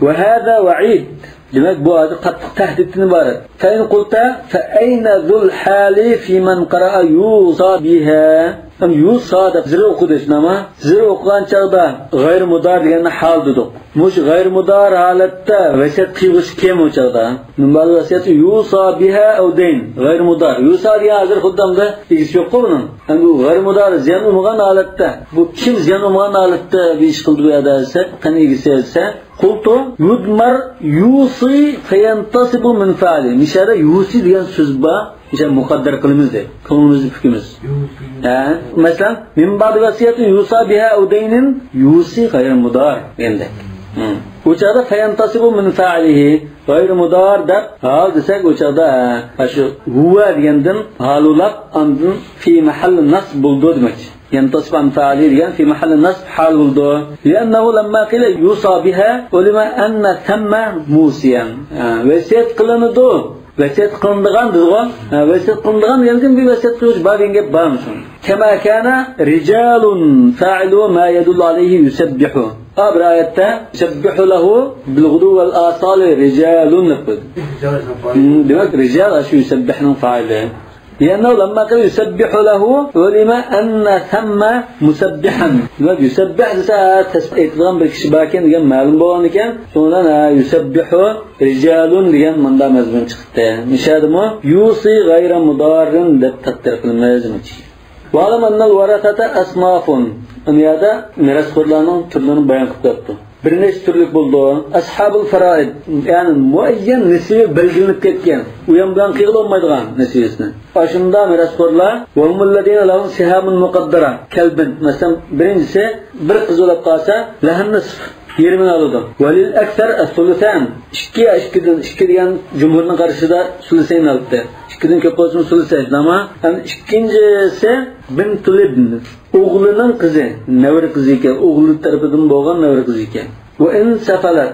وهذا وعيد. دېمەك، بۇ ھازىر قاتتىق تەھدىتتىن ئىبارەت. فإن قلت فأين ذو الحال في من قرأ يوصى بها؟ يوصى دەپ زىر ئوقۇدى، شۇنداقمۇ؟ زىر ئوقۇغان چاغدا غەيرىي مۇدار دېگەننى ھال دېدۇق. مۇشۇ غەيرىي مۇدار ھالەتتە ۋەسىيەت قىلغۇچى كىم ئۇ چاغدا؟ مىن بەئدى وصية يوصى بها أو دين. غەيرىي مۇدار. يوصى دېگەن ھازىر خۇددى ئەمدى ئىگىسى يوققۇ بۇنىڭ. ئەمدى بۇ غەيرىي مۇدار زىيان ئالمىغان ھالەتتە، بۇ كىم زىيان ئالمىغان ھالەتتە بۇ ئىش قىلدى بۇ يەردە دېسە، قېنى ئىگىسى دېسە، قلت يضمر يوصي فينتصب من فاعله. مىشەدە يوصي دېگەن سۆز بار. مىشە مۇقەددەر قىلىمىز دەيدۇ. كۆڭلىمىزدە پۈكىمىز. ھە؟ مەسىلەن، من بەئدى وصية يوصى بها أو دين يوصي غەيرىي مۇدار دېگەندەك. ھىم. ئۇ چاغدا فينتصب من فاعله غەيرىي مۇدار دەپ ھال دېسەك، ئۇ چاغدا، ھە، شۇ ھۇۋە دېگەندىن ھال بولاپ، ئاندىن في محل نصب بولىدۇ دېمەكچى. ينتصب عن فاعله دېگەن في محل نصب ھال بولىدۇ. لأنه لما قيل يوصى بها علم أن ثم موصيا. ھە، ۋەسىيەت قىلىنىدۇ. ۋەسىيەت قىلىنىدىغان دېدىغۇ. ھە، ۋەسىيەت قىلىنىدىغان دېگەندىن بىر ۋەسىيەت قىلغۇچى بار دېگەن گەپ بارمۇ شۇ؟ كما كان رجال فاعلوا ما يدل عليه يسبح. ھە، بىر ئايەتتە يسبح له بالغدو والآصال رجال دەپ قويدى. ھىم، دېمەك، رىجال شۇ يۇسەببىھنىڭ فائىلى. لأنه لما قيل يسبح له علم أن ثم مسبحا. دېمەك، يسبح دېسە، ھە، تەسبىھ ئېيتىدىغان بىر كىشى باركەن دېگەن مەلۇم بولغان ئىكەن. شۇنىڭ بىلەن، ھە، يسبح رجال دېگەن مۇنداق مەزمۇن چىقتى. نىشادىمۇ يوصي غەيرىي مۇدارىن دەپ تەقدىر قىلىمىز. واعلم أن الورثة أصناف. دۇنيادا مىراسخورلارنىڭ تۈرلىرىنى بايان قىلىپ بېرىپتۇ. بىر نەچچە تۈرلۈك بولىدۇ. أصحاب الفرائض، يەنى مۇئەييەن نېسىبى بەلگىلىنىپ كەتكەن، ئۇ يان بۇ يان قىلغىلى بولمايدىغان نېسىبىسىنى. ئاشۇنداق مىراسخورلار، وهم الذين لهم سهام مقدرة كالبنت. مەسىلەن، بىرىنچىسى بىر قىز بولۇپ قالسا، لها النصف، يېرىمىنى ئالىدۇ. وللأكثر الثلثان، ئىككى يا ئىككىدىن، ئىككى دېگەن جۇمھۇرنىڭ قارىشىدا سۇلۇسەينى ئالىدۇ. ئىككىدىن كۆپ بولسىمۇ سۇلۇسەي، ئەمما ئىككىنچىسى بىنتۇل ئىبن، ئوغلىنىڭ قىزى، نەۋرە قىزى ئىكەن، ئوغلى تەرىپىدىن بولغان نەۋرە قىزى ئىكەن. وإن سفلت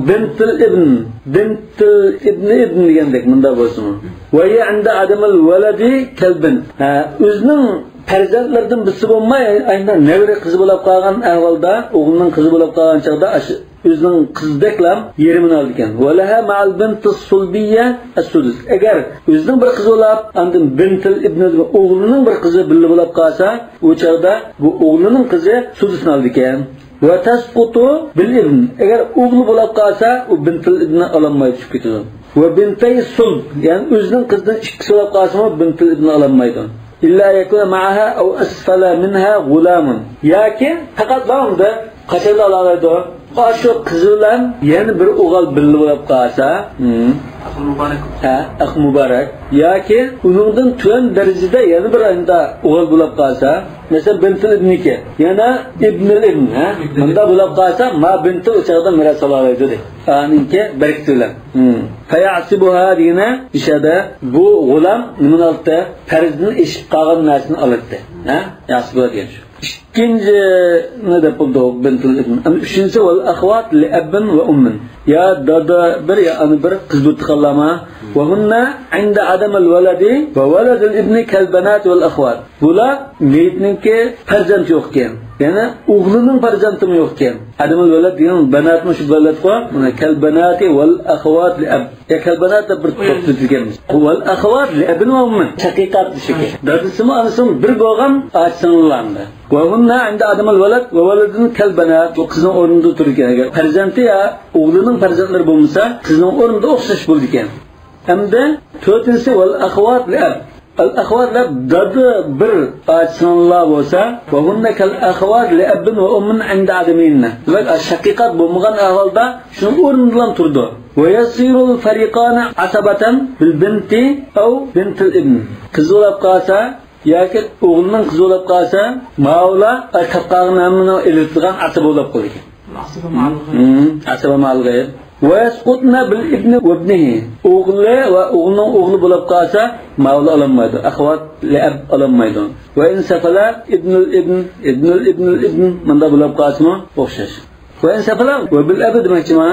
بنت الابن، بنت الابن، ابن دېگەندەك مۇنداق بولسىمۇ. وهي عند عدم الولد كالبنت. ھە، ئۆزىنىڭ پەرزەنتلىرىدىن بىرسى بولماي، ئاينا نەۋرە قىزى بولۇپ قالغان ئەھۋالدا، ئوغلىنىڭ قىزى بولۇپ قالغان چاغدا ئاشۇ ئۆزىنىڭ قىزىدەكلا يېرىمىنى ئالىدىكەن. ولها مع البنت الصلبية السدس. ئەگەر ئۆزىنىڭ بىر قىزى بولاپ، ئاندىن بنت الابن، ئوغلىنىڭ بىر قىزى بىللە بولاپ قالسا، ئۇ چاغدا بۇ ئوغلىنىڭ قىزى سۇدۇسنى ئالىدىكەن. وتسقط بالابن. ئەگەر ئوغلى بولاپ قالسا، ئۇ بنت الابننى ئالالماي چۈشۈپ كېتىدۇ. وبنتي الصلب، يەنى ئۆزىنىڭ قىزىدىن ئىككىسى بولاپ قالسىمۇ، بنت الابننى ئالالمايدۇ. إلا أن يكون معها أو أسفل منها غلام. ياكى پەقەت بارمىدى، قاچانلا ئالالايدۇ؟ ئاشۇ قىزى بىلەن يەنە بىر ئوغۇل بىللە بولاپ قالسا، ھىم. ئەخۇ مۇبارەك. ھە، ئەخۇ مۇبارەك. ياكى ئۇنىڭدىن تۆۋەن دەرىجىدە يەنە بىر ئاينىدا ئوغۇل بولاپ قالسا، مەسىلەن، بنتۇل ئىبنىكى، يەنە ئىبنۇل ئىبن، ھە؟ مۇنداق بولاپ قالسا، ما بنتۇل ئۇ چاغدا مىراس ئالالايدۇ دەيدۇ. ئانىڭكى بەرىكىتى بىلەن. ھىم. فيعصبها دېگىنى، ئىشەدە بۇ غۇلام نېمىنى ئالدى؟ پەرزدىن ئېشىپ قالغان نەرسىنى ئالاتتى. ھە؟ يعصبها دېگەن شۇ. ئىككىنچى نېمە دەپ بولدۇق؟ بنتۇل ئىبن. ئەمدى ئۈچىنچىسى، والأخوات لأب وأم. يا دادا بىر، يا ئانا بىر، قىز بىر تۇغقانلارما؟ وهن عند عدم الولد وولد الابن كالبنات والأخوات. بۇلار مېيىتنىڭكى پەرزەنتى يوقكەن، يەنى ئوغلىنىڭ پەرزەنتىمۇ يوقكەن. عدم الولد دېگەن بەناتمۇ شۇ بەلەتقۇ. مانا كالبنات والأخوات لأب. يا كالبنات دەپ بىر توختىتىدىكەنمىز. والأخوات لأب وأم، شەقىقات دېيىشىكى. دادىسىمۇ، ئانىسىمۇ بىر بولغان ئاچا-سىڭىللارنى. وهن عند عدم الولد وولد كالبنات. بۇ قىزنىڭ ئورنىدا تۇرىدىكەن. ئەگەر پەرزەنتى يا ئوغلىنىڭ پەرزەنتلىرى بولمىسا، قىزنىڭ ئورنىدا ئوخشاش بولىدىكەن. ئەمدى تۆتىنچىسى، والأخوات لأب. الأخوات لأب، دادا بىر ئاچا-سىڭىللار بولسا، وهن كالأخوات لأب وأم عند عدمهن. دېمەك، شەقىقات بولمىغان ئەھۋالدا شۇنىڭ ئورنىدىلا تۇرىدۇ. ويصير الفريقان عصبة بالبنت أو بنت الابن. قىز بولاپ قالسا ياكى ئوغلىنىڭ قىزى بولاپ قالسا، ماۋۇلار قاپقاغان ھەممىنىڭ ئېلىۋېتىدىغان ئاسىبە بولۇپ قالىدىكەن. ئاسىبە مالغا. ھىم، ئاسىبە مالغا. ويسقطن بالابن وابنه. ئوغلى ۋە ئوغلىنىڭ ئوغلى بولاپ قالسا، ماۋۇلار ئالالمايدۇ. ئەخۋات لەئەب ئالالمايدۇ. وإن سفل ابن الابن، ابن الابن الابن، مۇنداق بولاپ قالسىمۇ ئوخشاش. ۋە ئىن سەفەلە ۋە بىل ئەبى دېمەكچىما؟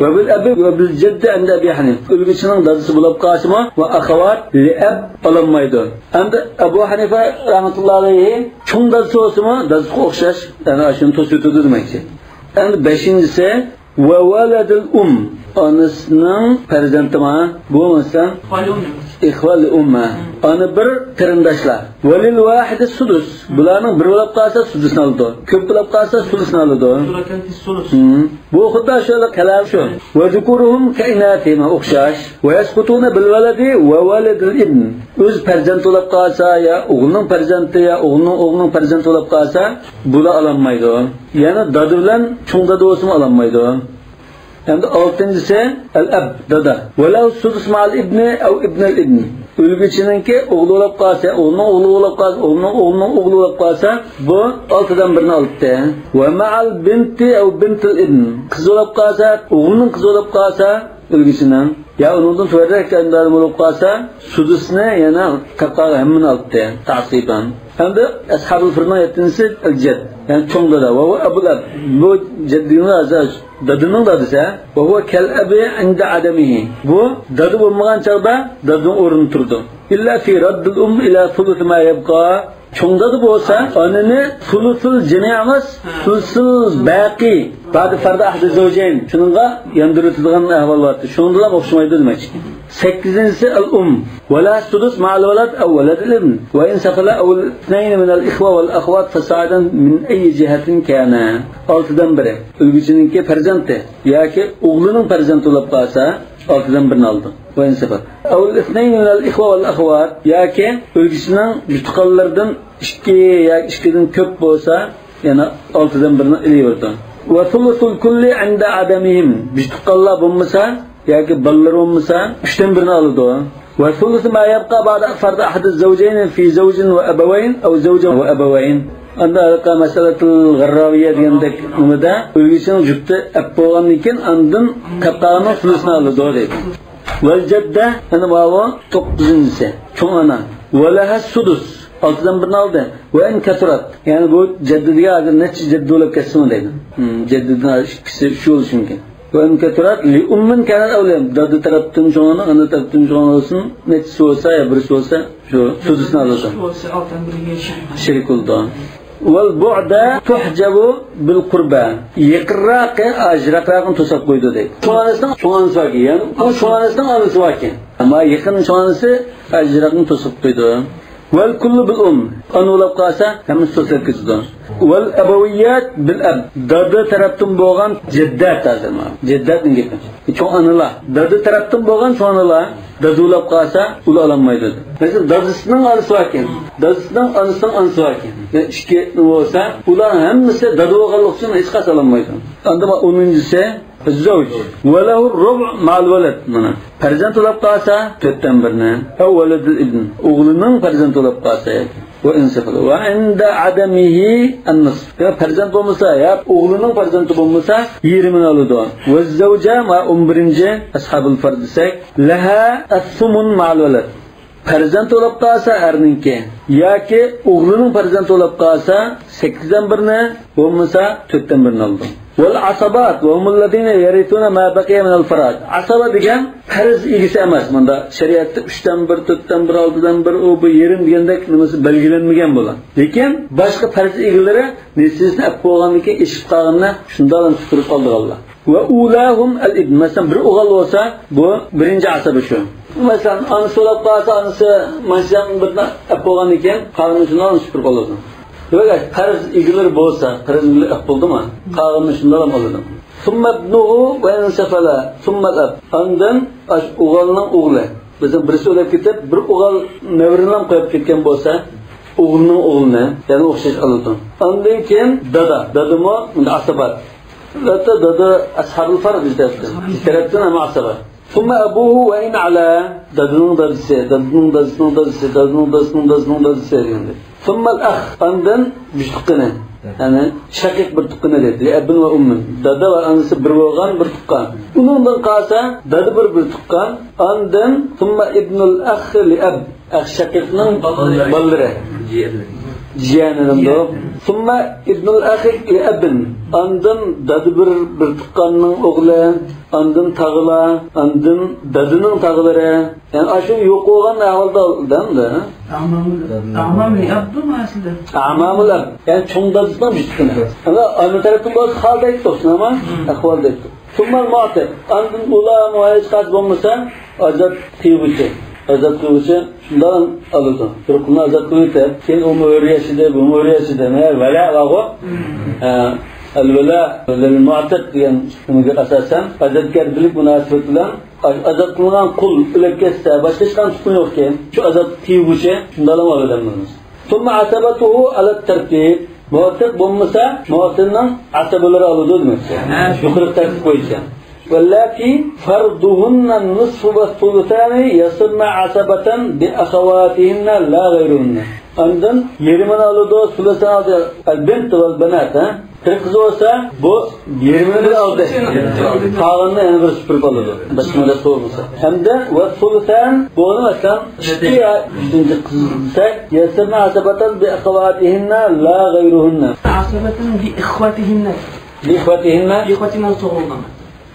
ۋە بىل ئەبى ۋە بىل جەددى ئەندە ئەبى ھەنىفە. ئۆلگۈچىنىڭ دادىسى بولۇپ قالسىمۇ ۋە ئەخەۋات لىئەب ئالالمايدۇ. ئەمدى ئەبۇ ھەنىفە رەھمەتۇللاھى ئەلەيھى چوڭ دادىسى بولسىمۇ دادىسىغا ئوخشاش، يەنى شۇنى توسۇۋېتىدۇ دېمەكچى. ئەمدى بەشىنچىسى، ۋە ۋەلەدىل ئۇم، ئانىسىنىڭ پەرزەنتىما، بۇ مەسىلەن، ئىخۋەل ئۇم، ئانا بىر قېرىنداشلار. ۋەلىل ۋاھىدى سۇدۇس، بۇلارنىڭ بىر بولۇپ قالسا سۇدۇسنى ئالىدۇ، كۆپ بولۇپ قالسا سۇدۇسنى ئالىدۇ. ھىم. بۇ خۇددى شۇ كەلام شۇ. ۋە زۇكۇرۇھۇم كەئىناتىھىم ئوخشاش. ۋە يەسقۇتۇنە بىل ۋەلەدى ۋە ۋەلەدىل ئىبن. ئۆز پەرزەنت بولۇپ قالسا يا ئوغلىنىڭ پەرزەنتى يا ئوغلىنىڭ ئوغلىنىڭ پەرزەنتى بولۇپ قالسا، بۇلار ئالالمايدۇ. يەنى دادا بىلەن چوڭ دادا بولسىمۇ ئالالمايدۇ. ئەمدى ئالتىنچىسى، ئەل ئەب، دادا. ۋەلەۋ سۇدۇس مەئەل ئىبنى ئەۋ ئىبنەل ئىبن. ئۆلگۈچىنىڭكى ئوغلى بولۇپ قالسا، ئوغلىنىڭ ئوغلى بولۇپ قالسا، ئوغلىنىڭ ئوغلىنىڭ ئوغلى بولۇپ قالسا، بۇ ئالتىدىن بىرنى ئالاتتى. ۋە مەئەل بىنتى ئەۋ بىنتىل ئىبن. قىز بولۇپ قالسا، ئوغلىنىڭ قىزى بولۇپ قالسا، ئۆلگۈچىنىڭ يا ئۇنىڭدىن تۆۋەنرەك ئەندازە بولۇپ قالسا، سۇدۇسنى يەنە قاپقالغان ھەممىنى ئالاتتى، تەئسىبەن. ئەمدى ئەسھابۇل فۇرۇزنىڭ يەتتىنچىسى ئەل جەد، يەنى چوڭ دادا. ۋە ھۇۋە ئەبۇل ئەب. بۇ جەد دېگىنى ھازىر دادىنىڭ دادىسى. ۋە ھۇۋە كەل ئەبى ئىندە ئەدەمىھى. بۇ دادا بولمىغان چاغدا دادىنىڭ ئورنىدا تۇرىدۇ. ئىللا فى رەددىل ئۇم ئىلا سۇلۇسى ما يەبقا. چوڭ دادا بولسا، ئانىنى سۇلۇسۇل جەمىئى ئەمەس، سۇلۇسۇل بەقى، بەئدە فەردى ئەھدى زەۋجەين، شۇنىڭغا ياندۇرۇۋېتىدىغان ئەھۋال بار. شۇنىڭ بىلەن ئوخشىمايدۇ دېمەكچى. سەككىزىنچىسى ئەل ئۇم. ۋەلە سۇدۇس مەئەل ۋەلەد ئەۋ ۋەلەدىل ئىبن. ۋە ئىن سەفەلە ئەۋ ئىسنەينى مىنەل ئىخۋە ۋەل ئەخەۋات فەسائىدەن مىن ئەييى جىھەتىن كانە. ئالتىدىن بىرى. ئۆلگۈچىنىڭكى پەرزەنتى ياكى ئوغلىنىڭ پەرزەنتى بولۇپ قالسا، ئالتىدىن بىرنى ئالىدۇ. ۋە ئىن سەفەلە. ئەۋ ئىسنەينى مىنەل ئىخۋە ۋەل ئەخەۋات. ياكى ئۆلگۈچىنىڭ يۇتقانلىرىدىن ئىككى ياكى ئىككىدىن كۆپ بولسا، يەنە ئالتىدىن بىرنى ئېلىۋېرىدۇ. ۋە سۇلۇسۇل كۇللى ئىندە ئادەمىھىم. يۇتقانلار بولمىسا، ياكى بالىلىرى بولمىسا، ئۈچتىن بىرنى ئالىدۇ. ۋە سۇلۇسۇ ما يەبقا بەئدە فەردى ئەھدى زەۋجەينى فى زەۋجىن ۋە ئەبەۋەين ئەۋ زەۋجەن ۋە ئەبەۋەين. ئاندا ھەلقە مەسىلەتۇل غەرراۋىيە دېگەندەك نېمىدە، ئۆلگۈچىنىڭ جۈپتى ئەپ بولغاندىن كېيىن، ئاندىن قاپقالغاننىڭ سۇلۇسىنى ئالىدۇ دەيدۇ. ۋەل جەددە، يەنى ماۋۇ توققۇزىنچىسى، چوڭ ئانا. ۋە لەھە سۇدۇس، ئالتىدىن بىرنى ئالدى. ۋە ئىن كەسۇرەت، يەنى بۇ جەددە دېگەن ھازىر نەچچە جەددە بولۇپ كەتسىمۇ دەيدۇ. ھىم، جەددىدىن ھازىر ئىككىسى ئۈچ بولۇشى مۇمكىن. ۋە ئىن كەسۇرەت لىئۇممىن كانەت ئەۋلىيا، دادا تەرەپتىن چوڭ ئانا، ئانا تەرەپتىن چوڭ ئانا بولسۇن، نەچچىسى بولسا يا بىرسى بولسا شۇ سۇدۇسنى ئالىدۇ. شېرىك بولىدۇ. ۋەل بۇئدە تۇھجەبۇ بىل قۇربە. يېقىنراقى ئاجراقراقنى توساپ قويىدۇ دەيدۇ. چوڭ ئانىسىنىڭ چوڭ ئانىسى باركەن، يەنى ئۇ چوڭ ئانىسىنىڭ ئانىسى باركەن. ئەمما يېقىن چوڭ ئانىسى ئاجراقنى توساپ قويىدۇ. ۋەل كۇللۇ بىل ئۇم. ئانا بولاپ قالسا، ھەممىسى توساپ كېتىدۇ. ۋەل ئەبەۋىيات بىل ئەب. دادا تەرەپتىن بولغان جەددەت ھازىر مانا. جەددەتنىڭ گېپى. چوڭ ئانىلار. دادا تەرەپتىن بولغان چوڭ ئانىلار دادا بولاپ قالسا، ئۇلار ئالالمايدۇ. مەسىلەن، دادىسىنىڭ ئانىسى باركەن. دادىسىنىڭ ئانىسىنىڭ ئانىسى باركەن. يەنى ئىككى بولسا، ئۇلار ھەممىسى دادا بولغانلىقى ئۈچۈن ھېچقايسى ئالالمايدۇ. ئاندا ئۇنىنچىسى، زەۋج. ۋە لەھۇ رۇبۇ مەئەل ۋەلەد. مانا، پەرزەنت بولاپ قالسا، تۆتتىن بىرنى. ئەۋ ۋەلەدىل ئىبن. ئوغلىنىڭ پەرزەنتى بولاپ قالسا. ۋە ئىن سەفەلە. ۋە ئىندە ئادەمىھى ئەننىسف. يا پەرزەنت بولمىسا، يا ئوغلىنىڭ پەرزەنتى بولمىسا، يېرىمىنى ئالىدۇ. ۋە زەۋجە، ما ئون بىرىنچى ئەسھابۇل فەرد دېسەك، لەھا ئەسسۇمۇن مەئەل ۋەلەد. پەرزەنت بولۇپ قالسا ئەرنىڭكى ياكى ئوغلىنىڭ پەرزەنتى بولۇپ قالسا، سەككىزدىن بىرنى، بولمىسا تۆتتىن بىرنى ئالىدۇ. ۋەل ئاسابات ۋە ھۇمۇللەزىنە يەرىسۇنە ما بەقىيە مىنەل فەرائىز. ئاسابا دېگەن پەرز ئىگىسى ئەمەس. مۇندا شەرىئەتتە ئۈچتىن بىر، تۆتتىن بىر، ئالتىدىن بىر، ئۇ بۇ يېرىم دېگەندەك نېمىسى بەلگىلەنمىگەن بۇلار. لېكىن باشقا پەرز ئىگىلىرى نېسىۋىسىنى ئەپ بولغاندىن كېيىن ئېشىپ قالغىنىنى شۇنداقلا تۇتۇپ ئالىدىغانلار. ۋە ئۇلاھۇم ئەل ئىبن. مەسىلەن، بىر ئوغۇل بولسا، بۇ بىرىنچى ئاسابا شۇ. مەسىلەن، ئانىسى بولاپ قالسا، ئانىسى مانچىلارنىڭ بىرىنى ئەپ بولغاندىن كېيىن، قالغىنى شۇنداق ئانىسى سۈپۈرۈپ ئالىدۇ. ياكى پەرز ئىگىلىرى بولسا، پەرز ئىگىلىرى ئەپ بولدىمۇ؟ قالغىنى شۇنداقلا ئالىدۇ. ثم ابنه وإن سفل ثم الأب. ئاندىن ئاشۇ ئوغۇلنىڭ ئوغلى. بىزنىڭ بىرسى ئۆلۈپ كېتىپ، بىر ئوغۇل نەۋرىلەم قويۇپ كەتكەن بولسا، ئوغلىنىڭ ئوغلىنى، يەنى ئوخشاش ئالىدۇ. ئاندىن كېيىن دادا، دادىمۇ ئاسابات. ھەتتا دادا ئەسھابۇل فەرد بىز تەرەپتىن. بىز تەرەپتىن ھەم ئاسابات. ثم أبوه وإن علا. دادىنىڭ دادىسى، دادىنىڭ دادىسىنىڭ دادىسى، دادىنىڭ دادىسىنىڭ دادىسىنىڭ دادىسى دېگەندەك. ثم الأخ. ئاندىن بىر تۇغقىنى. يەنى شەقىق بىر تۇغقىنى دەيدۇ. لأب وأم. دادا ۋە ئانىسى بىر بولغان بىر تۇغقان. ئۇنىڭدىن قالسا، دادا بىر بىر تۇغقان. ئاندىن ثم ابن الأخ لأب. ئەخ شەقىقنىڭ بالىلىرى. جىيەنىنىمدۇ؟ ثم ابن الأخ لأب. ئاندىن دادا بىر، بىر تۇغقاننىڭ ئوغلى، ئاندىن تاغىلار، ئاندىن دادىنىڭ تاغىلىرى. يەنى ئاشۇ يوق بولغان ئەھۋالدا دەمدە. ئەمامۇل ئەبدۇمۇ ئەسلىدە؟ ئەمامۇل ئەب. يەنى چوڭ دادىسىنىڭ بىر تۇغقىنى. ئەمما ئانا تەرەپتىن بولسا خالا دەيدۇ، توغرىمۇ؟ ئەھۋال دەيدۇ. ثم المعتق. ئاندىن ئۇلارمۇ ھېچقايسى بولمىسا، ئازاد قىلغۇچى. ئازاد قىلغۇچى شۇنداق ئالىدۇ. بىر قۇلنى ئازاد قىلىۋېتىپ، كېيىن ئۇمۇ ھۆر ياشىدى، بۇمۇ ھۆر ياشىدى. مانا ۋەلا بارغۇ. ئە، الولاء للمعتق دېگەن ئۇسلۇبىمىزغا ئاساسەن، ئازادكارچىلىك مۇناسىۋىتى بىلەن ئاز-، ئازاد قىلىنغان قۇل ئۆلۈپ كەتسە، باشقا ھېچقانداق تۇتقۇن يوقكەن، شۇ ئازاد قىلغۇچى شۇنداقلا ئالىدۇ. ثم عصبته على الترتيب. مۇئتىق بولمىسا، مۇئتىقنىڭ ئەسەبىلىرى ئالىدۇ دېمەكچى. ھە. يۇقىرىقى تەرتىپ بويىچە. واللاتي فرضهن النصف والثلثان يصرن عصبة بأخواتهن لا غيرهن. ئاندىن يېرىمىنى ئالىدۇ، سۇلۇسىنى ئالىدۇ. البنت والبنات، ھە؟ بىر قىز بولسا، بۇ يېرىمىنى بىر ئالدى. قالغىنىنى يەنە بىر سۈپۈرۈپ ئالىدۇ. باشقا مەسىلە بولمىسا. ھەمدە والثلثان، بۇنى مەسىلەن، ئىككى يا ئۈچىنچى قىز دېسەك، يصرن عصبة بأخواتهن لا غيرهن. عصبة بإخوتهن. بإخوتهن. بإخوتهن توغرا بولغان.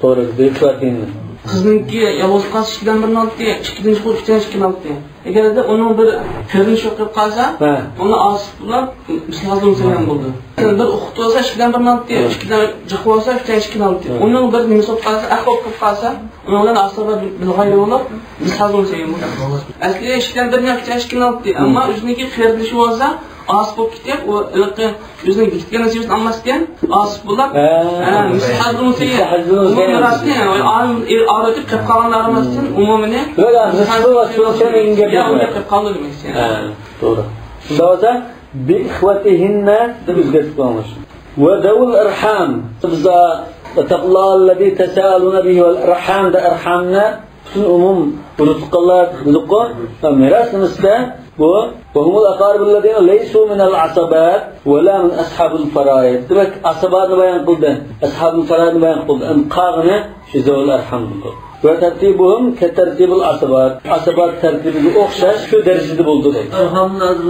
توغرا، بىر ئىككى ئاتىنى. قىزنىڭكى يالغۇز قالسا ئىككىدىن بىرىنى ئالاتتى، ئىككىدىن چىقىپ ئۈچتىن ئىككىنى ئالاتتى. ئەگەردە ئۇنىڭ بىر قېرىندىشى يوق بولۇپ قالسا، ھە. ئۇنى ئاسىب بولۇپ، مىسلى ھازىر مۇسەييەم بولىدۇ. بىر ئۇخت بولسا ئىككىدىن بىرىنى ئالاتتى، ھە. ئىككىدىن جىق بولسا ئۈچتىن ئىككىنى ئالاتتى. ھە. ئۇنىڭ بىر نېمىسى بولۇپ قالسا، ئەخ بولۇپ قالسا، ئۇنىڭ بىلەن ئاسىبە بىلغايرى بولۇپ، مىسلى ھازىر مۇسەييەم بولىدۇ. ئەسلى ئىككىدىن بىرىنى ئۈچتىن ئىككىنى ئالاتتى. ئەمما ئۆزىنىڭكى قېرىندىشى بولسا، ئاسىب بولۇپ كېتىپ، ئۇ ھېلىقى ئۆزىنىڭ بېكىتكەن نەسىبىسىنى ئالماستىن، ئاسىب بولۇپ، ھە. ھە، مىسلى ھازىر مۇسەييەم. مىسلى ھازىر مۇسەييەم. ئۇمۇم مىراسنى، ئايال ئېرى ئايرىلىپ كېتىپ قالغانلار ئالماستىن، ئومۇمىنى. ياق، مىسلى ھازىر مۇسەييەم دېگەن گەپ يوق. يا، ئۇ گەپ قالدى دېمەكچى. ھە، توغرا. شۇنداق بولسا، بىئىخۋەتىھىننە دەپ ئۆزگەرتىپ قويۇڭلار. ۋە زەۋۇل ئەرھام. بىز ۋەتتەقۇللاھەللەزى تەسەئەلۇنە بىھى ۋەل ئەرھام دە ئەرھامنى پۈتۈن ئومۇم ئۇرۇق تۇغقانلار دېدۇققۇ. مىراس نېمىسىدە بۇ؟ وهم الأقارب الذين ليسوا من العصبات ولا من أصحاب الفرائض. دېمەك، ئاساباتنى بايان قىلدى، ئەسھابۇل فەرائىدنى بايان قىلدى. ئەمدى قالغىنى شۇ زەۋۇل ئەرھام بولدى. وترتيبهم كترتيب العصبات. ئاسابات تەرتىبىگە ئوخشاش شۇ دەرىجىدە بولدى دەيدۇ. ئەرھامنى ھازىر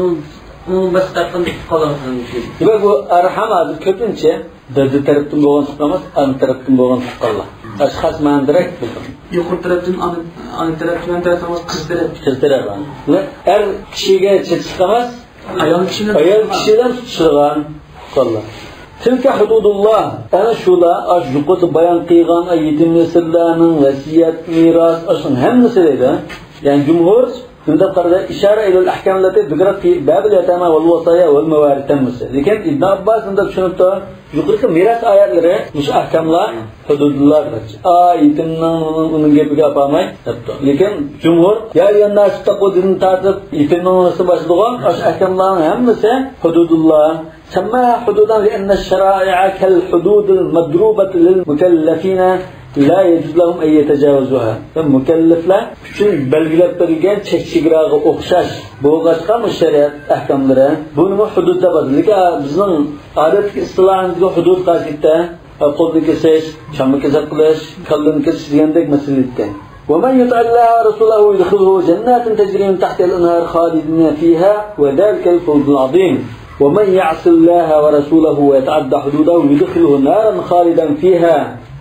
ئۇنىڭ باشقا ھەققىنى تۇتۇپ قالىمىز. دېمەك، بۇ ئەرھام ھازىر كۆپىنچە دادا تەرەپتىن بولغان تۇغقان ئەمەس، ئانا تەرەپتىن بولغان تۇغقانلار. ئاشۇ خاس مەنىدە بىلدىم. يۇقىرى تەرەپتىن ئانا، ئانا تەرەپتىن تەرەپ ئەمەس، قىز تەرەپ. قىز تەرەپ. بۇلار ئەر كىشىگە چېتىشلىق ئەمەس. ئايال كىشىلەر، ئايال كىشىلەر تۇتۇشىدىغان تۇغقانلار. تىلكە ھۇدۇدۇللا. ئەنە شۇلار، ئاشۇ يۇقىرىدا بايان قىلغان يېتىم يېسىرلارنىڭ ۋەسىيەت، مىراس، ئاشۇنىڭ ھەممىسى دەيدۇ. يەنى جۇمھۇر بۇنداق قارىدى، إشارة إلى الأحكام التي ذكرت في باب اليتامى والوصايا والمواريث ھەممىسى. لېكىن ئىبن ئابباس بۇنداق چۈشىنىپتۇ. يۇقىرىقى مىراس ئايەتلىرى مۇشۇ ئەھكاملار ھۇدۇدۇللا دېمەكچى. ئا، يېتىمنىڭ ئۇنىڭ گېپىگە ئاپارماي دەپتۇ. لېكىن جۇمھۇر، يا ئەييۇھەنناسۇ تتقۇ دېگەن تارتىپ يېتىمنىڭ ئۇنىسى باشلىدىغان ئاشۇ ئەھكاملارنىڭ ھەممىسى ھۇدۇدۇللا. سماها حدودا لأن الشرائع كالحدود المضروبة للمكلفين لا يجوز لهم أن يتجاوزوها. مۇكەللەپلەر ئۈچۈن بەلگىلەپ بېرىلگەن چەك چېگراغا ئوخشاش بولغاچقا، مۇشۇ شەرىئەت ئەھكاملىرى بۇنىمۇ ھۇدۇد دەپ ئاتىدۇ. لېكىن بىزنىڭ ئادەتتىكى ئىستىلاھىمىزدىكى ھۇدۇد قايسى؟ قولنى كېسىش، چامما كېسەك قىلىش، كاللىنى كېسىش دېگەندەك مەسىلە ئىكەن. ومن يطع الله ورسوله يدخله جنات تجري من تحتها الأنهار خالدين فيها وذلك الفوز العظيم. ومن يعص الله ورسوله ويتعد حدوده يدخله نارا خالدا فيها.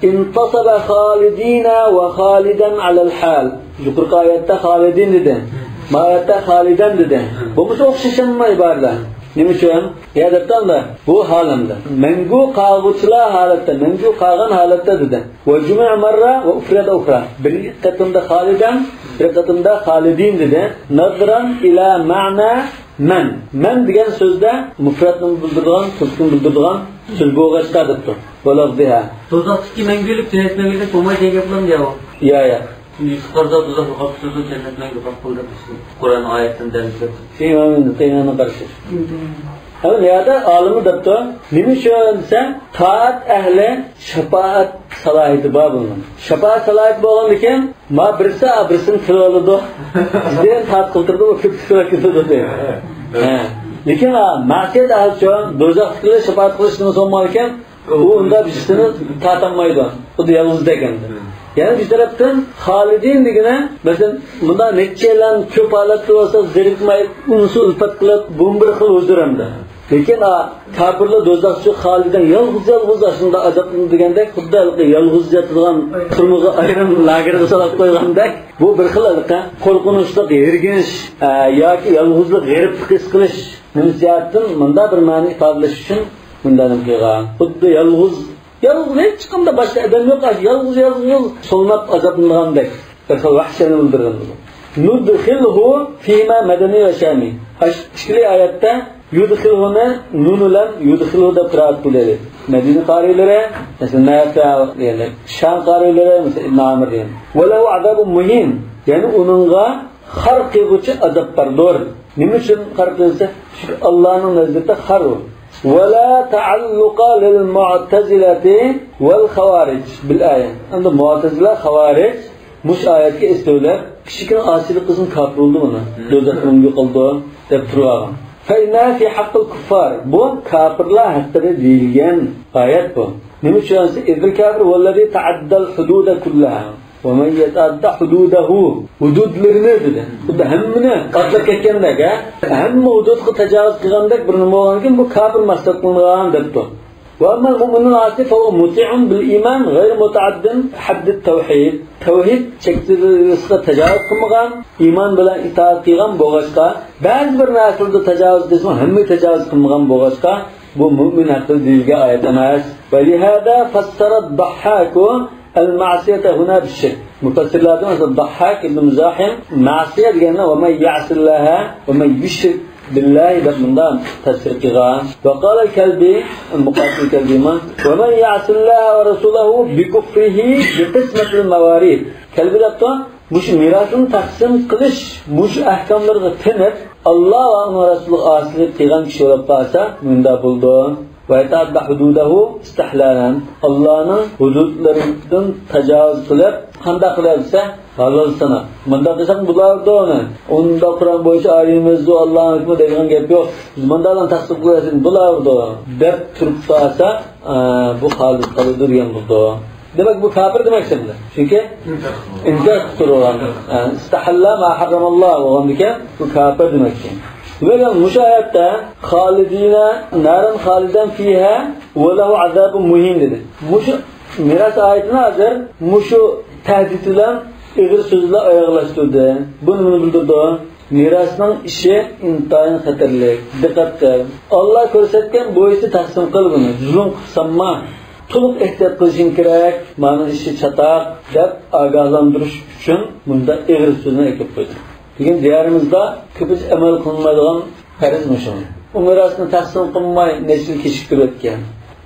انتصب خالدين وخالدا على الحال. يۇقىرىقى ئايەتتە خالىدىن دېدى. ما ئايەتتە خالىدەن دېدى. بولمىسا ئوخشىشىممۇ ئىبارىلەر؟ نېمە ئۈچۈن؟ يا دەپتۇ ئەمدى، بۇ ھالەمدە. مەڭگۈ قالغۇچىلار ھالەتتە، مەڭگۈ قالغان ھالەتتە دېدى. وجمع مرة وأفرد أخرى. بىر قېتىمدا خالىدەن، بىر قېتىمدا خالىدىن دېدى. نظرا إلى معنى من. مەن دېگەن سۆزدە مۇفرەتنى بىلدۈرىدىغان، كۆپلۈكنى بىلدۈرىدىغان سۆز بولغاچقا دەپتۇ. ولفظها. دوزاختىكى مەڭگۈلۈك، جەننەت مەڭگۈلۈك بولمايدۇ دېگەن گەپلەرمۇ ياۋۇ؟ يا، يا. يۈسۈپ قارىسا دوزاخ يوقاپ كېتىدۇ، جەننەت مەڭگۈ قاپتۇ دەپ قۇرئان ئايەتتىن دەلىل كەلتۈردى. شۇ ئىمام ئىبن تەيمىيەنىڭ قارىشى. ھەم يەردە ئالىملار دەپتۇ، نېمە ئۈچۈن دېسە، تائەت ئەھلى شاپائەت سالاھىيىتى بار بۇنىڭ. شاپائەت سالاھىيىتى بولغاندىكىن، ما بىرسى، ئا، بىرسىنى تىلىۋالىدۇ. بىزدىن تائەت قىلدۇرىدۇ، ئۇ كۆپ تىلىۋەتكىلىدۇ دەيدۇ. ھە. لېكىن، ئا، مەسىيەت ئەھلى ئۈچۈن دوزاختىكىلەر شاپائەت قىلىشتىن سورىمىغانىكەن، ئۇ ئۇنداق بىرسىنى تارتالمايدۇ. خۇددى يالغۇزدەك ئەمدى. يەنە بىر تەرەپتىن خالىدىن دېگىنى، مەسىلەن، مۇنداق نەچچەيلەن كۆپ ھالەتتە بولسا زېرىكمەي، ئۇنسۇ ئۈلپەت قىلىپ، بۇمۇ بىر خىل ھۇزۇر ئەمدى. لېكىن، ئا، كاپىرلار دوزاخچى خالىدىن يالغۇز-يالغۇز ئاشۇنداق ئازابلىنىدۇ دېگەندەك، خۇددى ھېلىقى يالغۇز ياتىدىغان تۈرمىگە ئايرىم لاگېرغا سولاپ قويغاندەك، بۇ بىر خىل ھېلىقى قورقۇنچلۇق، ھىرگىنچ، ئا، ياكى يالغۇزلۇق، غېرىبلىق ھېس قىلىش نېمە جەھەتتىن مۇنداق بىر مەنىنى ئىپادىلەش ئۈچۈن مۇنداق نېمە قىلغان. خۇددى يالغۇز، يالغۇز، ھېچقانداق باشقا ئادەم يوق، ئاشۇ يالغۇز، يالغۇز سولىنىپ ئازابلىنىدىغاندەك. بىر خىل ۋەھشىينى بىلدۈرگەن بۇ. نۇدخىلھۇ فىما مەدەنىي ۋە شامىي. ئاشۇ ئىككىلى ئايەتتە يۇدخىلھۇنى نۇن بىلەن يۇدخىلھۇ دەپ قىرائەت قىلدى. مەدىنە قارىيلىرى، مەسىلەن، نافىئ، يەنى شام قارىيلىرى، مەسىلەن، ئىبن ئامىر دېگەن. ۋە لەھۇ ئازابۇن مۇھىن. يەنى ئۇنىڭغا خار قىلغۇچى ئازاب باردۇر. نېمە ئۈچۈن خار قىلىنسا؟ چۈنكى ئاللانىڭ نەزىرىدە خار ئۇ. ۋە لا تەئەللۇقە لىل مۇئتەزىلەتى ۋەل خەۋارىج بىل ئايە. ئەمدى مۇئتەزىلە، خەۋارىج مۇشۇ ئايەتكە ئېسىلىۋېلىپ، كىچىككىنە ئاسىيلىق قىلسىمۇ كاپىر بولىدۇ مانا. دوزاخقا مۇڭ يوقالىدۇ دەپ تۇرۇۋالغان. فەئىننەھا فى ھەققىل كۇففار. بۇ كاپىرلار ھەققىدە دېيىلگەن ئايەت بۇ. نېمە ئۈچۈن دېسە، ئىزىل كافىر ۋەللەزى تەئەددەل ھۇدۇدە كۇللەھا. ۋە مەن يەتەئەددە ھۇدۇدەھۇ. ھۇدۇدلىرىنى دېدى. خۇددى ھەممىنى ئاتلاپ كەتكەندەك، ھە؟ ھەممە ھۇدۇدقا تاجاۋۇز قىلغاندەك بىر نېمە بولغاندىكىن، بۇ كاپىر مەقسەت قىلىنغان دەپتۇ. ۋە ئەممەل مۇئمىنۇل ئاسى فەھۇۋە مۇتىئۇن بىل ئىمان غەيرۇ مۇتەئەددىن ھەددىت تەۋھىد. تەۋھىد چەكلىرىغا تاجاۋۇز قىلمىغان، ئىمان بىلەن ئىتائەت قىلغان بولغاچقا، بەزى بىر نەرسىلەردە تاجاۋۇز قىلسىمۇ، ھەممىگە تاجاۋۇز قىلمىغان بولغاچقا، بۇ مۇئمىن ھەققىدە دېيىلگەن ئايەت ئەمەس. ۋە لىھازا فەسسەرە دەھھاكۇ ئەل مەئسىيەتە ھۇنا بىششىرك. مۇپەسسىرلاردىن مەسىلەن، دەھھاك ئىبن مۇزاھىم مەئسىيە دېگەندە، ۋە مەن يەئسىللاھە ۋە مەن يۇشرىك بىللاھى دەپ مۇنداق تەپسىر قىلغان. ۋە قالەل كەلبى، مۇقاتىل كەلبىمۇ، ۋە مەن يەئسىللاھە ۋە رەسۇلەھۇ بىكۇفرىھى بىقىسمەتىل مەۋارىس. كەلبى دەپتۇ، مۇشۇ مىراسنى تەقسىم قىلىش، مۇشۇ ئەھكاملىرىغا تېنىپ، ئاللا ۋە ئۇنىڭ رەسۇلىغا ئاسىيلىق قىلغان كىشى بولۇپ قالسا، مۇنداق بولىدۇ. ۋە يەتەئەددە ھۇدۇدەھۇ ئىستىھلالەن. ئاللانىڭ ھۇدۇدلىرىدىن تاجاۋۇز قىلىپ، قانداق قىلىۋەتسە، ھالال ساناپ. مۇنداق قىلساق بولاۋېرىدۇ ئۇنى. ئۇنداق قۇرئان بويىچە ئالىي مەززۇ ئاللانىڭ ھۆكمى دەيدىغان گەپ يوق. بىز مۇنداقلارنى تەقسىم قىلىۋەتسەك بولاۋېرىدۇ، دەپ تۇرۇپ قالسا، ئە، بۇ خالىد قالىدۇ دېگەن بولىدۇ. دېمەك، بۇ كاپىر دېمەكچى ئەمدى. چۈنكى ئىنكار قىلىپ تۇرغان. ئە، ئىستەھەللە ما ھەررەمەللا بولغاندىكىن، بۇ كاپىر دېمەكچى. دېمەك، مۇشۇ ئايەتتە خالىدىنە نارەن خالىدەن فىھا ۋە لەھۇ ئازابۇن مۇھىن دېدى. مۇشۇ مىراس ئايىتىنى ھازىر مۇشۇ تەھدىت بىلەن، ئېغىر سۆز بىلەن ئاياغلاشتۇردى. بۇ نېمىنى بىلدۈرىدۇ؟ مىراسنىڭ ئىشى ئىنتايىن خەتەرلىك. دىققەت قىل. ئاللا كۆرسەتكەن بويىچە تەقسىم قىل بۇنى. زۇلۇم قىلسامما، تولۇق ئېھتىيات قىلىشىڭ كېرەك. مانا ئىشى چاتاق، دەپ ئاگاھلاندۇرۇش ئۈچۈن مۇنداق ئېغىر سۆزنى ئېلىپ قويدى. بۈگۈن دىيارىمىزدا كۆپىنچە ئەمەل قىلىنمايدىغان پەرز مۇشۇ. ئۇ مىراسنى تەقسىم قىلماي نەچچە يىل كېچىكتۈرۈۋەتكەن.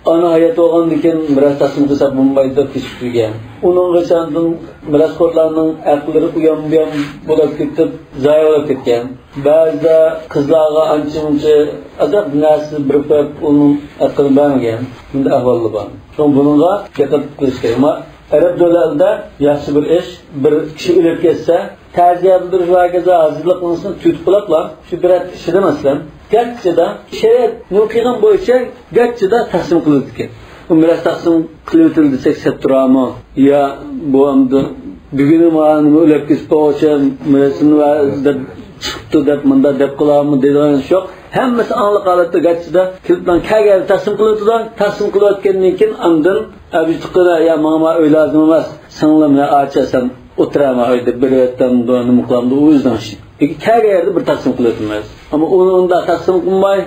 ئانا ھايات بولغاندىن كېيىن مىراس تەقسىم قىلساق بولمايدۇ دەپ كېچىكتۈرگەن. ئۇنىڭغىچە ئاندىن مىراسخورلارنىڭ ھەقلىرى ئۇيان-بۇيان بولۇپ كېتىپ، زايە بولۇپ كەتكەن. بەزىدە قىزلارغا ئانچە-مۇنچە ئازراق نەرسە بېرىپ قويۇپ، ئۇنىڭ ھەققىنى بەرمىگەن. بۇنداق ئەھۋاللار بار. شۇڭا بۇنىڭغا دىققەت قىلىش كېرەك. ئەمما ئەرەب دۆلەتلىرىدە ياخشى بىر ئىش، بىر كىشى ئۆلۈپ كەتسە، تەزىيە بىلدۈرۈش ۋە ھاكازا ھازىرلىقنىڭ ئۈستىنى تۈگىتىپ قىلىپلا، شۇ بىر ھەپتە ئىچىدە مەسىلەن، گەرچىدە شەرىئەت نېمە قىلغان بويىچە گەرچىدە تەقسىم قىلىنىدىكەن. بۇ مىراس تەقسىم قىلىۋېتىلدى دېسەك سەت تۇرامۇ؟ يا بۇ ئەمدى بۈگۈنى مانا نېمە ئۆلۈپ كېتىپ قالغۇچە مىراسىنى ۋە دەپ چىقىپتۇ دەپ مۇنداق دەپ قىلامۇ دەيدىغان ئىش يوق. ھەممىسى ئاڭلىق ھالەتتە گەرچىدە كېلىپلا كەلگەن تەقسىم قىلىۋېتىدۇ. تەقسىم قىلىۋەتكەندىن كېيىن ئاندىن ئەبىجىقىدا يا ماڭا ئۆي لازىم ئەمەس. سىڭلىم يا ئاچا سەن ئولتۇرامەن ئۆيدە بېرىۋەتتىم، نېمە قىلامدۇ، ئۇ ئۆزىنىڭ ئىشى. لېكىن كەلگەن يەردە بىر تەقسىم قىلىۋېتىلمەس. ئەمما ئۇنى ئۇنداق تەقسىم قىلماي،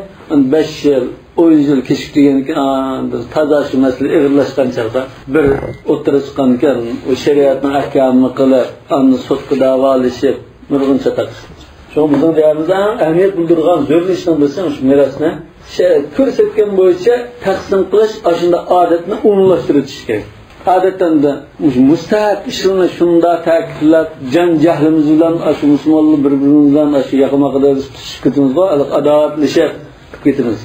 بەش يىل، ئون يىل كېچىكتۈرگەندىن كېيىن، ئاندىن تازا شۇ مەسىلە ئېغىرلاشقان چاغدا بىر ئوتتۇرىغا چىققاندىن كېيىن، ئۇ شەرىئەتنىڭ ئەھكامىنى قىلىپ، ئاندىن سوتقا داۋالىشىپ، نۇرغۇن چاتاق ئىش. شۇڭا بىزنىڭ دىيارىمىزدا ئەڭ ئەھمىيەت بىلدۈرىدىغان زۆرۈر ئىشنىڭ بىرسى شۇ مىراسنى شەرىئەت كۆرسەتكەن بويىچە تەقسىم قىلىش، ئاشۇنداق ئادەتنى ئومۇملاشتۇرۇۋېتىش كېرەك. ئادەتتە ئەمدى مۇشۇ مۇستەھەب ئىشلارنى شۇنداق تەكىتلەپ، جان جەھلىمىز بىلەن ئاشۇ مۇسۇلمانلار بىر-بىرىمىز بىلەن ئاشۇ ياقا-ماقىدا بىز تۇتۇشۇپ كېتىمىزغۇ، ھېلىقى ئاداۋەتلىشىپ كېتىمىز.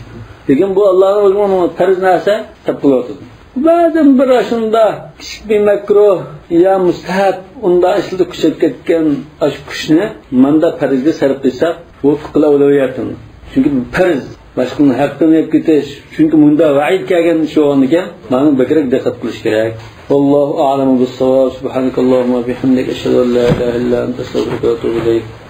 لېكىن بۇ ئاللانىڭ ئۆزى ئۇنى پەرز نەرسە دەپ قىلىۋاتىدۇ. بەزەن بىر ئاشۇنداق كىچىك بىر مەكرۇھ يا مۇستەھەب ئۇنداق ئىشلاردا كۈچەپ كەتكەن ئاشۇ كۈچنى مۇنداق پەرزگە سەرپ قىلساق، بۇ پىقىل ئەۋلەۋىياتىڭ. چۈنكى پەرز باشقىنىڭ ھەققىنى يەپ كېتىش. چۈنكى مۇندا ۋەئىد كەلگەن ئىش بولغاندىكىن، مانا بەكرەك دىققەت قىلىش كېرەك. والله أعلم بالصواب. سبحانك اللهم وبحمدك، أشهد أن لا إله إلا أنت، أستغفرك وأتوب إليك.